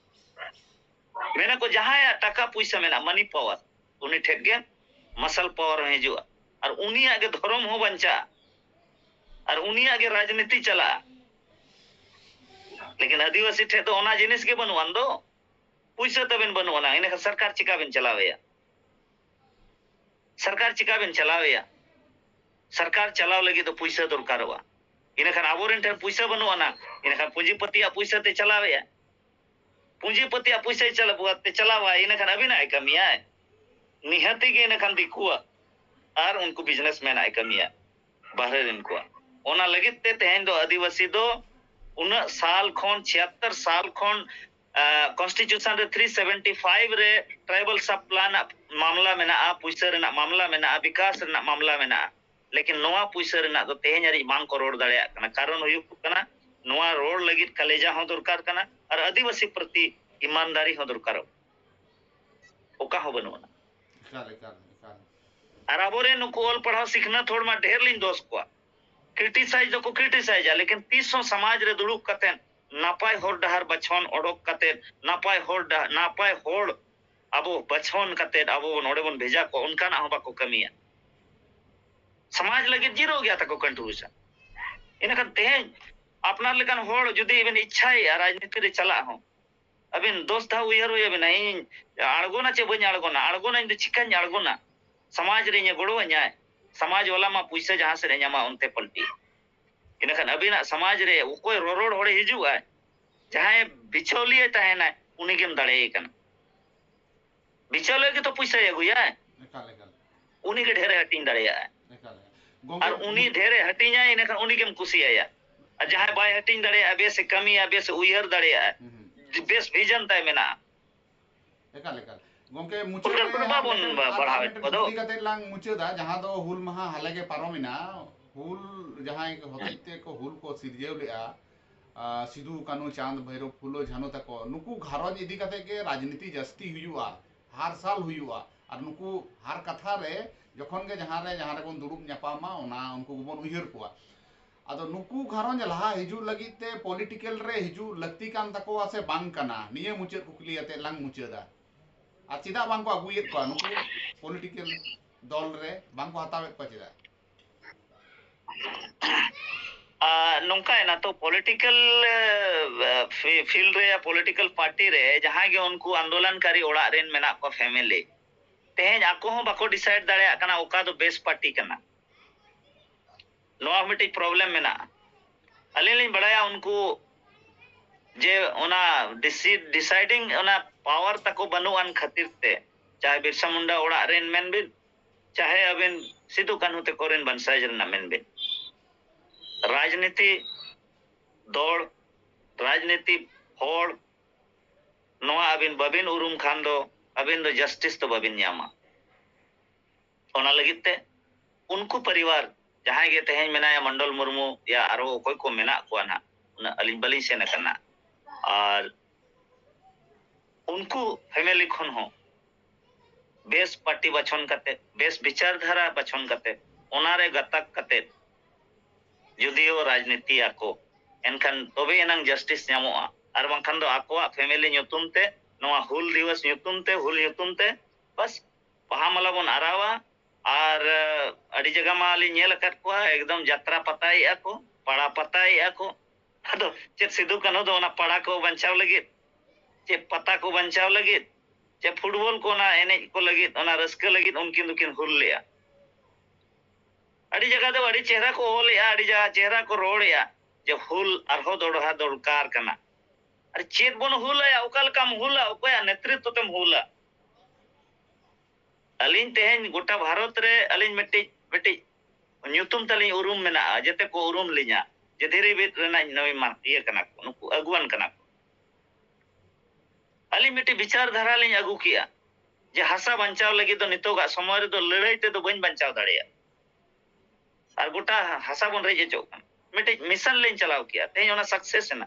ᱢᱮᱱᱟ ᱠᱚ ᱡᱟᱦᱟᱸᱭᱟᱜ ᱴᱟᱠᱟ ᱯᱩᱭᱥᱟᱹ ᱢᱮᱱᱟᱜᱼᱟ, money power, ᱩᱱᱤ ᱴᱷᱮᱱ ᱜᱮ muscle power ᱦᱚᱸ ᱦᱤᱡᱩᱜᱼᱟ᱾ ᱟᱨ ᱩᱱᱤᱭᱟᱜ ᱜᱮ ᱫᱷᱚᱨᱚᱢ ᱦᱚᱸ ᱵᱟᱧᱪᱟᱜᱼᱟ᱾ ᱟᱨ ᱩᱱᱤᱭᱟᱜ ᱜᱮ ᱨᱟᱡᱽᱱᱤᱛᱤ ᱪᱟᱞᱟᱜᱼᱟ᱾ ᱞᱮᱠᱤᱱ ᱟᱹᱫᱤᱵᱟᱹᱥᱤ ᱴᱷᱮᱱ ᱫᱚ ᱚᱱᱟ ᱡᱤᱱᱤᱥ ᱜᱮ ᱵᱟᱹᱱᱩᱜ ᱟᱱ ᱫᱚ᱾ ᱯᱩᱭᱥᱟᱹ ᱛᱟᱵᱮᱱ ᱵᱟᱹᱱᱩᱜ ᱟᱱᱟ, ᱤᱱᱟᱹᱠᱷᱟᱱ ᱥᱚᱨᱠᱟᱨ ᱪᱤᱠᱟ ᱵᱮᱱ ᱪᱟᱞᱟᱣᱮᱭᱟ? ᱥᱚᱨᱠᱟᱨ ᱪᱤᱠᱟ ᱵᱮᱱ ᱪᱟᱞᱟᱣᱮᱭᱟ? ᱥᱚᱨᱠᱟᱨ ᱪᱟᱞᱟᱣ ᱞᱟᱹᱜᱤᱫ ᱫᱚ ᱯᱩᱭᱥᱟᱹ ᱫᱚᱨᱠᱟᱨᱚᱜᱼᱟ᱾ ᱤᱱᱟᱹᱠᱷᱟᱱ ᱟᱵᱚᱨᱮᱱ ᱴᱷᱮᱱ ᱯᱩᱭᱥᱟᱹ ᱵᱟᱹᱱᱩᱜ ᱟᱱᱟ, ᱤᱱᱟᱹᱠᱷᱟᱱ ᱯᱩᱸᱡᱤᱯᱟᱹᱛᱤᱭᱟᱜ ᱯᱩᱭᱥᱟᱹ ᱛᱮ ᱪᱟᱞᱟᱣᱮᱭᱟ᱾ ᱯᱩᱸᱡᱤᱯᱟᱹᱛᱤᱭᱟᱜ ᱯᱩᱭᱥᱟᱹᱭ ᱪᱟᱞᱟᱣ, ᱛᱮ ᱪᱟᱞᱟᱣᱟ, ᱤᱱᱟᱹᱠᱷᱟᱱ ᱟᱹᱵᱤᱱᱟᱜ ᱮ ᱠᱟᱹᱢᱤᱭᱟᱭ᱾ ᱱᱤᱦᱟᱹᱛᱤ ᱜᱮ ᱤᱱᱟᱹᱠᱷᱟᱱ ᱫᱤᱠᱩᱣᱟᱜ ᱟᱨ ᱩᱱᱠᱩ businessman ᱟᱜ ᱮ ᱠᱟᱹᱢᱤᱭᱟ, ᱵᱟᱦᱨᱮ ᱨᱮᱱ ᱠᱚᱣᱟᱜ᱾ ᱚᱱᱟ ᱞᱟᱹᱜᱤᱫ ᱛᱮ ᱛᱮᱦᱮᱧ ᱫᱚ ᱟᱹᱫᱤᱵᱟᱹᱥᱤ ᱫᱚ ᱩᱱᱟᱹᱜ ᱥᱟᱞ ᱠᱷᱚᱱ, ᱪᱷᱤᱭᱟᱛᱛᱚᱨ ᱥᱟᱞ ᱠᱷᱚᱱ, ᱟᱸ, constitution ᱨᱮ three seventy five ᱨᱮ tribal sub plan ᱟᱜ ᱢᱟᱢᱞᱟ ᱢᱮᱱᱟᱜᱼᱟ, ᱯᱩᱭᱥᱟᱹ ᱨᱮᱱᱟᱜ ᱢᱟᱢᱞᱟ ᱢᱮᱱᱟᱜᱼᱟ, ᱵᱤᱠᱟᱥ ᱨᱮᱱᱟᱜ ᱢᱟᱢᱞᱟ ᱢᱮᱱᱟᱜᱼᱟ᱾ ᱞᱮᱠᱤᱱ ᱱᱚᱣᱟ ᱯᱩᱭᱥᱟᱹ ᱨᱮᱱᱟᱜ ᱫᱚ ᱛᱮᱦᱮᱧ ᱦᱟᱹᱨᱤᱡ ᱵᱟᱝ ᱠᱚ ᱨᱚᱲ ᱫᱟᱲᱮᱭᱟᱜ ᱠᱟᱱᱟ᱾ ᱠᱟᱨᱚᱱ ᱦᱩᱭᱩᱜ ᱠᱟᱱᱟ, ᱱᱚᱣᱟ ᱨᱚᱲ ᱞᱟᱹᱜᱤᱫ ᱠᱟᱞᱮᱡᱟ ᱦᱚᱸ ᱫᱚᱨᱠᱟᱨ ᱠᱟᱱᱟ ᱟᱨ ᱟᱹᱫᱤᱵᱟᱹᱥᱤ ᱯᱨᱚᱛᱤ ᱤᱢᱟᱱᱫᱟᱨᱤ ᱦᱚᱸ ᱫᱚᱨᱠᱟᱨᱚᱜ᱾ ᱚᱠᱟ ᱦᱚᱸ ᱵᱟᱹᱱᱩᱜ ᱟᱱᱟ᱾ ᱮᱠᱟᱞ, ᱮᱠᱟᱞ, ᱮᱠᱟᱞ᱾ ᱟᱨ ᱟᱵᱚᱨᱮᱱ ᱱᱩᱠᱩ ᱚᱞ ᱯᱟᱲᱦᱟᱣ ᱥᱤᱠᱷᱱᱟᱹᱛ ᱦᱚᱲ ᱢᱟ ᱰᱷᱮᱨ ᱞᱤᱧ ᱫᱚᱥ ᱠᱚᱣᱟ᱾ Criticize ᱫᱚᱠᱚ criticizeᱟ, ᱞᱮᱠᱤᱱ ᱛᱤᱥ ᱦᱚᱸ ᱥᱚᱢᱟᱡᱽ ᱨᱮ ᱫᱩᱲᱩᱵ ᱠᱟᱛᱮ ᱱᱟᱯᱟᱭ ᱦᱚᱨ ᱰᱟᱦᱟᱨ ᱵᱟᱪᱷᱚᱱ ᱚᱰᱚᱠ ᱠᱟᱛᱮ, ᱱᱟᱯᱟᱭ ᱦᱚᱨ ᱰᱟ-, ᱱᱟᱯᱟᱭ ᱦᱚᱲ ᱟᱵᱚ ᱵᱟᱪᱷᱚᱱ ᱠᱟᱛᱮ ᱟᱵᱚ ᱵᱚᱱ ᱚᱸᱰᱮ ᱵᱚᱱ ᱵᱷᱮᱡᱟ ᱠᱚᱣᱟ, ᱚᱱᱠᱟᱱᱟᱜ ᱦᱚᱸ ᱵᱟᱠᱚ ᱠᱟᱹᱢᱤᱭᱟ᱾ ᱥᱚᱢᱟᱡᱽ ᱞᱟᱹᱜᱤᱫ zero ᱜᱮᱭᱟ ᱛᱟᱠᱚ contribution᱾ ᱤᱱᱟᱹᱠᱷᱟᱱ ᱛᱮᱦᱮᱧ ᱟᱯᱱᱟᱨ ᱞᱮᱠᱟᱱ ᱦᱚᱲ ᱡᱩᱫᱤ ᱵᱮᱱ ᱤᱪᱪᱷᱟᱭᱮᱜᱼᱟ ᱨᱟᱡᱽᱱᱤᱛᱤ ᱨᱮ ᱪᱟᱞᱟᱜ ᱦᱚᱸ, ᱟᱹᱵᱤᱱ ᱫᱚᱥ ᱫᱷᱟᱣ ᱩᱭᱦᱟᱹᱨ ᱦᱩᱭ ᱟᱵᱤᱱᱟ, ᱤᱧ ᱟᱬᱜᱚᱱᱟ ᱪᱮ ᱵᱟᱹᱧ ᱟᱬᱜᱚᱱᱟ? ᱟᱬᱜᱚᱱᱟ, ᱤᱧ ᱫᱚ ᱪᱤᱠᱟᱹᱧ ᱟᱬᱜᱚᱱᱟ? ᱥᱚᱢᱟᱡᱽ ᱨᱮ ᱤᱧᱮ ᱜᱚᱲᱚ ᱟᱹᱧᱟᱭ? ᱥᱚᱢᱟᱡᱽ ᱵᱟᱞᱟ ᱢᱟ ᱯᱩᱭᱥᱟᱹ ᱡᱟᱦᱟᱸ ᱥᱮᱫ ᱮ ᱧᱟᱢᱟ ᱚᱱᱛᱮ ᱯᱟᱞᱴᱤ᱾ ᱤᱱᱟᱹᱠᱷᱟᱱ ᱟᱹᱵᱤᱱᱟᱜ ᱥᱚᱢᱟᱡᱽ ᱨᱮ ᱚᱠᱚᱭ ᱨᱚᱨᱚᱲ ᱦᱚᱲᱮ ᱦᱤᱡᱩᱜᱼᱟᱭ, ᱡᱟᱦᱟᱸᱭ ᱵᱤᱪᱟᱹᱣᱞᱤᱭᱟᱹ ᱛᱟᱦᱮᱱᱟᱭ, ᱩᱱᱤ ᱜᱮᱢ ᱫᱟᱲᱮᱭᱟᱭ ᱠᱟᱱᱟ᱾ ᱵᱤᱪᱟᱹᱣᱞᱤᱭᱟᱹ ᱜᱮᱛᱚ ᱯᱩᱭᱥᱟᱹᱭ ᱟᱹᱜᱩᱭᱟᱭ᱾ ᱮᱠᱟᱞ, ᱮᱠᱟᱞ᱾ ᱩᱱᱤ ᱜᱮ ᱰᱷᱮᱨᱮ ᱦᱟᱹᱴᱤᱧ ᱫᱟᱲᱮᱭᱟᱜᱼᱟ᱾ ᱮᱠᱟᱞ, ᱮᱠᱟᱞ᱾ ᱜᱚᱝᱠᱮ, ᱟᱨ ᱩᱱᱤ ᱢᱩᱪ- ᱰᱷᱮᱨᱮ ᱦᱟᱹᱴᱤᱧᱟᱭ, ᱤᱱᱟᱹᱠᱷᱟᱱ ᱩᱱᱤ ᱜᱮᱢ ᱠᱩᱥᱤᱭᱟᱭᱟ᱾ ᱟᱨ ᱡᱟᱦᱟᱸᱭ ᱵᱟᱭ ᱦᱟᱹᱴᱤᱧ ᱫᱟᱲᱮᱭᱟᱜᱼᱟ, ᱵᱮᱥᱮ ᱠᱟᱹᱢᱤᱭᱟ, ᱵᱮᱥᱮ ᱩᱭᱦᱟᱹᱨ ᱫᱟᱲᱮᱭᱟᱜᱼᱟ, ᱦᱩᱸ, ᱦᱩᱸ᱾ ᱵᱮᱥ vision ᱛᱟᱭ ᱢᱮᱱᱟᱜᱼᱟ᱾ ᱮᱠᱟᱞ, ᱮᱠᱟᱞ᱾ ᱜᱚᱝᱠᱮ, ᱢᱩᱪᱟᱹᱫ ᱩᱫᱷᱟᱹᱨ ᱨᱮ ᱠᱚᱫᱚ ᱟᱨ ᱵᱟᱵᱚᱱ ᱢᱤᱫᱴᱮᱱ, ᱟᱨ ᱵᱟᱲᱦᱟᱣᱮᱫ ᱢᱤᱫᱴᱮᱱ ᱠᱚᱫᱚ᱾ ᱠᱩᱠᱞᱤ ᱠᱟᱛᱮ ᱞᱟᱝ ᱢᱩᱪᱟᱹᱫᱟ, ᱡᱟᱦᱟᱸ ᱫᱚ ᱦᱩᱞ ᱢᱟᱦᱟ ᱦᱟᱞᱮ ᱜᱮ ᱯᱟᱨᱚᱢᱮᱱᱟ, ᱦᱩᱞ ᱡᱟᱦᱟᱸᱭ ᱦᱚᱛᱮᱡ ᱛᱮ ᱠᱚ ᱦᱩᱞ ᱠᱚ ᱥᱤᱨᱡᱟᱹᱣ ᱞᱮᱫᱼᱟ, ᱟᱨ ᱥᱤᱫᱩ, ᱠᱟᱹᱱᱦᱩ, ᱪᱟᱸᱫᱽ, ᱵᱷᱟᱭᱨᱳ, ᱯᱷᱩᱞᱳ, ᱡᱷᱟᱱᱳ ᱛᱟᱠᱚ, ᱱᱩᱠᱩ ᱜᱷᱟᱨᱚᱸᱡᱽ ᱤᱫᱤ ᱠᱟᱛᱮ ᱜᱮ ᱨᱟᱡᱽᱱᱤᱛᱤ ᱡᱟᱹᱥᱛᱤ ᱦᱩᱭᱩᱜᱼᱟ, ᱦᱟᱨ ᱥᱟᱞ ᱦᱩᱭᱩᱜᱼᱟ᱾ ᱟᱨ ᱱᱩᱠᱩ ᱦᱟᱨ ᱠᱟᱛᱷᱟ ᱨᱮ ᱡᱚᱠᱷᱚᱱ ᱜᱮ ᱡᱟᱦᱟᱸ ᱨᱮ, ᱡᱟᱦᱟᱸ ᱨᱮᱵᱚᱱ ᱫᱩᱲᱩᱵ ᱧᱟᱯᱟᱢᱟ, ᱚᱱᱟ ᱩᱱᱠᱩ ᱜᱮᱵᱚᱱ ᱩᱭᱦᱟᱹᱨ ᱠᱚᱣᱟ᱾ ᱟᱫᱚ ᱱᱩᱠᱩ ᱜᱷᱟᱨᱚᱸᱡᱽ ᱞᱟᱦᱟ ᱦᱤᱡᱩᱜ ᱞᱟᱹᱜᱤᱫ ᱛᱮ ᱯᱚᱞᱤᱴᱤᱠᱮᱞ ᱨᱮ ᱦᱤᱡᱩᱜ ᱞᱟᱹᱠᱛᱤ ᱠᱟᱱ ᱛᱟᱠᱚᱣᱟ ᱥᱮ ᱵᱟᱝ ᱠᱟᱱᱟ? ᱱᱤᱭᱟᱹ ᱢᱩᱪᱟᱹᱫ ᱠᱩᱠᱞᱤ ᱟᱛᱮ ᱞᱟᱝ ᱢᱩᱪᱟᱹᱫᱟ᱾ ᱟᱨ ᱪᱮᱫᱟᱜ ᱵᱟᱝ ᱠᱚ ᱟᱹᱜᱩᱭᱮᱫ ᱠᱚᱣᱟ ᱱᱩᱠᱩ ᱯᱚᱞᱤᱴᱤᱠᱮᱞ ᱫᱚᱞ ᱨᱮ? ᱵᱟᱝ ᱠᱚ ᱦᱟᱛᱟᱣᱮᱫ ᱠᱚᱣᱟ ᱪᱮᱫᱟᱜ? ᱟᱨ ᱱᱚᱝᱠᱟᱭᱮᱱᱟ ᱛᱚ, ᱯᱚᱞᱤᱴᱤᱠᱮᱞ ᱯᱷᱤᱞᱰ ᱨᱮ, ᱯᱚᱞᱤᱴᱤᱠᱮᱞ ᱯᱟᱨᱴᱤ ᱨᱮ ᱡᱟᱦᱟᱸᱭ ᱜᱮ ᱩᱱᱠᱩ ᱟᱱᱫᱳᱞᱚᱱᱠᱟᱨᱤ ᱚᱲᱟᱜ ᱨᱮᱱ ᱢᱮᱱᱟᱜ ᱠᱚᱣᱟ, ᱯᱷᱮᱢᱮᱞᱤ, ᱛᱮᱦᱮᱧ ᱟᱠᱚ ᱦᱚᱸ ᱵᱟᱠᱚ ᱰᱤᱥᱟᱭᱤᱰ ᱫᱟᱲᱮᱭᱟᱜ ᱠᱟᱱᱟ ᱚᱠᱟ ᱫᱚ ᱵᱮᱥ ᱯᱟᱨᱴᱤ ᱠᱟᱱᱟ᱾ ᱱᱚᱣᱟ ᱦᱚᱸ ᱢᱤᱫᱴᱤᱡ ᱯᱨᱚᱵᱞᱮᱢ ᱢᱮᱱᱟᱜᱼᱟ᱾ ᱟᱹᱞᱤᱧ ᱞᱤᱧ ᱵᱟᱲᱟᱭᱟ ᱩᱱᱠᱩ ᱡᱮ ᱚᱱᱟ ᱰᱤᱥᱟᱭᱤᱰᱤᱝ ᱚᱱᱟ ᱯᱟᱣᱟᱨ ᱛᱟᱠᱚ ᱵᱟᱹᱱᱩᱜ ᱟᱱ ᱠᱷᱟᱹᱛᱤᱨ ᱛᱮ, ᱪᱟᱦᱮ ᱵᱤᱨᱥᱟ ᱢᱩᱱᱰᱟ ᱚᱲᱟᱜ ᱨᱮᱱ ᱢᱮᱱ ᱵᱤᱱ, ᱪᱟᱦᱮ ᱟᱹᱵᱤᱱ ᱥᱤᱫᱩ ᱠᱟᱹᱱᱦᱩ ᱛᱟᱠᱚ ᱨᱮᱱ ᱵᱚᱝᱥᱚᱡᱽ ᱨᱮᱱᱟᱜ ᱢᱮᱱ ᱵᱤᱱ, ᱨᱟᱡᱽᱱᱤᱛᱤ ᱫᱚᱞ, ᱨᱟᱡᱽᱱᱤᱛᱤ ᱦᱚᱲ, ᱱᱚᱣᱟ ᱟᱹᱵᱤᱱ ᱵᱟᱹᱵᱤᱱ ᱩᱨᱩᱢ ᱠᱷᱟᱱ ᱫᱚ ᱟᱹᱵᱤᱱ ᱫᱚ ᱡᱟᱥᱴᱤᱥ ᱫᱚ ᱵᱟᱹᱵᱤᱱ ᱧᱟᱢᱟ᱾ ᱚᱱᱟ ᱞᱟᱹᱜᱤᱫ ᱛᱮ ᱩᱱᱠᱩ ᱯᱚᱨᱤᱵᱟᱨ ᱡᱟᱦᱟᱸᱭ ᱜᱮ ᱛᱮᱦᱮᱧ ᱢᱮᱱᱟᱭᱟ, ᱢᱚᱱᱰᱚᱞ ᱢᱩᱨᱢᱩ ᱭᱟ ᱟᱨᱚ ᱚᱠᱚᱭ ᱠᱚ ᱢᱮᱱᱟᱜ ᱠᱚᱣᱟ ᱱᱟᱦᱟᱜ, ᱩᱱᱟᱹᱜ ᱟᱹᱞᱤᱧ ᱵᱟᱹᱞᱤᱧ ᱥᱮᱱ ᱟᱠᱟᱱᱟ᱾ ᱟᱨ ᱩᱱᱠᱩ ᱯᱷᱮᱢᱮᱞᱤ ᱠᱷᱚᱱ ᱦᱚᱸ ᱵᱮᱥ ᱯᱟᱨᱴᱤ ᱵᱟᱪᱷᱚᱱ ᱠᱟᱛᱮ, ᱵᱮᱥ ᱵᱤᱪᱟᱨ ᱫᱷᱟᱨᱟ ᱵᱟᱪᱷᱚᱱ ᱠᱟᱛᱮ, ᱚᱱᱟᱨᱮ ᱜᱟᱛᱟᱠ ᱠᱟᱛᱮ ᱡᱩᱫᱤᱭᱳ ᱨᱟᱡᱽᱱᱤᱛᱤ ᱟᱠᱚ, ᱮᱱᱠᱷᱟᱱ ᱛᱚᱵᱮ ᱮᱱᱟᱝ ᱡᱟᱥᱴᱤᱥ ᱧᱟᱢᱚᱜᱼᱟ᱾ ᱟᱨ ᱵᱟᱝᱠᱷᱟᱱ ᱫᱚ ᱟᱠᱚᱣᱟᱜ ᱯᱷᱮᱢᱮᱞᱤ ᱧᱩᱛᱩᱢ ᱛᱮ, ᱱᱚᱣᱟ ᱦᱩᱞ ᱫᱤᱵᱚᱥ ᱧᱩᱛᱩᱢ ᱛᱮ, ᱦᱩᱞ ᱧᱩᱛᱩᱢ ᱛᱮ ᱵᱟᱥ ᱵᱟᱦᱟ ᱢᱟᱞᱟ ᱵᱚᱱ ᱟᱨᱟᱣᱟ᱾ ᱟᱨ ᱟᱹᱰᱤ ᱡᱟᱭᱜᱟ ᱢᱟ ᱞᱤᱧ ᱧᱮᱞ ᱟᱠᱟᱫ ᱠᱚᱣᱟ, ᱮᱠᱫᱚᱢ ᱡᱟᱛᱨᱟ ᱯᱟᱛᱟᱭᱮᱫᱼᱟ ᱠᱚ, ᱯᱟᱲᱟ ᱯᱟᱛᱟᱭᱮᱫᱼᱟ ᱠᱚ᱾ ᱟᱫᱚ ᱪᱮᱫ ᱥᱤᱫᱩ ᱠᱟᱹᱱᱦᱩ ᱫᱚ ᱚᱱᱟ ᱯᱟᱲᱟ ᱠᱚ ᱵᱟᱧᱪᱟᱣ ᱞᱟᱹᱜᱤᱫ, ᱪᱮᱫ ᱯᱟᱛᱟ ᱠᱚ ᱵᱟᱧᱪᱟᱣ ᱞᱟᱹᱜᱤᱫ, ᱪᱮᱫ ᱯᱷᱩᱴᱵᱚᱞ ᱠᱚ ᱚᱱᱟ ᱮᱱᱮᱡ ᱠᱚ ᱞᱟᱹᱜᱤᱫ, ᱚᱱᱟ ᱨᱟᱹᱥᱠᱟᱹ ᱞᱟᱹᱜᱤᱫ ᱩᱱᱠᱤᱱ ᱫᱚᱠᱤᱱ ᱦᱩᱞ ᱞᱮᱫᱼᱟ? ᱟᱹᱰᱤ ᱡᱟᱭᱜᱟ ᱫᱚ ᱟᱹᱰᱤ ᱪᱮᱦᱨᱟ ᱠᱚ ᱚᱞᱮᱫᱼᱟ, ᱟᱹᱰᱤ ᱡᱟᱭᱜᱟ ᱪᱮᱦᱨᱟ ᱠᱚ ᱨᱚᱲᱮᱫᱼᱟ ᱡᱮ ᱦᱩᱞ ᱟᱨᱦᱚᱸ ᱫᱚᱲᱦᱟ ᱫᱚᱨᱠᱟᱨ ᱠᱟᱱᱟ᱾ ᱟᱨ ᱪᱮᱫ ᱵᱚᱱ ᱦᱩᱞᱟᱭᱟ? ᱚᱠᱟ ᱞᱮᱠᱟᱢ ᱦᱩᱞᱟ? ᱚᱠᱚᱭᱟᱜ ᱱᱮᱛᱨᱤᱛᱵ ᱛᱮᱢ ᱦᱩᱞᱟ? ᱟᱹᱞᱤᱧ ᱛᱮᱦᱮᱧ ᱜᱚᱴᱟ ᱵᱷᱟᱨᱚᱛ ᱨᱮ ᱟᱹᱞᱤᱧ ᱢᱤᱫᱴᱤᱡ ᱢᱤᱫᱴᱤᱡ ᱧᱩᱛᱩᱢ ᱛᱟᱹᱞᱤᱧ ᱩᱨᱩᱢ ᱢᱮᱱᱟᱜᱼᱟ, ᱡᱮᱛᱮ ᱠᱚ ᱩᱨᱩᱢ ᱞᱤᱧᱟ ᱡᱮ ᱫᱷᱤᱨᱤ ᱵᱤᱫ ᱨᱮᱱᱟᱜ ᱱᱩᱭ ᱢᱟ ᱤᱭᱟᱹ ᱠᱟᱱᱟ ᱠᱚ, ᱱᱩᱠᱩ ᱟᱹᱜᱩᱣᱟᱱ ᱠᱟᱱᱟ ᱠᱚ᱾ ᱟᱹᱞᱤᱧ ᱢᱤᱫᱴᱤᱡ ᱵᱤᱪᱟᱨ ᱫᱷᱟᱨᱟ ᱞᱤᱧ ᱟᱹᱜᱩ ᱠᱮᱜᱼᱟ ᱡᱮ ᱦᱟᱥᱟ ᱵᱟᱧᱪᱟᱣ ᱞᱟᱹᱜᱤᱫ ᱫᱚ ᱱᱤᱛᱚᱜᱟᱜ ᱥᱚᱢᱚᱭ ᱨᱮᱫᱚ ᱞᱟᱹᱲᱦᱟᱹᱭ ᱛᱮᱫᱚ ᱵᱟᱹᱧ ᱵᱟᱧᱪᱟᱣ ᱫᱟᱲᱮᱭᱟᱜᱼᱟ᱾ ᱟᱨ ᱜᱚᱴᱟ ᱦᱟᱥᱟ ᱵᱚᱱ ᱨᱮᱡ ᱦᱚᱪᱚᱜ ᱠᱟᱱᱟ᱾ ᱢᱤᱫᱴᱮᱡ ᱢᱤᱥᱚᱱ ᱞᱤᱧ ᱪᱟᱞᱟᱣ ᱠᱮᱭᱟ, ᱛᱮᱦᱮᱧ ᱚᱱᱟ ᱥᱟᱠᱥᱮᱥ ᱮᱱᱟ᱾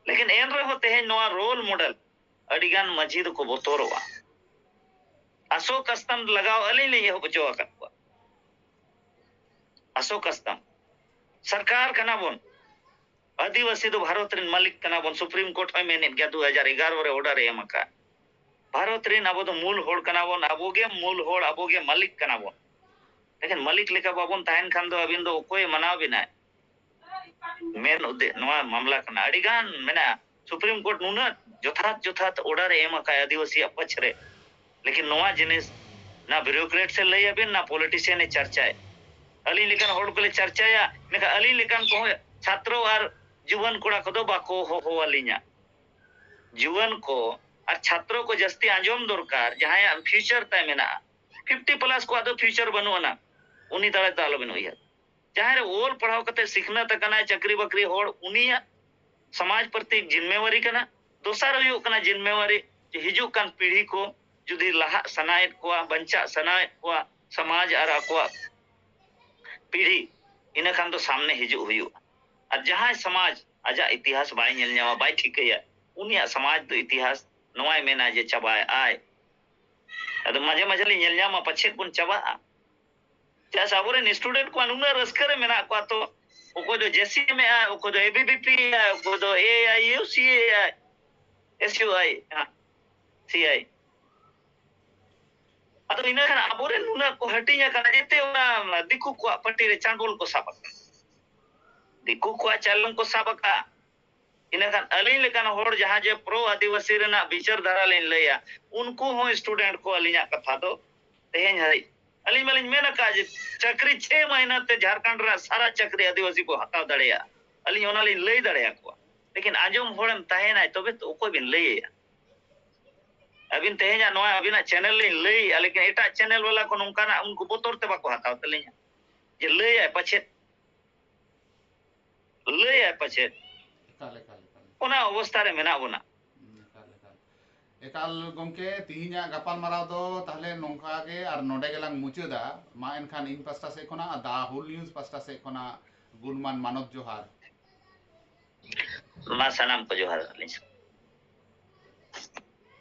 ᱞᱮᱠᱤᱱ ᱮᱱ ᱨᱮᱦᱚᱸ ᱛᱮᱦᱮᱧ ᱱᱚᱣᱟ ᱨᱳᱞ ᱢᱚᱰᱮᱞ ᱟᱹᱰᱤ ᱜᱟᱱ ᱢᱟᱹᱡᱷᱤ ᱫᱚᱠᱚ ᱵᱚᱛᱚᱨᱚᱜᱼᱟ᱾ ᱟᱥᱚᱠ ᱟᱥᱛᱟᱢ ᱞᱟᱜᱟᱣ ᱟᱹᱞᱤᱧ ᱞᱤᱧ ᱮᱦᱚᱵ ᱦᱚᱪᱚ ᱟᱠᱟᱫ ᱠᱚᱣᱟ᱾ ᱟᱥᱚᱠ ᱟᱥᱛᱟᱢ, ᱥᱚᱨᱠᱟᱨ ᱠᱟᱱᱟ ᱵᱚᱱ, ᱟᱹᱫᱤᱵᱟᱹᱥᱤ ᱫᱚ ᱵᱷᱟᱨᱚᱛ ᱨᱮᱱ ᱢᱟᱹᱞᱤᱠ ᱠᱟᱱᱟ ᱵᱚᱱ᱾ ᱥᱩᱯᱨᱤᱢ ᱠᱳᱨᱴ ᱦᱚᱸᱭ ᱢᱮᱱᱮᱫ ᱜᱮᱭᱟ, ᱫᱩ ᱦᱟᱡᱟᱨ ᱮᱜᱟᱨᱚ ᱨᱮ ᱚᱨᱰᱟᱨ ᱮ ᱮᱢ ᱟᱠᱟᱫ᱾ ᱵᱷᱟᱨᱚᱛ ᱨᱮᱱ ᱟᱵᱚ ᱫᱚ ᱢᱩᱞ ᱦᱚᱲ ᱠᱟᱱᱟ ᱵᱚᱱ, ᱟᱵᱚ ᱜᱮ ᱢᱩᱞ ᱦᱚᱲ, ᱟᱵᱚ ᱜᱮ ᱢᱟᱹᱞᱤᱠ ᱠᱟᱱᱟ ᱵᱚᱱ᱾ ᱞᱮᱠᱤᱱ ᱢᱟᱹᱞᱤᱠ ᱞᱮᱠᱟ ᱵᱟᱵᱚᱱ ᱛᱟᱦᱮᱱ ᱠᱷᱟᱱ ᱫᱚ ᱟᱹᱵᱤᱱ ᱫᱚ ᱚᱠᱚᱭᱮ ᱢᱟᱱᱟᱣ ᱵᱤᱱᱟᱭ? ᱢᱮᱱ ᱩᱫᱮ-, ᱱᱚᱣᱟ ᱢᱟᱢᱞᱟ ᱠᱟᱱᱟ, ᱟᱹᱰᱤ ᱜᱟᱱ ᱢᱮᱱᱟᱜᱼᱟ᱾ ᱥᱩᱯᱨᱤᱢ ᱠᱳᱨᱴ ᱱᱩᱱᱟᱹᱜ ᱡᱚᱛᱷᱟᱛ ᱡᱚᱛᱷᱟᱛ ᱚᱨᱰᱟᱨ ᱮ ᱮᱢ ᱟᱠᱟᱫ ᱟᱹᱫᱤᱵᱟᱹᱥᱤᱭᱟᱜ ᱯᱟᱪᱷ ᱨᱮ, ᱞᱮᱠᱤᱱ ᱱᱚᱣᱟ ᱡᱤᱱᱤᱥ ᱱᱟ ᱵᱤᱭᱩᱨᱳᱠᱨᱮᱴ ᱥᱮ ᱞᱟᱹᱭ ᱟᱵᱤᱱ, ᱱᱟ ᱯᱚᱞᱤᱴᱤᱥᱤᱭᱟᱱ ᱮ ᱪᱟᱨᱪᱟᱭ᱾ ᱟᱹᱞᱤᱧ ᱞᱮᱠᱟᱱ ᱦᱚᱲ ᱠᱚᱞᱮ ᱪᱟᱨᱪᱟᱭᱟ, ᱢᱮᱱᱠᱷᱟᱱ ᱟᱹᱞᱤᱧ ᱞᱮᱠᱟᱱ ᱠᱚᱦᱚᱸ ᱪᱷᱟᱛᱨᱚ ᱟᱨ ᱡᱩᱣᱟᱹᱱ ᱠᱚᱲᱟ ᱠᱚᱫᱚ ᱵᱟᱠᱚ ᱦᱚᱦᱚ ᱟᱹᱞᱤᱧᱟ᱾ ᱡᱩᱣᱟᱹᱱ ᱠᱚ ᱟᱨ ᱪᱷᱟᱛᱨᱚ ᱠᱚ ᱡᱟᱹᱥᱛᱤ ᱟᱸᱡᱚᱢ ᱫᱚᱨᱠᱟᱨ, ᱡᱟᱦᱟᱸᱭᱟᱜ ᱯᱷᱤᱭᱩᱪᱟᱨ ᱛᱟᱭ ᱢᱮᱱᱟᱜᱼᱟ᱾ ᱯᱷᱤᱯᱴᱤ ᱯᱞᱟᱥ ᱠᱚᱣᱟᱜ ᱫᱚ ᱯᱷᱤᱭᱩᱪᱟᱨ ᱵᱟᱹᱱᱩᱜ ᱟᱱᱟ, ᱩᱱᱤ ᱫᱟᱲᱮ ᱫᱚ ᱟᱞᱚᱵᱤᱱ ᱩᱭᱦᱟᱹᱨ᱾ ᱡᱟᱦᱟᱸᱭ ᱨᱮ ᱚᱞ ᱯᱟᱲᱦᱟᱣ ᱠᱟᱛᱮ ᱥᱤᱠᱷᱱᱟᱹᱛ ᱟᱠᱟᱱᱟᱭ, ᱪᱟᱹᱠᱨᱤ ᱵᱟᱹᱠᱨᱤ ᱦᱚᱲ, ᱩᱱᱤᱭᱟᱜ ᱥᱚᱢᱟᱡᱽ ᱯᱨᱚᱛᱤ ᱡᱤᱢᱢᱮᱣᱟᱨᱤ ᱠᱟᱱᱟ᱾ ᱫᱚᱥᱟᱨ ᱦᱩᱭᱩᱜ ᱠᱟᱱᱟ ᱡᱤᱢᱢᱮᱣᱟᱨᱤ ᱡᱮ ᱦᱤᱡᱩᱜ ᱠᱟᱱ ᱯᱤᱲᱦᱤ ᱠᱚ ᱡᱩᱫᱤ ᱞᱟᱦᱟᱜ ᱥᱟᱱᱟᱭᱮᱫ ᱠᱚᱣᱟ, ᱵᱟᱧᱪᱟᱜ ᱥᱟᱱᱟᱭᱮᱫ ᱠᱚᱣᱟ ᱥᱚᱢᱟᱡᱽ ᱟᱨ ᱟᱠᱚᱣᱟᱜ ᱯᱤᱲᱦᱤ, ᱤᱱᱟᱹ ᱠᱷᱟᱱ ᱫᱚ ᱥᱟᱢᱱᱮ ᱦᱤᱡᱩᱜ ᱦᱩᱭᱩᱜᱼᱟ᱾ ᱟᱨ ᱡᱟᱦᱟᱸᱭ ᱥᱚᱢᱟᱡᱽ ᱟᱡᱟᱜ ᱤᱛᱤᱦᱟᱥ ᱵᱟᱭ ᱧᱮᱞ ᱧᱟᱢᱟ, ᱵᱟᱭ ᱴᱷᱤᱠᱟᱹᱭᱟ, ᱩᱱᱤᱭᱟᱜ ᱥᱚᱢᱟᱡᱽ ᱫᱚ ᱤᱛᱤᱦᱟᱥ ᱱᱚᱣᱟᱭ ᱢᱮᱱᱟ ᱡᱮ ᱪᱟᱵᱟᱭ ᱟᱭ᱾ ᱟᱫᱚ ᱢᱟᱡᱷᱮ ᱢᱟᱡᱷᱮ ᱞᱤᱧ ᱧᱮᱞ ᱧᱟᱢᱟ, ᱯᱟᱪᱮᱫ ᱵᱚᱱ ᱪᱟᱵᱟᱜᱼᱟ᱾ ᱪᱮᱫᱟᱜ ᱥᱮ ᱟᱵᱚᱨᱮᱱ ᱥᱴᱩᱰᱮᱱᱴ ᱠᱚᱣᱟᱜ ᱱᱩᱱᱟᱹᱜ ᱨᱟᱹᱥᱠᱟᱹ ᱨᱮ ᱢᱮᱱᱟᱜ ᱠᱚᱣᱟ ᱛᱚ, ᱚᱠᱚᱭ ᱫᱚ ᱡᱮᱥᱤ ᱮᱢ ᱮᱜᱼᱟ, ᱚᱠᱚᱭ ᱫᱚ ᱮᱵᱤᱵᱤᱯᱤ ᱮᱜᱼᱟ, ᱚᱠᱚᱭ ᱫᱚ ᱮᱟᱭᱭᱩᱥᱤ ᱮᱜᱼᱟ, ᱮᱥᱭᱩᱟᱭ, ᱦᱮᱸ, ᱥᱤᱟᱭ᱾ ᱟᱫᱚ ᱤᱱᱟᱹ ᱠᱷᱟᱱ ᱟᱵᱚᱨᱮᱱ ᱱᱩᱱᱟᱹᱜ ᱠᱚ ᱦᱟᱹᱴᱤᱧ ᱟᱠᱟᱱᱟ, ᱡᱮᱛᱮ ᱚᱱᱟ ᱫᱤᱠᱩ ᱠᱚᱣᱟᱜ ᱯᱟᱹᱴᱤ ᱨᱮ ᱪᱟᱸᱰᱚᱞ ᱠᱚ ᱥᱟᱵ ᱟᱠᱟᱫᱟ, ᱫᱤᱠᱩ ᱠᱚᱣᱟᱜ ᱪᱟᱞᱚᱢ ᱠᱚ ᱥᱟᱵ ᱟᱠᱟᱫᱼᱟ᱾ ᱤᱱᱟᱹ ᱠᱷᱟᱱ ᱟᱹᱞᱤᱧ ᱞᱮᱠᱟᱱ ᱦᱚᱲ ᱡᱟᱦᱟᱸ ᱡᱮ ᱯᱨᱳ ᱟᱹᱫᱤᱵᱟᱹᱥᱤ ᱨᱮᱱᱟᱜ ᱵᱤᱪᱟᱹᱨ ᱫᱷᱟᱨᱟ ᱞᱤᱧ ᱞᱟᱹᱭᱟ, ᱩᱱᱠᱩ ᱦᱚᱸ ᱥᱴᱩᱰᱮᱱᱴ ᱠᱚ ᱟᱹᱞᱤᱧᱟᱜ ᱠᱟᱛᱷᱟ ᱫᱚ ᱛᱮᱦᱮᱧ ᱦᱟᱹᱨᱤᱡ ᱟᱹᱞᱤᱧ ᱢᱟᱞᱤᱧ ᱢᱮᱱ ᱟᱠᱟᱫ ᱡᱮ ᱪᱟᱹᱠᱨᱤ ᱪᱷᱮ ᱢᱟᱹᱦᱱᱟᱹ ᱛᱮ ᱡᱷᱟᱲᱠᱷᱚᱸᱰ ᱨᱮᱱᱟᱜ ᱥᱟᱨᱟ ᱪᱟᱹᱠᱨᱤ ᱟᱹᱫᱤᱵᱟᱹᱥᱤ ᱠᱚ ᱦᱟᱛᱟᱣ ᱫᱟᱲᱮᱭᱟᱜᱼᱟ, ᱟᱹᱞᱤᱧ ᱚᱱᱟ ᱞᱤᱧ ᱞᱟᱹᱭ ᱫᱟᱲᱮᱭᱟᱠᱚᱣᱟ᱾ ᱞᱮᱠᱤᱱ ᱟᱸᱡᱚᱢ ᱦᱚᱲᱮᱢ ᱛᱟᱦᱮᱱᱟᱭ ᱛᱚᱵᱮ ᱛᱚ ᱚᱠᱚᱭ ᱵᱤᱱ ᱞᱟᱹᱭ ᱟᱭᱟ? ᱟᱹᱵᱤᱱ ᱛᱮᱦᱮᱧᱟᱜ ᱱᱚᱣᱟ ᱟᱹᱵᱤᱱᱟᱜ ᱪᱮᱱᱮᱞ ᱞᱤᱧ ᱞᱟᱹᱭᱮᱜᱼᱟ, ᱞᱮᱠᱤᱱ ᱮᱴᱟᱜ ᱪᱮᱱᱮᱞ ᱵᱟᱞᱟ ᱠᱚ ᱱᱚᱝᱠᱟᱱᱟᱜ ᱩᱱᱠᱩ ᱵᱚᱛᱚᱨ ᱛᱮ ᱵᱟᱠᱚ ᱦᱟᱛᱟᱣ ᱛᱟᱹᱞᱤᱧᱟ ᱡᱮ ᱞᱟᱹᱭᱟᱭ ᱯᱟᱪᱮᱫ, ᱞᱟᱹᱭᱟᱭ ᱯᱟᱪᱮᱫ᱾ ᱮᱠᱟᱞ, ᱮᱠᱟᱞ, ᱮᱠᱟᱞ᱾ ᱚᱱᱟ ᱚᱵᱚᱥᱛᱷᱟ ᱨᱮ ᱢᱮᱱᱟᱜ ᱵᱚᱱᱟ᱾ ᱦᱩᱸ, ᱮᱠᱟᱞ, ᱮᱠᱟᱞ᱾ ᱮᱠᱟᱞ ᱜᱚᱢᱠᱮ, ᱛᱤᱦᱤᱧᱟᱜ ᱜᱟᱯᱟᱞᱢᱟᱨᱟᱣ ᱫᱚ ᱛᱟᱦᱞᱮ ᱱᱚᱝᱠᱟ ᱜᱮ ᱟᱨ ᱱᱚᱰᱮ ᱜᱮᱞᱟᱝ ᱢᱩᱪᱟᱹᱫᱟ᱾ ᱢᱟ ᱮᱱᱠᱷᱟᱱ ᱤᱧ ᱯᱟᱥᱴᱟ ᱥᱮᱫ ᱠᱷᱚᱱᱟᱜ ᱟᱨ The Whole News ᱯᱟᱥᱴᱟ ᱥᱮᱫ ᱠᱷᱚᱱᱟᱜ ᱜᱩᱱᱢᱟᱱ ᱢᱟᱱᱚᱛ ᱡᱚᱦᱟᱨ᱾ ᱢᱟ ᱥᱟᱱᱟᱢ ᱠᱚ ᱡᱚᱦᱟᱨ ᱟᱹᱞᱤᱧ ᱥᱮᱫ᱾